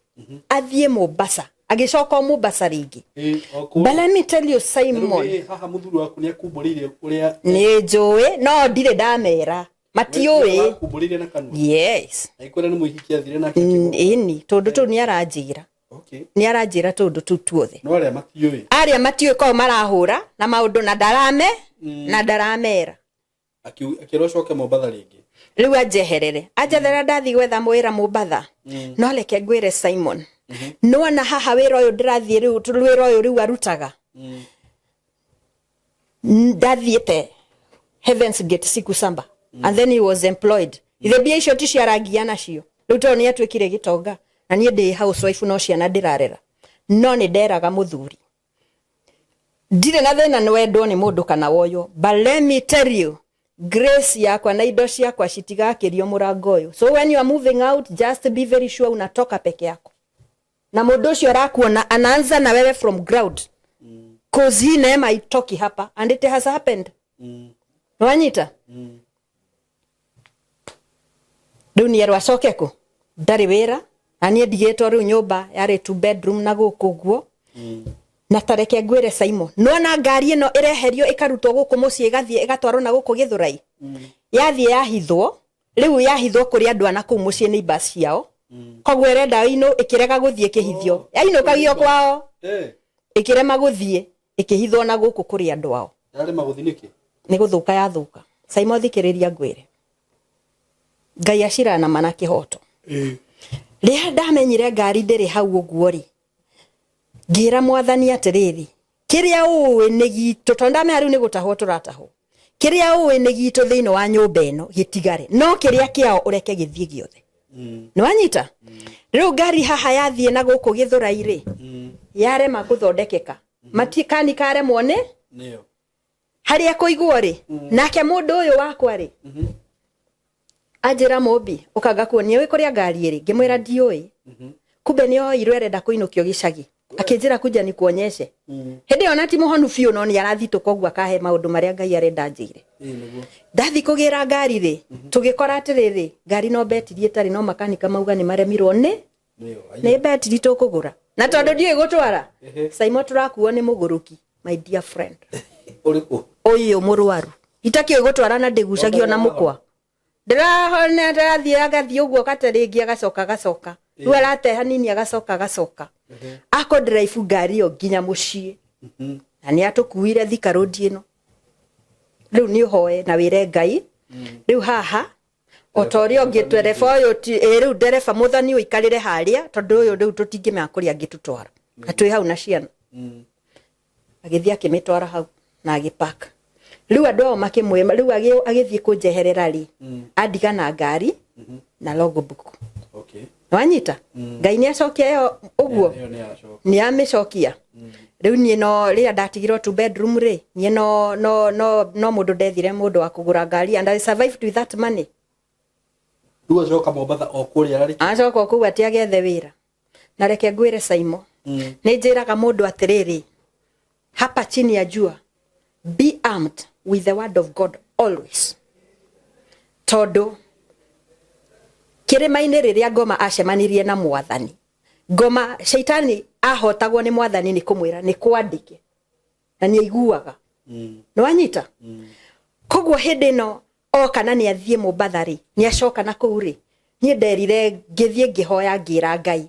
athiĩ Mombasa, agĩcoka o Mombasa rĩngĩ. Ĩ, o kũu. But let me tell you, Simon. Rĩu, haha mũthuri waku nĩ akumbũrĩire ũrĩa? Nĩ njũĩ, no ndirĩ ndamera, matiũĩ. Akumbũrĩire na kanua? Yes. Na ikwĩra nĩ mũhiki athire nake? Ĩni, tondũ tũu nĩ aranjĩra. Nĩ aranjĩra tũndũ tũu tuothe. No arĩa matiũĩ. Arĩa matiũĩ ko marahũra na maũndũ na ndarame na ndaramera. Akĩrwo acoke Mombatha rĩngĩ? Rĩu anjeherere, anjetherera, ndathiĩ gwetha mwĩra Mombatha. No reke ngwĩre, Simon, nĩwona haha wĩra ũyũ ndĩrathiĩ rĩu, wĩra ũyũ rĩu arutaga, ndathiĩte Heavens Gate siku 7 and then he was employed. Ithe mbia icio ti ciarangia nacio rĩu, tondũ nĩ atuĩkire gĩtonga na niĩ ndĩ housewife, no ciana ndĩrarera. No nĩ nderaga mũthuri ndirĩ na thĩna nĩ wendwo nĩ mũndũ kana woywo, but let me tell you, grace yakwa na indo ciakwa citigakĩrio mũrango ũyũ. So when you are moving out, just be very sure unatoka peke yako na mũndũ ũcio arakuona anaanza na wewe from ground, 'cause hii neema itoki hapa, and it has happened. Nĩwanyita? Rĩu nĩerwo acoke kũ, ndarĩ wĩra na niĩ ndigĩtwo rĩu nyũmba yarĩ two bedroom na gũkũ ũguo. Na tareke ngwĩre, Simon, nĩwona ngari ĩno ĩreherio ĩkarutwo gũkũ mũciĩ ĩgathiĩ ĩgatwarwo na gũkũ Gĩthũrai, yathiĩ yahithwo, rĩu yahithwo kũrĩ andũ ana kũu mũciĩ, neighbors ciao. Koguo ĩrenda ino ĩkĩrega gũthiĩ ĩkĩhithio, yainũkagio kwao. Ĩkĩrema gũthiĩ, ĩkĩhithwo na gũkũ kũrĩ andũ ao. Yarema gũthiĩ nĩkĩ? Nĩ gũthũka yathũka. Simon, thikĩrĩria ngwĩre, Ngai acirana mana kĩhoto. Rĩrĩa ndamenyire ngari ndĩrĩ hau ũguo rĩ, ngĩra Mwathani atĩrĩrĩ, kĩrĩa ũĩ nĩ gitũ, tondũ ndamenya rĩu nĩ gũtahwo tũratahwo. Kĩrĩa ũĩ nĩ gitũ thĩinĩ wa nyũmba ĩno gĩtigare, no kĩrĩa kĩao ũreke gĩthiĩ gĩothe. Nĩ wanyita? Rĩu ngari haha yathiĩ na gũkũ Gĩthũrai rĩ, yarema gũthondekeka, matikani karemwo nĩ Nĩyo. Harĩa kũigwo rĩ. Nake mũndũ ũyũ wakwa rĩ, anjĩra, "Mũmbi, ũkanga kuonia wĩ kũrĩa ngari ĩrĩ." Ngĩmwĩra ndiũĩ. Kumbe nĩ oirwo arenda kũinũkio gĩcagi. Akĩnjĩra, "Kuja nikuonyeshe." Hĩndĩ ĩyo na ti mũhonu biũ, no nĩ arathitũka ũguo akahe maũndũ marĩa Ngai arenda njĩre. Ĩĩ nĩguo. Ndathi kũgĩra ngari rĩ, tũgĩkora atĩrĩrĩ, ngari no betiri ĩtarĩ, no makanika mauga nĩ maremirwo nĩ Nĩyo. Nĩ betiri tũkũgũra, na tondũ ndiũĩ gũtwara, Saimo, tũrakuo nĩ mũgũrũki, my dear friend. Ũrĩkũ? Ũyũ mũrwaru itakĩũĩ gũtwara na ndĩgucagio na mũkwa. Ndĩrahona ndĩrathiĩ, agathiĩ ũguo kate rĩngĩ, agacoka agacoka, rĩu arate hanini, agacoka agacoka, ako drive ngari ĩyo nginya mũciĩ, na nĩ atũkuire Thika Road ĩno. Rĩu nĩ ũhoe na wĩre Ngai rĩu haha o ta ũrĩa ũngĩ ndereba ũyũ ĩ rĩu ndereba mũthani ũikarĩre harĩa, tondũ ũyũ rĩu tũtingĩmenya kũrĩa angĩtũtwara na twĩ hau na ciana. Agĩthiĩ akĩmĩtwara hau na agĩpark. Rĩu andũ ao makĩmwĩma. Rĩu agĩthiĩ kũnjeherera rĩ, andiga na ngari na logbook. Wanyita? Ngai nĩ acokia ĩyo ũguo. Ĩyo nĩ yacoka. Nĩ amĩcokia. Rĩu niĩ no rĩrĩa ndatigirwo two bedroom rĩ, niĩ no mũndũ ndethire mũndũ wa kũgũra ngari, and I survived with that money. Rĩu acoka Mombatha o kũrĩa rarĩ. Acoka o kũu atĩ agethe wĩra. Na reke ngwĩre, Saimo, nĩ njĩraga mũndũ atĩrĩrĩ, hapa chini ya jua, be armed with the word of God always, tondũ kĩrĩma-inĩ rĩrĩa ngoma acemanirie na Mwathani, ngoma shaitani ahotagwo nĩ Mwathani nĩ kũmwĩra nĩ kwandĩke, na nĩ aiguaga. Nĩ wanyita? Koguo hĩndĩ ĩno oka na nĩ athiĩ Mombatha rĩ, nĩ acoka na kũu rĩ, niĩ nderire ngĩthiĩ ngĩhoya, ngĩra Ngai,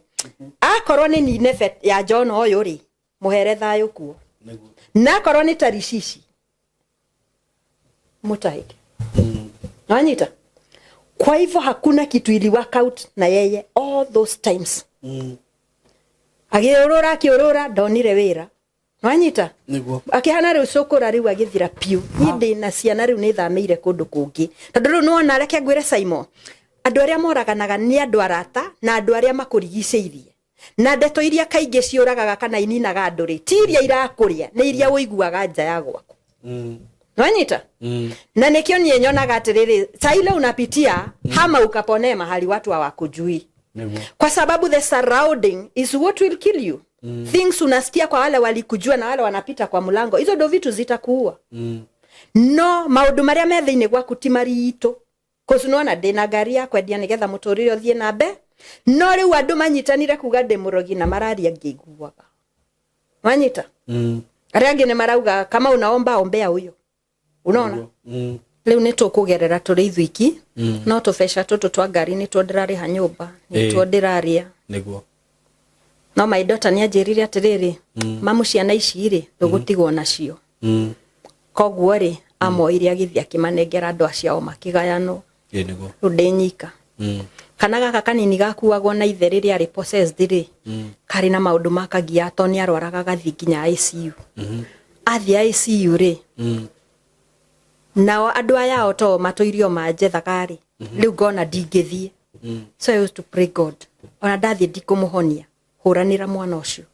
akorwo nĩ Nineve ya Jona ũyũ rĩ, mũhere thayũ kuo. Nĩguo. Na akorwo nĩ Tarishishi, mutahike. Wanyita? Kwa hivyo hakuna kitu ili work out na yeye all those times. Agĩũrũra akĩũrũra, ndonire wĩra. Wanyita? Nĩguo. Akĩhana rĩu cũkũra, rĩu agĩthira piũ. Niĩ ndĩ na ciana rĩu, nĩ thamĩire kũndũ kũngĩ, tondũ rĩu nĩwona, reke ngwĩre, Saimo, andũ arĩa moraganaga nĩ andũ arata na andũ arĩa makũrigicĩirie, na ndeto iria kaingĩ ciũragaga kana ininaga andũ rĩ, ti iria irakũrĩa, nĩ iria ũiguaga nja ya gwaku. Wanyita? Na nĩkĩo niĩ nyonaga atĩrĩrĩ, saa ile unapitia hama ukaponee mahali watu hawakujui, Nĩguo. Kwa sababu the surrounding is what will kill you. Things unasikia kwa wale walikujua na wale wanapita kwa mlango, hizo ndo vitu zitakuua. No maundu maria me thĩinĩ gwaku ti maritũ. Cause nĩwona ndĩna ngari ya kwendia nĩgetha mũtũrĩre ũthiĩ na mbe, no rĩu andũ manyitanire kuga ndĩ mũrogi na mararia ngĩiguaga. Wanyita? Arĩa angĩ nĩ marauga, "Kama unaomba, ombea huyo." Unaona? Rĩu nĩ tũkũgerera tũrĩ ithuiki, no tũbeca tũtũ twa ngari nĩtuo ndĩrarĩha nyũmba, nĩtuo ndĩrarĩa. Nĩguo. No my daughter nĩ anjĩrire atĩrĩrĩ, "Mamu, ciana ici rĩ, ndũgũtigwo nacio." Koguo rĩ, amoire agĩthiĩ akĩmanengera andũ acio ao makĩgayanwo. Ĩĩ nĩguo. Rĩu ndĩ nyika. Kana gaka kanini gakuagwo na ithe rĩrĩa arĩ possessed rĩ, karĩ na maũndũ makagia to nĩ arwaraga agathiĩ nginya ICU. Athiĩ ICU rĩ, nao andũ aya ao to matũirio manjethaga rĩ, rĩu ngona ndingĩthiĩ. So I used to pray, "God, ona ndathiĩ ndikũmũhonia, hũranĩra mwana ũcio."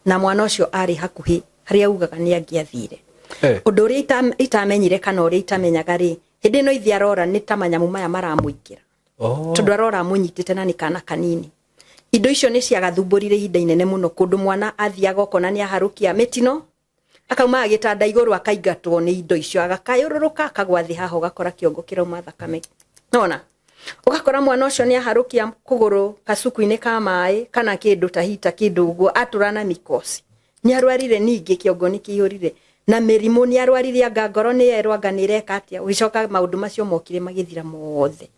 Na mwana ũcio arĩ hakuhĩ harĩa augaga nĩ angĩathire. Ũndũ ũrĩa itamenyire kana ũrĩa itamenyaga rĩ, hĩndĩ ĩno ithe arora nĩ ta manyamu maya maramũingĩra. Tondũ arora amũnyitĩte na nĩ kana kanini. Indo icio nĩ ciagathumbũrire ihinda inene mũno, kũndũ mwana athiaga ũkona nĩ aharũkia mĩtino, akaumaga gĩtanda igũrũ akaingatwo nĩ indo icio, agakayũrũrũka akagwa thĩ haha, ũgakora kĩongo kĩrauma thakame. Nona ũgakora mwana ũcio nĩ aharũkia kũgũrũ kacuku-inĩ ka maĩ kana kĩndũ ta hita kĩndũ ũguo, atũra na mikosi. Nĩ arwarire ningĩ, kĩongo nĩ kĩihũrire na mĩrimũ, nĩ arwarire anga ngoro nĩ yerwo anga nĩ ĩreka atĩa. Ũgĩcoka maũndũ macio mokire magĩthira mothe.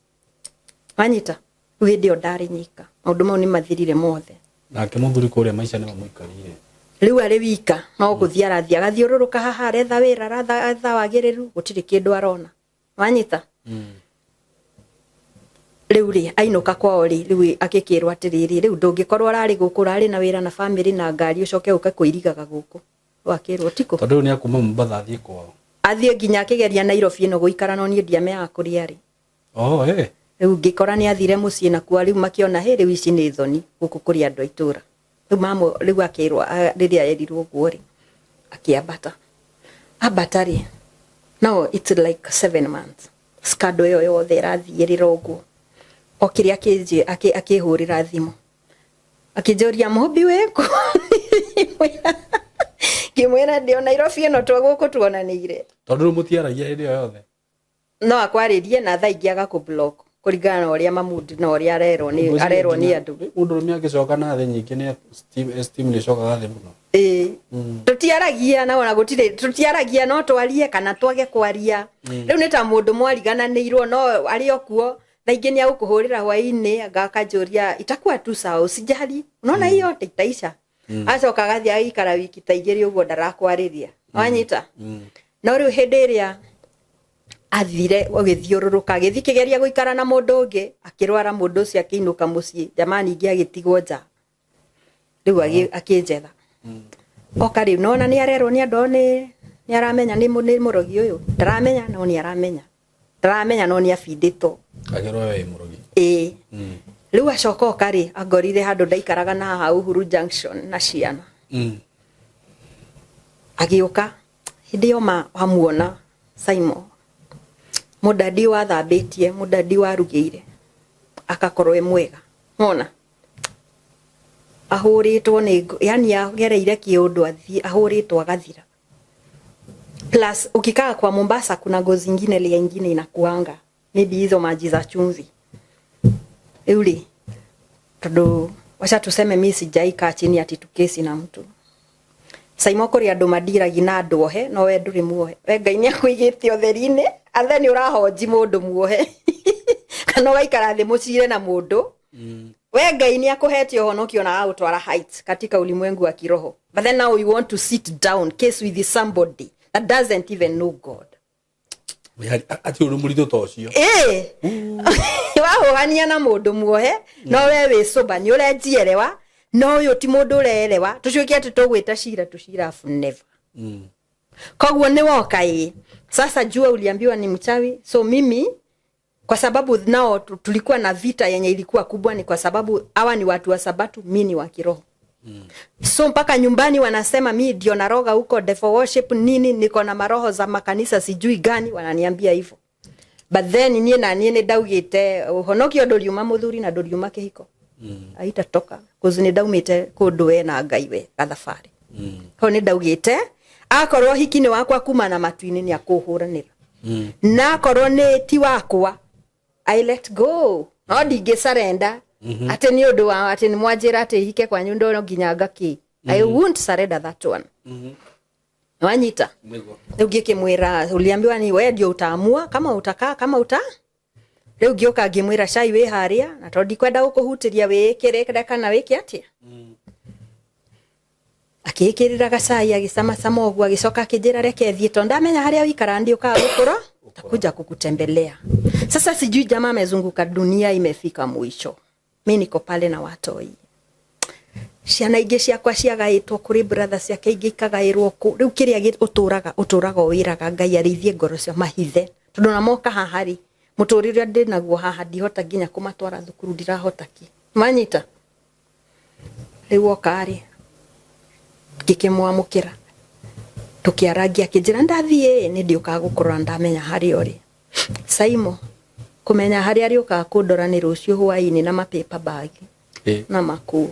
Wanyita? Rĩu hĩndĩ ĩyo ndarĩ nyika, maũndũ mau nĩ mathirire mothe. Nake mũthuri kũrĩa maica nĩmo mũikarire. Rĩu arĩ wika, no gũthiĩ arathiĩ agathiũrũrũka haha, aretha wĩra, aretha wagĩrĩru, gũtirĩ kĩndũ arona. Wanyita? Rĩu rĩ, ainũka kwao rĩ, rĩu agĩkĩrwo atĩrĩrĩ, rĩu ndũngĩkorwo ũrarĩ gũkũ, ũrarĩ na wĩra na bamĩrĩ na ngari, ũcoke ũke kũirigaga gũkũ. Rĩu akĩrwo tikũ. Tondũ rĩu nĩ akuma Mombatha athiĩ kwao. Athiĩ nginya akĩgeria Nairobi ĩno gũikara, no niĩ ndiamenyaga kũrĩa arĩ. Oh, eh. Rĩu ngĩkora nĩ athire mũciĩ nakuo, rĩu makĩona hĩ, rĩu ici nĩ thoni gũkũ kũrĩ andũ a itũra. Rĩu mamo rĩu akĩrwo, rĩrĩa erirwo ũguo rĩ, akĩambata. Ambata rĩ, no it's like 7 months, scandal ĩyo yothe ĩrathiĩrĩra ũguo. O kĩrĩa akĩhũrĩra thimũ, akĩnjũria, "Mũmbi wĩkũ?" Ngĩmwĩra ndĩ o Nairobi ĩno twa gũkũ tuonanĩire. Tondũ rĩu mũtiaragia hĩndĩ ĩyo yothe. No akwarĩrie na thaa ingĩ agakũ-block kũringana na ũrĩa mamudi na ũrĩa arerwo nĩ andũ. Mũndũrũme angĩcoka na thĩ nyingĩ nĩ esteem nĩ ĩcokaga thĩ mũno. Ĩĩ, tũtiaragia na ona gũtirĩ tũtiaragia, no twarie kana twage kwaria. Rĩu nĩ ta mũndũ mwarigananĩirwo, no arĩ o kuo. Thaa ingĩ nĩ agũkũhũrĩra hwaĩ-inĩ, akanjũria, "Itakuwa tu sawa, usijali, unaona hii yote itaisha." Acoka agathiĩ agaikara wiki ta 2 ũguo ndarakwarĩria, wanyita? No rĩu hĩndĩ ĩrĩa athire ũgĩthiũrũrũka, agĩthiĩ kĩgeria gũikara na mũndũ ũngĩ, akĩrwara, mũndũ ũcio akĩinũka mũciĩ, jamani, ingĩ agĩtigwo nja. Rĩu akĩnjetha oka. Rĩu nona nĩ arerwo nĩ andũ ao, nĩ aramenya nĩ mũrogi ũyũ. Ndaramenya, no nĩ aramenya, ndaramenya, no nĩ abindĩtwo. Agĩrwo we wĩ mũrogi. Ĩĩ. Rĩu acoka oka rĩ, angorire handũ ndaikaraga na haha Uhuru Junction na ciana. Agĩũka hĩndĩ ĩyo ma wamuona Simon, mũndadi wathambĩtie, mũndadi warugĩire, akakorwo e mwega. Wona ahũrĩtwo nĩ yani agereire kĩũndũ, athiĩ ahũrĩtwo agathira. Plus ukikaa kwa Mombasa kuna ngozi ingine, layer ingine inakuanga, maybe hizo maji za chumvi. Rĩu rĩ, tondũ wacha tuseme mi sijaikaa chini ati tukesi na mtu. Saimo, kũrĩ andũ mandiragi na andũ ohe, no we ndũrĩ muohe. We Ngai nĩ akũigĩte ũtheri-inĩ, and then ũrahonji mũndũ muohe kana ũgaikara thĩ mũcire na mũndũ. We Ngai nĩ akũhete ũhonokio na agũtwara heights katika ulimwengu wa kiroho, but then now you want to sit down, case with somebody that doesn't even know God. Ati ũndũ mũritũ ta ũcio. Ĩĩ, wahũhania na mũndũ muohe, no we wĩ sober, nĩ ũrenjielewa, no ũyũ ti mũndũ ũreelewa. Tũcuĩke atĩ tũgwĩta cira tũcira, never. Koguo nĩ woka ĩ, sasa jua uliambiwa ni mchawi. So mimi kwa sababu nao tulikuwa na vita yenye ilikuwa kubwa, ni kwa sababu hawa ni watu wa sabatu, mi ni wa kiroho. So mpaka nyumbani wanasema mi ndio naroga huko, devil worship nini, niko na maroho za makanisa sijui gani, wananiambia hivyo. But then niĩ na niĩ nĩ ndaugĩte ũhonokio ndũriuma mũthuri na ndũriuma kĩhiko. Aitatoka cause nĩ ndaumĩte kũndũ we na Ngai we gathabarĩ. Ho nĩ ndaugĩte akorwo hiki nĩ wakwa kuma na matu-inĩ, nĩ akũhũranĩra, na akorwo nĩ ti wakwa, I let go, no ndingĩ surrender atĩ nĩ ũndũ wa atĩ nĩ mwanjĩra atĩ hike kwanyu ndo nginya ngakĩ. I won't surrender that one, wanyita? Nĩguo. Rĩu ngĩkĩmwĩra, "Uliambiwa ni wewe ndio utaamua kama utakaa, kama uta." Rĩu ngĩũka ngĩmwĩra, "Cai wĩ harĩa, na tondũ ndikwenda gũkũhutĩria, wĩĩkĩrĩre kana wĩke atĩa." Akĩĩkĩrĩra gacai, agĩcamacama ũguo, agĩcoka akĩnjĩra, "Reke thiĩ, tondũ ndamenya harĩa wĩikara ndiũkaga gũkũra, takuja kukutembelea." Sasa sijui jamaa amezunguka dunia, imefika mwisho, mi niko pale na watoi, ciana ingĩ ciakwa ciagaĩtwo kũrĩ brother ciake, ingĩ ikagaĩrwo kũ. Rĩu kĩrĩa ũtũraga ũwĩraga Ngai arĩithie ngoro cio mahithe, tondũ na moka haha rĩ, mũtũrĩre ũrĩa ndĩ naguo haha ndihota nginya kũmatwara thukuru, ndirahota ki, manyita. Rĩu oka rĩ, ngĩkĩmwamũkĩra, tũkĩarangia, akĩnjĩra, "Ndathiĩ, nĩ ndiũkaga gũkũrora, ndamenya harĩa ũrĩ." Saimo, kũmenya harĩa arĩũkaga kũndora nĩ rũciũ hwaĩ-inĩ na mapaper bag na makuo.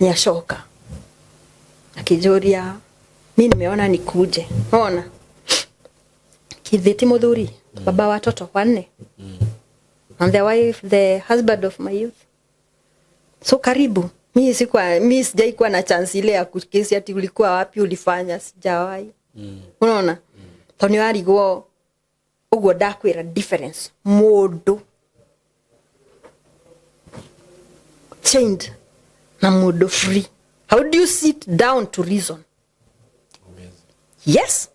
Nĩ acoka akĩnjũria, "Mi nimeona nikuje." Ona kithĩ ti mũthuri, baba watoto wanne and the wife, the husband of my youth. So karibu. Mi sikuwa, mi sijaikuwa na chance ile ya kukesi ati ulikuwa wapi, ulifanya, sijawahi. Unaona, tondũ nĩ warigwo ũguo. Ndakwĩra difference mũndũ chained na mũndũ free. How do you sit down to reason? Yes,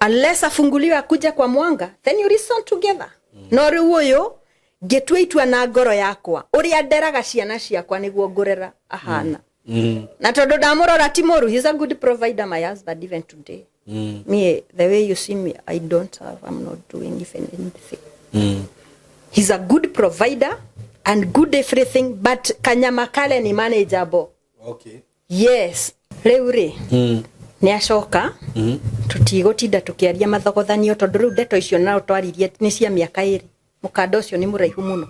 unless afunguliwe akuja kwa mwanga, then you reason together. No rĩu ũyũ ngĩtua itua na ngoro yakwa, ũrĩa nderaga ciana ciakwa nĩguo ngũrera ahana. Na tondũ ndamũrora ti mũru, he's a good provider, my husband, even today. Me, the way you see me, I don't have, I'm not doing even anything. He's a good provider and good everything, but kanyama kale ni manageable. Yes, rĩu rĩ, nĩ acoka, tũtigũtinda tũkĩaria mathogothanio, tondũ rĩu ndeto icio nao twaririe nĩ cia mĩaka 2, mũkanda ũcio nĩ mũraihu mũno.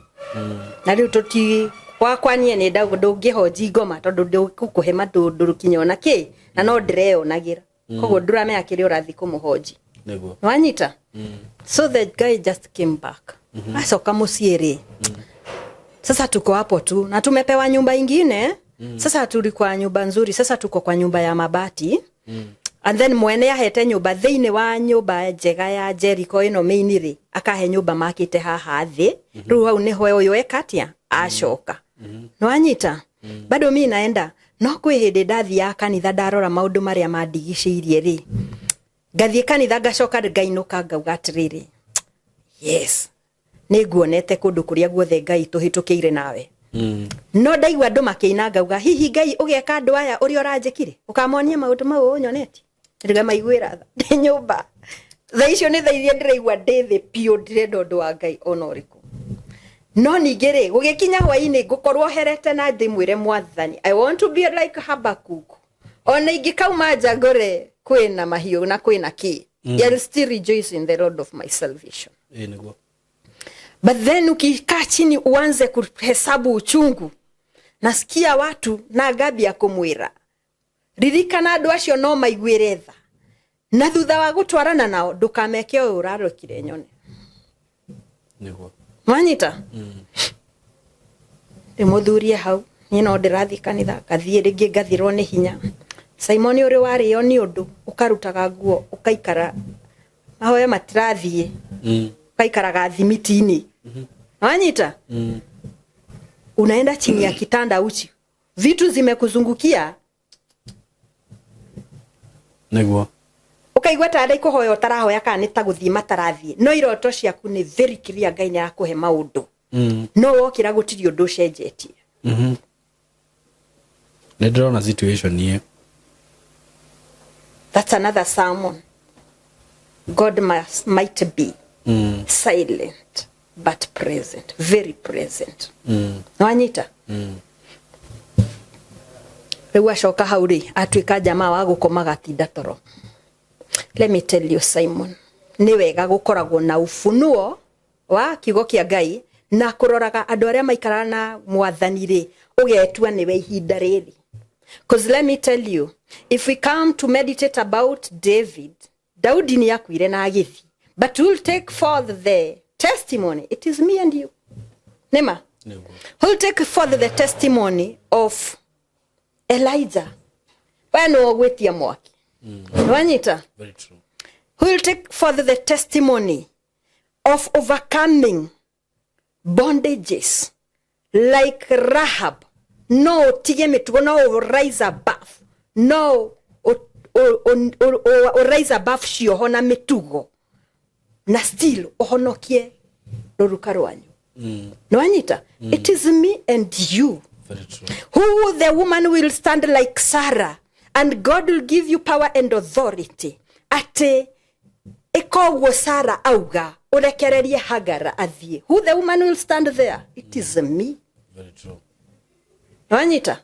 Na rĩu tũti gwakwa niĩ nĩ ndũngĩhonji ngoma, tondũ ndũkũkũhe ndũkinya ona kĩ, na no ndĩreyonagĩra, koguo ndũramenya kĩrĩa ũrathiĩ kũmũhonji. Wanyita? So the guy just came back. Acoka mũciĩ rĩ, sasa tuko hapo tu na tumepewa nyumba ingine. Sasa tulikuwa nyumba nzuri, sasa tuko kwa nyumba ya mabati. And then mwene ahete nyumba thĩinĩ wa nyumba njega ya Jericho ĩno main rĩ, akahe nyumba makĩte haha thĩ. Rĩu hau nĩho ũyũ ekatia acoka. Nĩwanyita? Bado mi naenda, no kwĩ hĩndĩ ndathiaga kanitha, ndarora maũndũ marĩa mandigicĩirie rĩ, ngathiĩ kanitha, ngacoka ngainũka, ngauga atĩrĩrĩ, yes, nĩ nguonete kũndũ kũrĩa guothe Ngai tũhĩtũkĩire nawe. No ndaigua andũ makĩina, ngauga, hihi Ngai ũgeka andũ aya ũrĩa ũranjĩkire, ũkamonia maũndũ mau ũnyonetie, ndiga maiguĩra tha ndĩ nyũmba. Thaa icio nĩ thaa iria ndĩraigua ndĩ thĩ biũ, ndirenda ũndũ wa Ngai ona ũrĩkũ. No ningĩ rĩ, gũgĩkinya hwainĩ, ngũkorwo herete na ndĩmwĩre Mwathani, I want to be like Habakkuk. Ona ingĩkauma nja ngore kwĩna mahiũ na kwĩna kĩ, I'll still rejoice in the Lord of my salvation. Ĩĩ nĩguo. But then ukikaa chini uanze kuhesabu uchungu, nasikia watu na ngambia kumwira, ririkana andũ acio no maiguĩre tha, na thutha wa gũtwarana nao ndũkameke ũyũ ũrarokire nyone. Mwanyita? Ndĩmũthurie hau, niĩ no ndĩrathiĩ kanitha, ngathiĩ rĩngĩ ngathirwo nĩ hinya. Simon, ũrĩ warĩo nĩ ũndũ ũkarutaga nguo, ũkaikara mahoya matirathiĩ, ũkaikaraga thimiti-inĩ. Wanyita? Unaenda chini ya kitanda uchi, vitu zimekuzungukia. Ũkaigua tarĩ kũhoya ũtarahoya, kana nĩ ta gũthiĩ matarathiĩ, no iroto ciaku nĩ very clear, Ngai nĩ arakũhe maũndũ, no wokĩra gũtirĩ ũndũ ũcenjetie. Nĩ ndĩrona situation niĩ. That's another sermon. God might be silent but present, very present. Nwanyita? Rĩu acoka hau rĩ, atuĩka jamaa wa gũkomaga atinda toro. Let me tell you, Simon, nĩ wega gũkoragwo na ufunuo wa kiugo kĩa Ngai na kũroraga andũ arĩa maikaraga na Mwathani rĩ, ũgetua nĩwe ihinda rĩrĩ. Because let me tell you, if we come to meditate about David, Daudi nĩ akuire na agĩthiĩ, but we'll take forth the testimony. It is me and you. Nĩma? Who'll take forth the testimony of Elijah? We nĩwe ũgwĩtia mwaki. Nĩwanyita? Very true. Who will take forth the testimony of overcoming bondages like Rahab? No ũtige mĩtugo, no ũ rise above, no ũ rise above cioho na mĩtugo, na still ũhonokie rũruka rwanyu. Nĩwanyita? It is me and you. Very true. Who the woman will stand like Sarah, and God will give you power and authority atĩ ĩkoguo Sarah auga ũrekererie Hagara athiĩ. Who the woman will stand there? It is me. Very true. Nĩwanyita?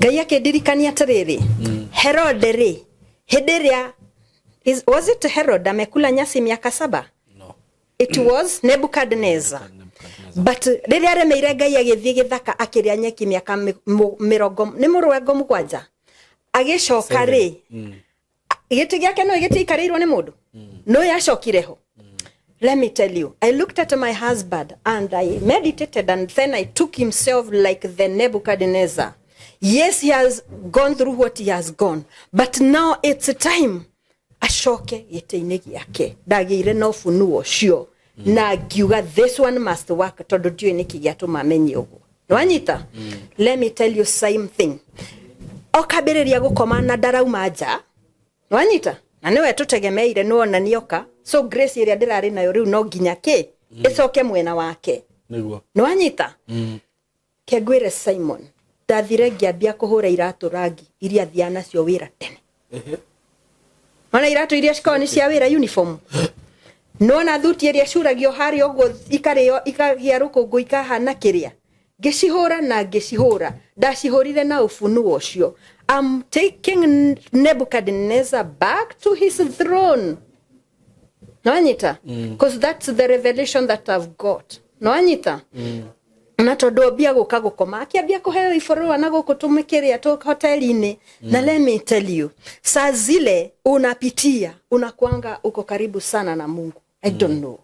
Ngai akĩndirikania atĩrĩrĩ, Herode rĩ, hĩndĩ ĩrĩa was it Herod amekula nyasi miaka 7? No. It was Nebuchadnezzar. Nebuchadnezzar. But rĩrĩa aremeire Ngai, agĩthiĩ gĩthaka, akĩrĩa nyeki mĩaka 70 agĩcoka rĩ, gĩtĩ gĩake no gĩtiikarĩirwo nĩ mũndũ, no yacokire ho. Let me tell you, I looked at my husband and I meditated, and then I took himself like the Nebuchadnezzar. Yes, he has gone through what he has gone, but now it's time acoke gĩtĩ-inĩ gĩake. Ndagĩire na ũfunuo ũcio na ngiuga, this one must work, tondũ ndiũĩ nĩkĩ gĩatũma amenye ũguo. Nĩwanyita? Let me tell you same thing, okambĩrĩria gũkoma na ndarauma nja. Nĩwanyita? Na nĩwe tũtegemeire, nĩwona nĩoka, so grace ĩrĩa ndĩrarĩ nayo rĩu no nginya kĩ ĩcoke mwena wake. Nĩwanyita? Kengwĩre, Simon, ndathire ngĩambia kũhũra iratũ rangi iria thiaga nacio wĩra tene. Ona iratũ iria cikoragwo nĩ cia wĩra, uniform. Nona thuti ĩrĩa ciuragio harĩa ũguo, ikarĩo, ikagĩa rũkũngũ, ikahana kĩrĩa. Ngĩcihũra na ngĩcihũra, ndacihũrire na ufunuo ũcio. I'm taking Nebuchadnezzar back to his throne. Nwanyita? Because that's the revelation that I've got. Nwanyita? Na tondũ ambia gũka gũkoma, akĩambia kũheo iborũa na gũkũ tũmĩkĩrĩa tũ hoteli-inĩ. Na let me tell you, saa zile unapitia, unakuanga uko karibu sana na Mungu. I don't know,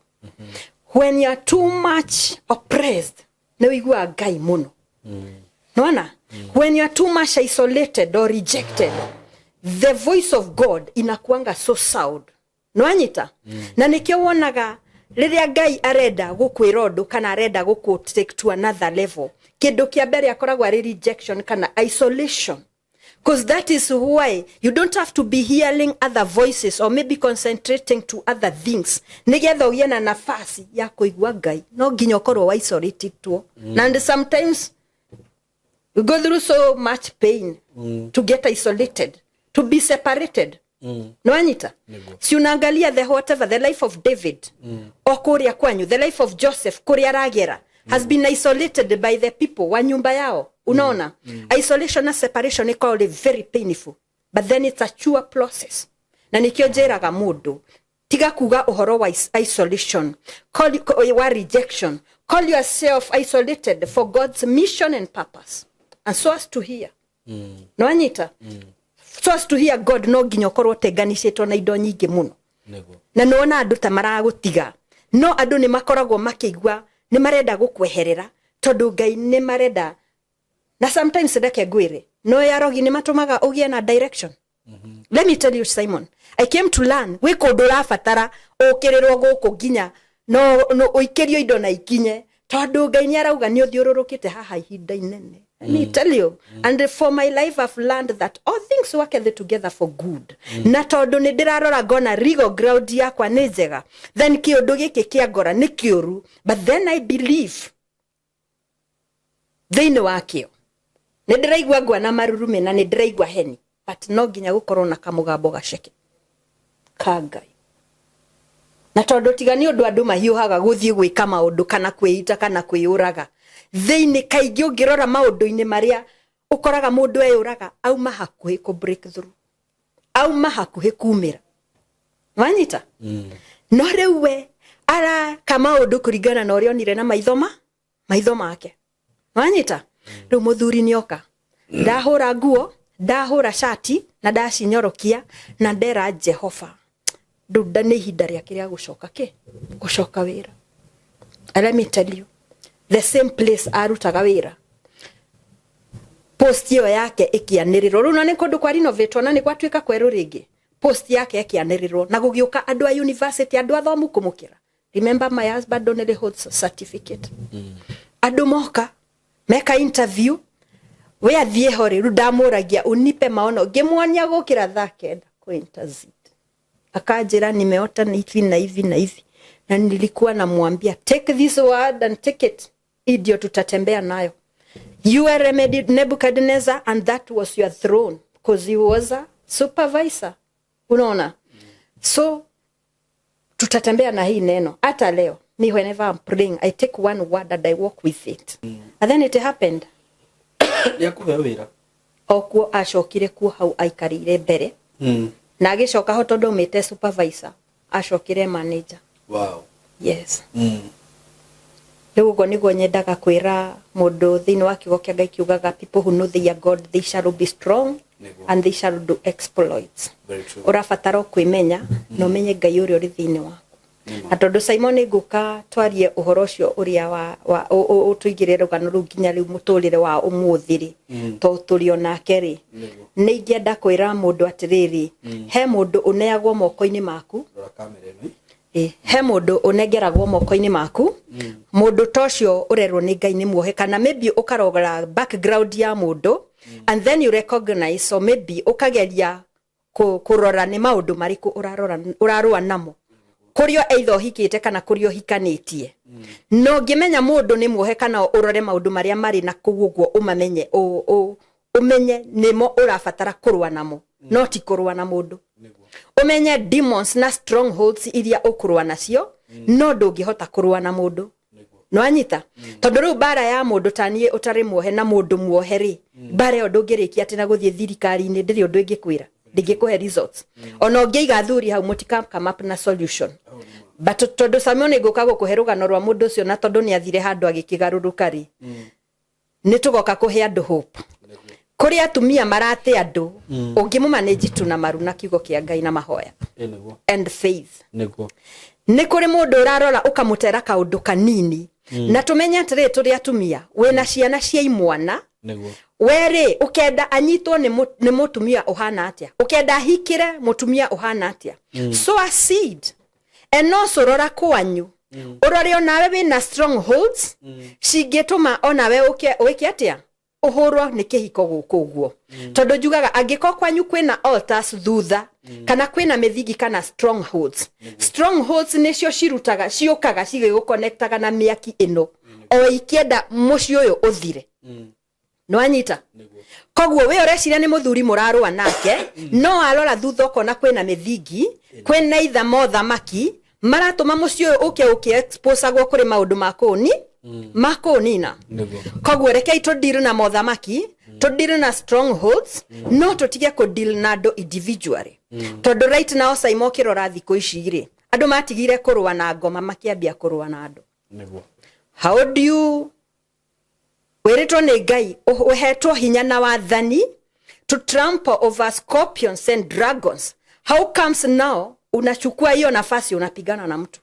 when you are too much oppressed, nĩ ũiguaga Ngai mũno. Nona when you are too much isolated or rejected, the voice of God inakuanga so sound. Nwanyita? Na nikio wonaga rĩrĩa Ngai arenda gũkwĩra ũndũ kana arenda gũkũ take to another level, kĩndũ kĩa mbere akoragwo arĩ rejection kana isolation, because that is why you don't have to be hearing other voices or maybe concentrating to other things. Nigetha ũgĩe na nafasi ya kũigua Ngai, no nginya ũkorwo isolatedwo. And sometimes we go through so much pain to get isolated, to be separated. Nwanyita? Si unaangalia the whatever, the life of David o kuria kwanyu, the life of Joseph, kuria aragera, has been isolated by the people wa nyumba yao. Unaona? Isolation na separation ikoragwo very painful, but then it's a sure process. Na nikio njĩraga mũndũ, tiga kuga ũhoro wa isolation, call, wa rejection. Call yourself isolated for God's mission and purpose, and so as to hear. Nwanyita? So as to hear God, no nginya ũkorwo ũtenganicĩtwo na indo nyingĩ mũno. Na nĩwona andũ ta maragũtiga, no andũ nĩ makoragwo makĩigua nĩ marenda gũkweherera tondũ Ngai nĩ marenda. Na sometimes, reke ngwĩre, no yarogi nĩ matũmaga ũgĩe na direction. Let me tell you, Simon, I came to learn gwĩ kũndũ ũrabatara ũkĩrĩrwo gũkũ nginya no ũikĩrio indo na ikinye, tondũ Ngai nĩ arauga nĩ ũthiũrũrũkĩte haha ihinda inene. Let me tell you, and for my life I've learned that all things work together for good. Na tondũ nĩ ndĩrarora ngona legal ground yakwa nĩ njega, then kĩũndũ gĩkĩ kĩa ngora nĩ kĩũru, but then I believe thĩinĩ wakĩo. Nĩ ndĩraigua ngwa na marurume na nĩ ndĩraigua heni, but no nginya gũkorwo na kamũgambo gaceke ka Ngai. Na tondũ tiga nĩ ũndũ andũ mahiũhaga gũthiĩ gwĩka maũndũ kana kwĩita kana kwĩyũraga thĩinĩ, kaingĩ ũngĩrora maũndũ-inĩ marĩa ũkoraga mũndũ eyũraga, auma hakuhĩ kũ break through, auma hakuhĩ kumĩra. Wanyita? No rĩu we araka maũndũ kũringana na ũrĩa onire na maitho make. Wanyita? Rĩu mũthuri nĩoka, ndahũra nguo, ndahũra cati na ndacinyorokia, na ndera Jehova ndunda nĩ ihinda rĩake rĩa gũcoka kĩ gũcoka wĩra. And let me tell you, the same place arutaga wĩra, post ĩyo yake ĩkĩanĩrĩrwo. Rĩu na nĩ kũndũ kwa renovate na nĩ gwatuĩka kwerũ rĩngĩ. Post yake ĩkĩanĩrĩrwo na gũgĩũka andũ a university, andũ athomu kũmũkĩra. Remember, my husband only holds a certificate. Andũ moka meka interview, we athiĩ ho rĩ, rĩu ndamũragia, "Unipe maono." Ngĩmuonia gũkĩra thaa 9 kũ intercede, akanjĩra, "Nimeota na hivi na hivi na hivi." Na nilikuwa namwambia, "Take this word and take it. Hii ndio tutatembea nayo. You are Nebuchadnezzar and that was your throne," because he was a supervisor. Unaona? So tutatembea na hii neno. Hata leo me, whenever I'm praying, I take one word and I walk with it. And then it happened. Nĩ akũheo wĩra. O kuo acokire kuo hau aikarĩire mbere. Na agĩcoka ho, tondũ aumĩte supervisor, acokire manager. Yes. Rĩu ũguo nĩguo nyendaga kwĩra mũndũ thĩinĩ wa kiugo kĩa Ngai kiugaga, "People who know their God, they shall be strong and they shall do exploits." Very true. Ũrabatara o kwĩmenya na ũmenye Ngai ũrĩa ũrĩ thĩinĩ waku. Na tondũ Simon ngũka twarie ũhoro ũcio ũrĩa wa ũtũigĩre rũgano rũu nginya rĩu mũtũrĩre wa ũmũthĩ rĩ, to tũrĩ onake rĩ, nĩ ingĩenda kwĩra mũndũ atĩrĩrĩ, he mũndũ ũneagwo moko-inĩ maku. Rora kamera ĩno. Ĩ, he mũndũ ũnengeragwo moko-inĩ maku. Mũndũ ta ũcio ũrerwo nĩ Ngai nĩ muohe, kana maybe ũkarora background ya mũndũ and then you recognize, or maybe ũkageria kũrora nĩ maũndũ marĩkũ ũrarora ũrarũa namo kũrĩa either ũhikĩte kana kũrĩa ũhikanĩtie. No ngĩmenya mũndũ nĩ muohe kana ũrore maũndũ marĩa marĩ na kũu ũguo ũmamenye. Umenye nĩmo ũrabatara kũrũa namo, no ti kũrũa na mũndũ. Umenye demons na strongholds iria ũkũrũa nacio, no ndũngĩhota kũrũa na mũndũ. Nĩwanyita? Tondũ rĩu mbara ya mũndũ ta niĩ ũtarĩ muohe na mũndũ muohe rĩ, mbara ĩyo ndũngĩrĩkia atĩ na gũthiĩ thirikari-inĩ. Ndĩrĩ ũndũ ĩngĩkwĩra, ndingĩkũhe results. Ona ũngĩiga athuri hau, mũtika come up na solution. But tondũ Samuel nĩ ngũka gũkũhe rũgano rwa mũndũ ũcio, na tondũ nĩ athire handũ agĩkĩgarũrũka rĩ, nĩ tũgoka kũhe andũ hope. Kũrĩ atumia marate andũ, ũngĩmũmanĩnji tu na maru na kiugo kĩa Ngai na mahoya and faith. Nĩ kũrĩ mũndũ ũrarora ũkamũtera kaũndũ kanini. Na tũmenye atĩrĩrĩ, tũrĩ atumia wĩna ciana cia imwana, werĩ ũkenda anyitwo nĩ mũtumia ũhana atĩa, ũkenda ahikĩre mũtumia ũhana atĩa. So a seed and also rora kwanyu, ũrore onawe wĩna strongholds cingĩtũma onawe ũke wĩke atĩa, ũhũrwo nĩ kĩhiko gũkũ ũguo. Tondũ njugaga angĩkorwo kwanyu kwĩna altars thutha, kana kwĩna mĩthingi kana strongholds, strongholds nĩcio cirutaga, ciũkaga cigĩgũconnectaga na mĩaki ĩno o ikĩenda mũciĩ ũyũ ũthire. Nĩwanyita? Koguo we ũreciria nĩ mũthuri mũrarũa nake, no arora thutha ũkona kwĩna mĩthingi, kwĩna itha mothamaki maratũma mũciĩ ũyũ ũke ũkĩ-exposagwo kũrĩ maũndũ ma kũni ma kũnina. Koguo rekei tũdeal na mothamaki, tũdeal na strongholds, no tũtige kũdeal na andũ individually. Tondũ right now, Saimo, ũkĩrora thikũ ici rĩ, andũ matigire kũrũa na ngoma, makĩambia kũrũa na andũ. How do you wĩrĩtwo nĩ Ngai ũhetwo hinya na wathani to trample over scorpions and dragons? How comes now unachukua hiyo nafasi, unapigana na mtu?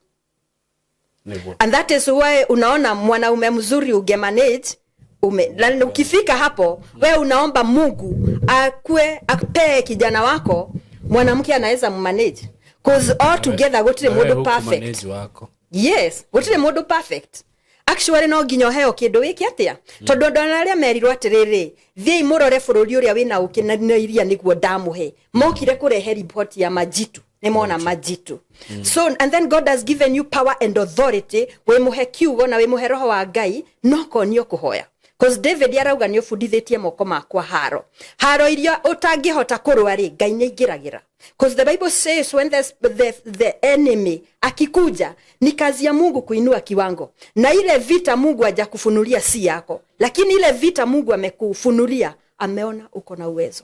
And that is why unaona mwanaume mzuri ungemanage ume, na ukifika hapo we unaomba Mungu akue apee kijana wako mwanamke anaweza mmanage, 'cause all together gutire mundu perfect. Manage wako. Yes, gutire mundu perfect actually. No nginya ũheo kĩndũ wĩke atĩa, tondũ andũ arĩa merirwo atĩrĩrĩ, "Thiĩi mũrore bũrũri ũrĩa wĩna ũkĩ na iria nĩguo ndamũhe," mokire kũrehe report ya majitu, nĩ mona majitu. So and then God has given you power and authority, wĩmũhe kiugo na wĩmũhe roho wa Ngai, no konio kũhoya. 'Cause David arauga, "Nĩ ũbundithĩtie moko makwa haro." Haro iria ũtangĩhota kũrũa rĩ, Ngai nĩ aingĩragĩra. 'Cause the Bible says when the enemy akikuja, ni kazi ya Mungu kuinua kiwango. Na ile vita Mungu hajakufunulia si yako, lakini ile vita Mungu amekufunulia, ameona uko na uwezo.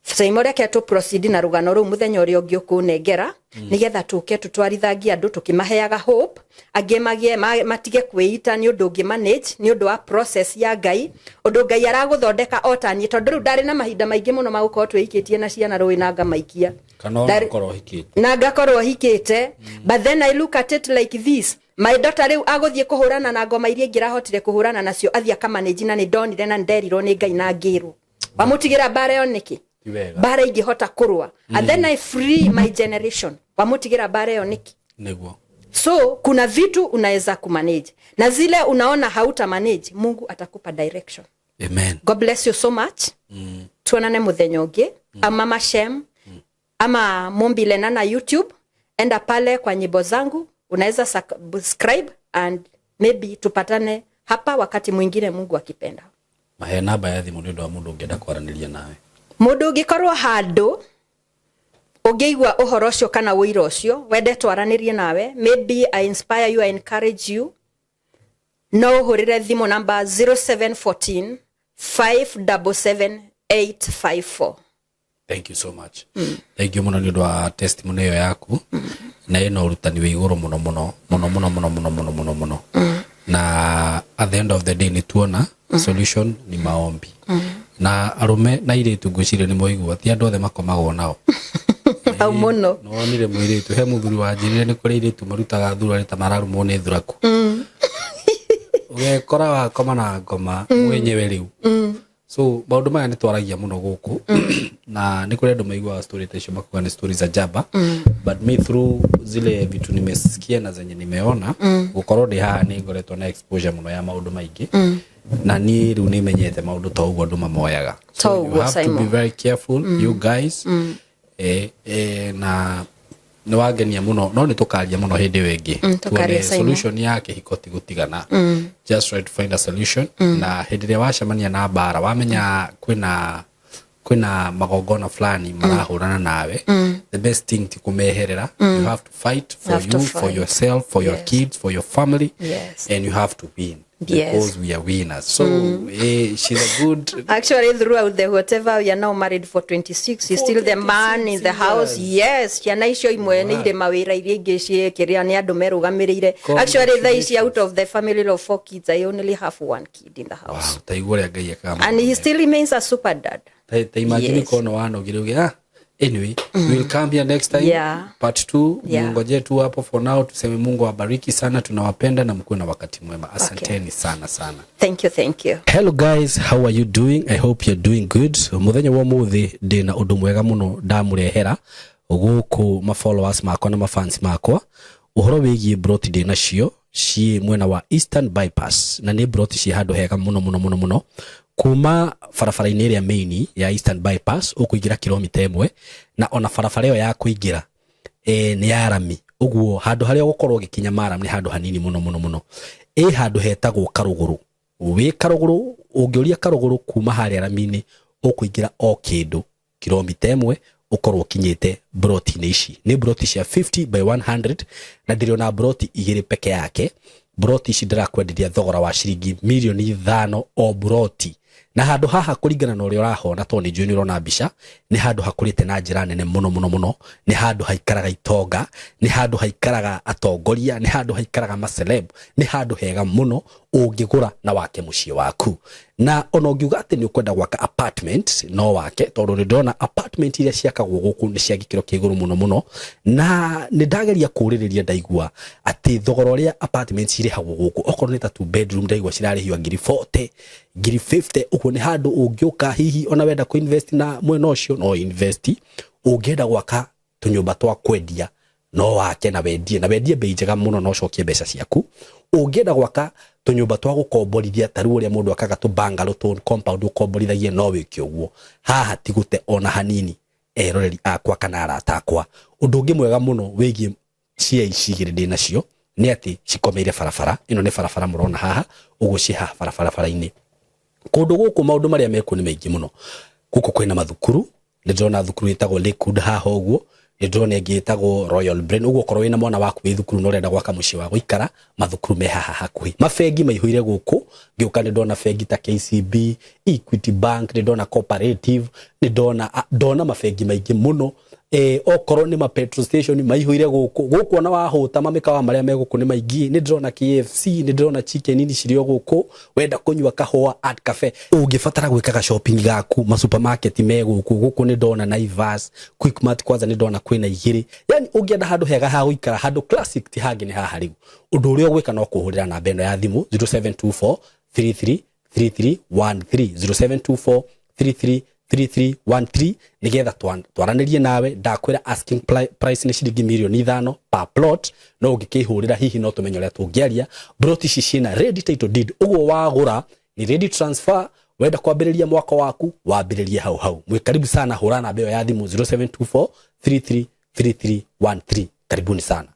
Saimo, reke tũ proceed na rũgano rũu mũthenya ũrĩa ũngĩ ũkũnengera, nĩgetha tũke tũtwarithangie andũ tũkĩmaheaga hope, angĩ magĩe matige kwĩita nĩ ũndũ ũngĩ manage, nĩ ũndũ wa process ya Ngai, ũndũ Ngai aragũthondeka o ta niĩ. Tondũ rĩu ndarĩ na mahinda maingĩ mũno ma gũkorwo twĩikĩtie na ciana rũĩ na ngamaikia. Kana ona ũkorwo ũhikĩte. Na ngakorwo hikĩte. But then I look at it like this: my daughter rĩu agũthiĩ kũhũrana na ngoma iria ingĩrahotire kũhũrana nacio, athiĩ akamanage, na nĩ ndonire na nĩ nderirwo nĩ Ngai na ngĩrwo, wamũtigĩra mbara ĩyo nĩkĩ? Ti wega. Mbara ingĩhota kũrũa, and then I free my generation, wamũtigĩra mbara ĩyo nĩkĩ? So kuna vitu unaweza kumanage, na zile unaona hauta manage, Mungu atakupa direction. Amen. God bless you so much. Tuonane muthenya ũngĩ. Ama Mama Shem, ama Mumbi Lenana YouTube, enda pale kwa nyimbo zangu, unaweza subscribe and maybe tupatane hapa wakati mwingine, Mungu akipenda. Mahe namba ya thimũ nĩ ũndũ wa mũndũ ũngĩenda kwaranĩria nawe. Mũndũ ũngĩkorwo handũ ũngĩigua ũhoro ũcio kana ũira ũcio, wende twaranĩrie nawe, maybe I inspire you, I encourage you, no ũhũrĩre thimũ namba 0714 577 854. Thank you so much. Thank you mũno nĩ ũndũ wa testimony ĩyo yaku, na ĩna ũrutani wĩ igũrũ mũno mũno mũno mũno mũno mũno mũno mũno mũno. Na at the end of the day nĩ tuona solution ni maombi. Na arũme na airĩtu, ngwĩciria nĩ moigua ti andũ othe makomagwo nao. Hau mũno. Nonire mũirĩtu he mũthuri wanjĩrire nĩ kũrĩ airĩtu marutaga thurarĩ ta mararumwo nĩ thuraku. Ũgekora wakoma na ngoma mwenyewe rĩu. So maũndũ maya nĩ twaragia mũno gũkũ, na nĩ kũrĩ andũ maiguaga story ta icio makuga nĩ story za jaba, but me, through zile vitu nimesikia na zenye nimeona, gũkorwo ndĩ haha nĩ ngoretwo na exposure mũno ya maũndũ maingĩ, na niĩ rĩu nĩ menyete maũndũ ta ũguo andũ mamoyaga. So Ta you ũguo, have to be Simon. very careful, you guys. Na Nĩ wangenia mũno, no nĩ tũkaria mũno hĩndĩ ĩyo ĩngĩ. Tũkaria, Tuone Simon. Solution ya kĩhiko ti gũtigana, just try to find a solution. Na hĩndĩ ĩrĩa wacemania na mbara, wamenya kwĩna magongona fulani marahũrana nawe, the best thing ti kũmeherera. You have to fight for Have to you, for fight. yourself, for your kids, for your family, and you have to win because we are winners. So she's a good Actually, throughout the whatever, we are now married for 26. He's still the man in the house. 26. Yes, ciana icio imwe nĩ irĩ mawĩra, iria ingĩ ciĩkĩrĩa nĩ andũ merũgamĩrĩire. Actually, thaa ici out of the family of four kids, I only have one kid in the house. Wow, taigua ũrĩa Ngai ekaga. And he still remains a super dad. Ta imagine. Kono wanogire uge, anyway, we'll come here next time, part 2. Mungoje tu hapo. For now tuseme Mungu awabariki sana, tunawapenda na mkuwe na wakati mwema. Asanteni sana sana. Thank you, thank you. Hello guys, how are you doing? I hope you're doing good. Muthenya wa muthi ndina undu mwega muno ndamurehera guku ma followers makwa na ma fans makwa, uhoro wigie broti ndĩ nacio ciĩ mwena wa Eastern Bypass, na nĩ broti ciĩ handũ hega mũno mũno mũno mũno. Kuma barabara-inĩ ĩrĩa main ya Eastern Bypass ũkũingĩra kilomita 1, na ona barabara ĩyo ya kũingĩra nĩ ya rami, ũguo handũ harĩa ũgũkorwo ũgĩkinya maram nĩ handũ hanini mũno mũno mũno. Ĩ handũ hetagwo Karũgũrũ. Wĩ Karũgũrũ, ũngĩũria Karũgũrũ, kuma harĩa rami-inĩ ũkũingĩra o kĩndũ kilomita 1, ũkorwo ũkinyĩte broti-inĩ ici. Nĩ broti cia 50 by 100, na ndĩrĩ broti igĩrĩ peke yake. Broti ici ndĩrakwenderia thogora wa ciringi mirioni 5 o broti. Na handũ haha, kũringana na ũrĩa ũrahona, tondũ nĩ njũĩ nĩ ũrona mbica, nĩ handũ hakũrĩte na njĩra nene mũno mũno mũno. Nĩ handũ haikaraga itonga, nĩ handũ haikaraga atongoria, nĩ handũ haikaraga maceleb. Nĩ handũ hega mũno ũngĩgũra na wake mũciĩ waku. Na ona ũngiuga atĩ nĩ ũkwenda gwaka apartment, no wake, tondũ nĩ ndĩrona apartment iria ciakagwo gũkũ nĩ cia gĩkĩro kĩa igũrũ mũno mũno. Na nĩ ndageria kũũrĩrĩria, ndaigua atĩ thogora ũrĩa apartment cirĩhagwo gũkũ, okorwo nĩ ta two bedroom, ndaigua cirarĩhio ngiri 40, ngiri 50. Ũguo nĩ handũ ũngĩũka, hihi ona wenda kũ-invest na mwena ũcio no invest. Ũngĩenda gwaka tũnyũmba twa kwendia, no wake na wendie bei njega mũno na ũcokie mbeca ciaku. Ũngĩenda gwaka tũnyũmba twa gũkomborithia, ta rĩu ũrĩa mũndũ akaga tũ bungalow, tũ compound ũkomborithagie, no wĩke ũguo. Haha ti gũte ona hanini, eroreri akwa kana arata akwa. Ũndũ ũngĩ mwega mũno wĩgiĩ cia ici igĩrĩ ndĩ nacio nĩ atĩ cikomeire barabara ĩno. Nĩ barabara mũrona haha ũguo, ciĩ haha barabara-inĩ. Kũndũ gũkũ maũndũ marĩa mekuo nĩ maingĩ mũno. Gũkũ kwĩna mathukuru, nĩ ndĩrona thukuru ĩtagwo Lakewood haha ũguo, nĩ ndĩrona ĩngĩ ĩtagwo Royal Brain. Ũguo okorwo wĩna mwana waku wĩ thukuru na ũrenda gwaka mũciĩ wa gũikara, mathukuru me haha hakuhĩ. Mabengi maihũire gũkũ. Ngĩũka nĩ ndona bengi ta KCB, Equity Bank, nĩ ndona Cooperative, nĩ ndona ndona mabengi maingĩ mũno. Okorwo nĩ ma petrol station maihũire gũkũ. Gũkũ ona wahũta, mamĩkawa marĩa me gũkũ nĩ maingĩ. Nĩ ndĩrona KFC, nĩ ndĩrona Chicken Inn cirĩ o gũkũ. Wenda kũnyua kahũa, Art Cafe. Ũngĩbatara gwĩkaga shopping gaku, ma supermarket me gũkũ. Gũkũ nĩ ndona Naivas, Quickmart, kwanza nĩ ndona kwĩna igĩrĩ. Yani ũngĩenda handũ hega ha gũikara, handũ classic, ti hangĩ nĩ haha. Rĩu ũndũ ũrĩa ũgwĩka no kũhũrĩra namba ĩno ya thimũ, 0724 33 3313, 0724 33 3313, nigetha twaranĩrie nawe. Ndakwĩra asking price nĩ ciringi mirioni 5 per plot, no ũngĩkĩhũrĩra hihi no tũmenye ũrĩa tũngĩaria. Plot ici ciĩna ready title deed, ũguo wagũra ni ready transfer. Wenda kwambĩrĩria mwaka waku, wambĩrĩrie hau hau. Mwĩ karibu sana. Hũra namba ĩyo ya thimũ, 0724 33 3313. Karibuni sana.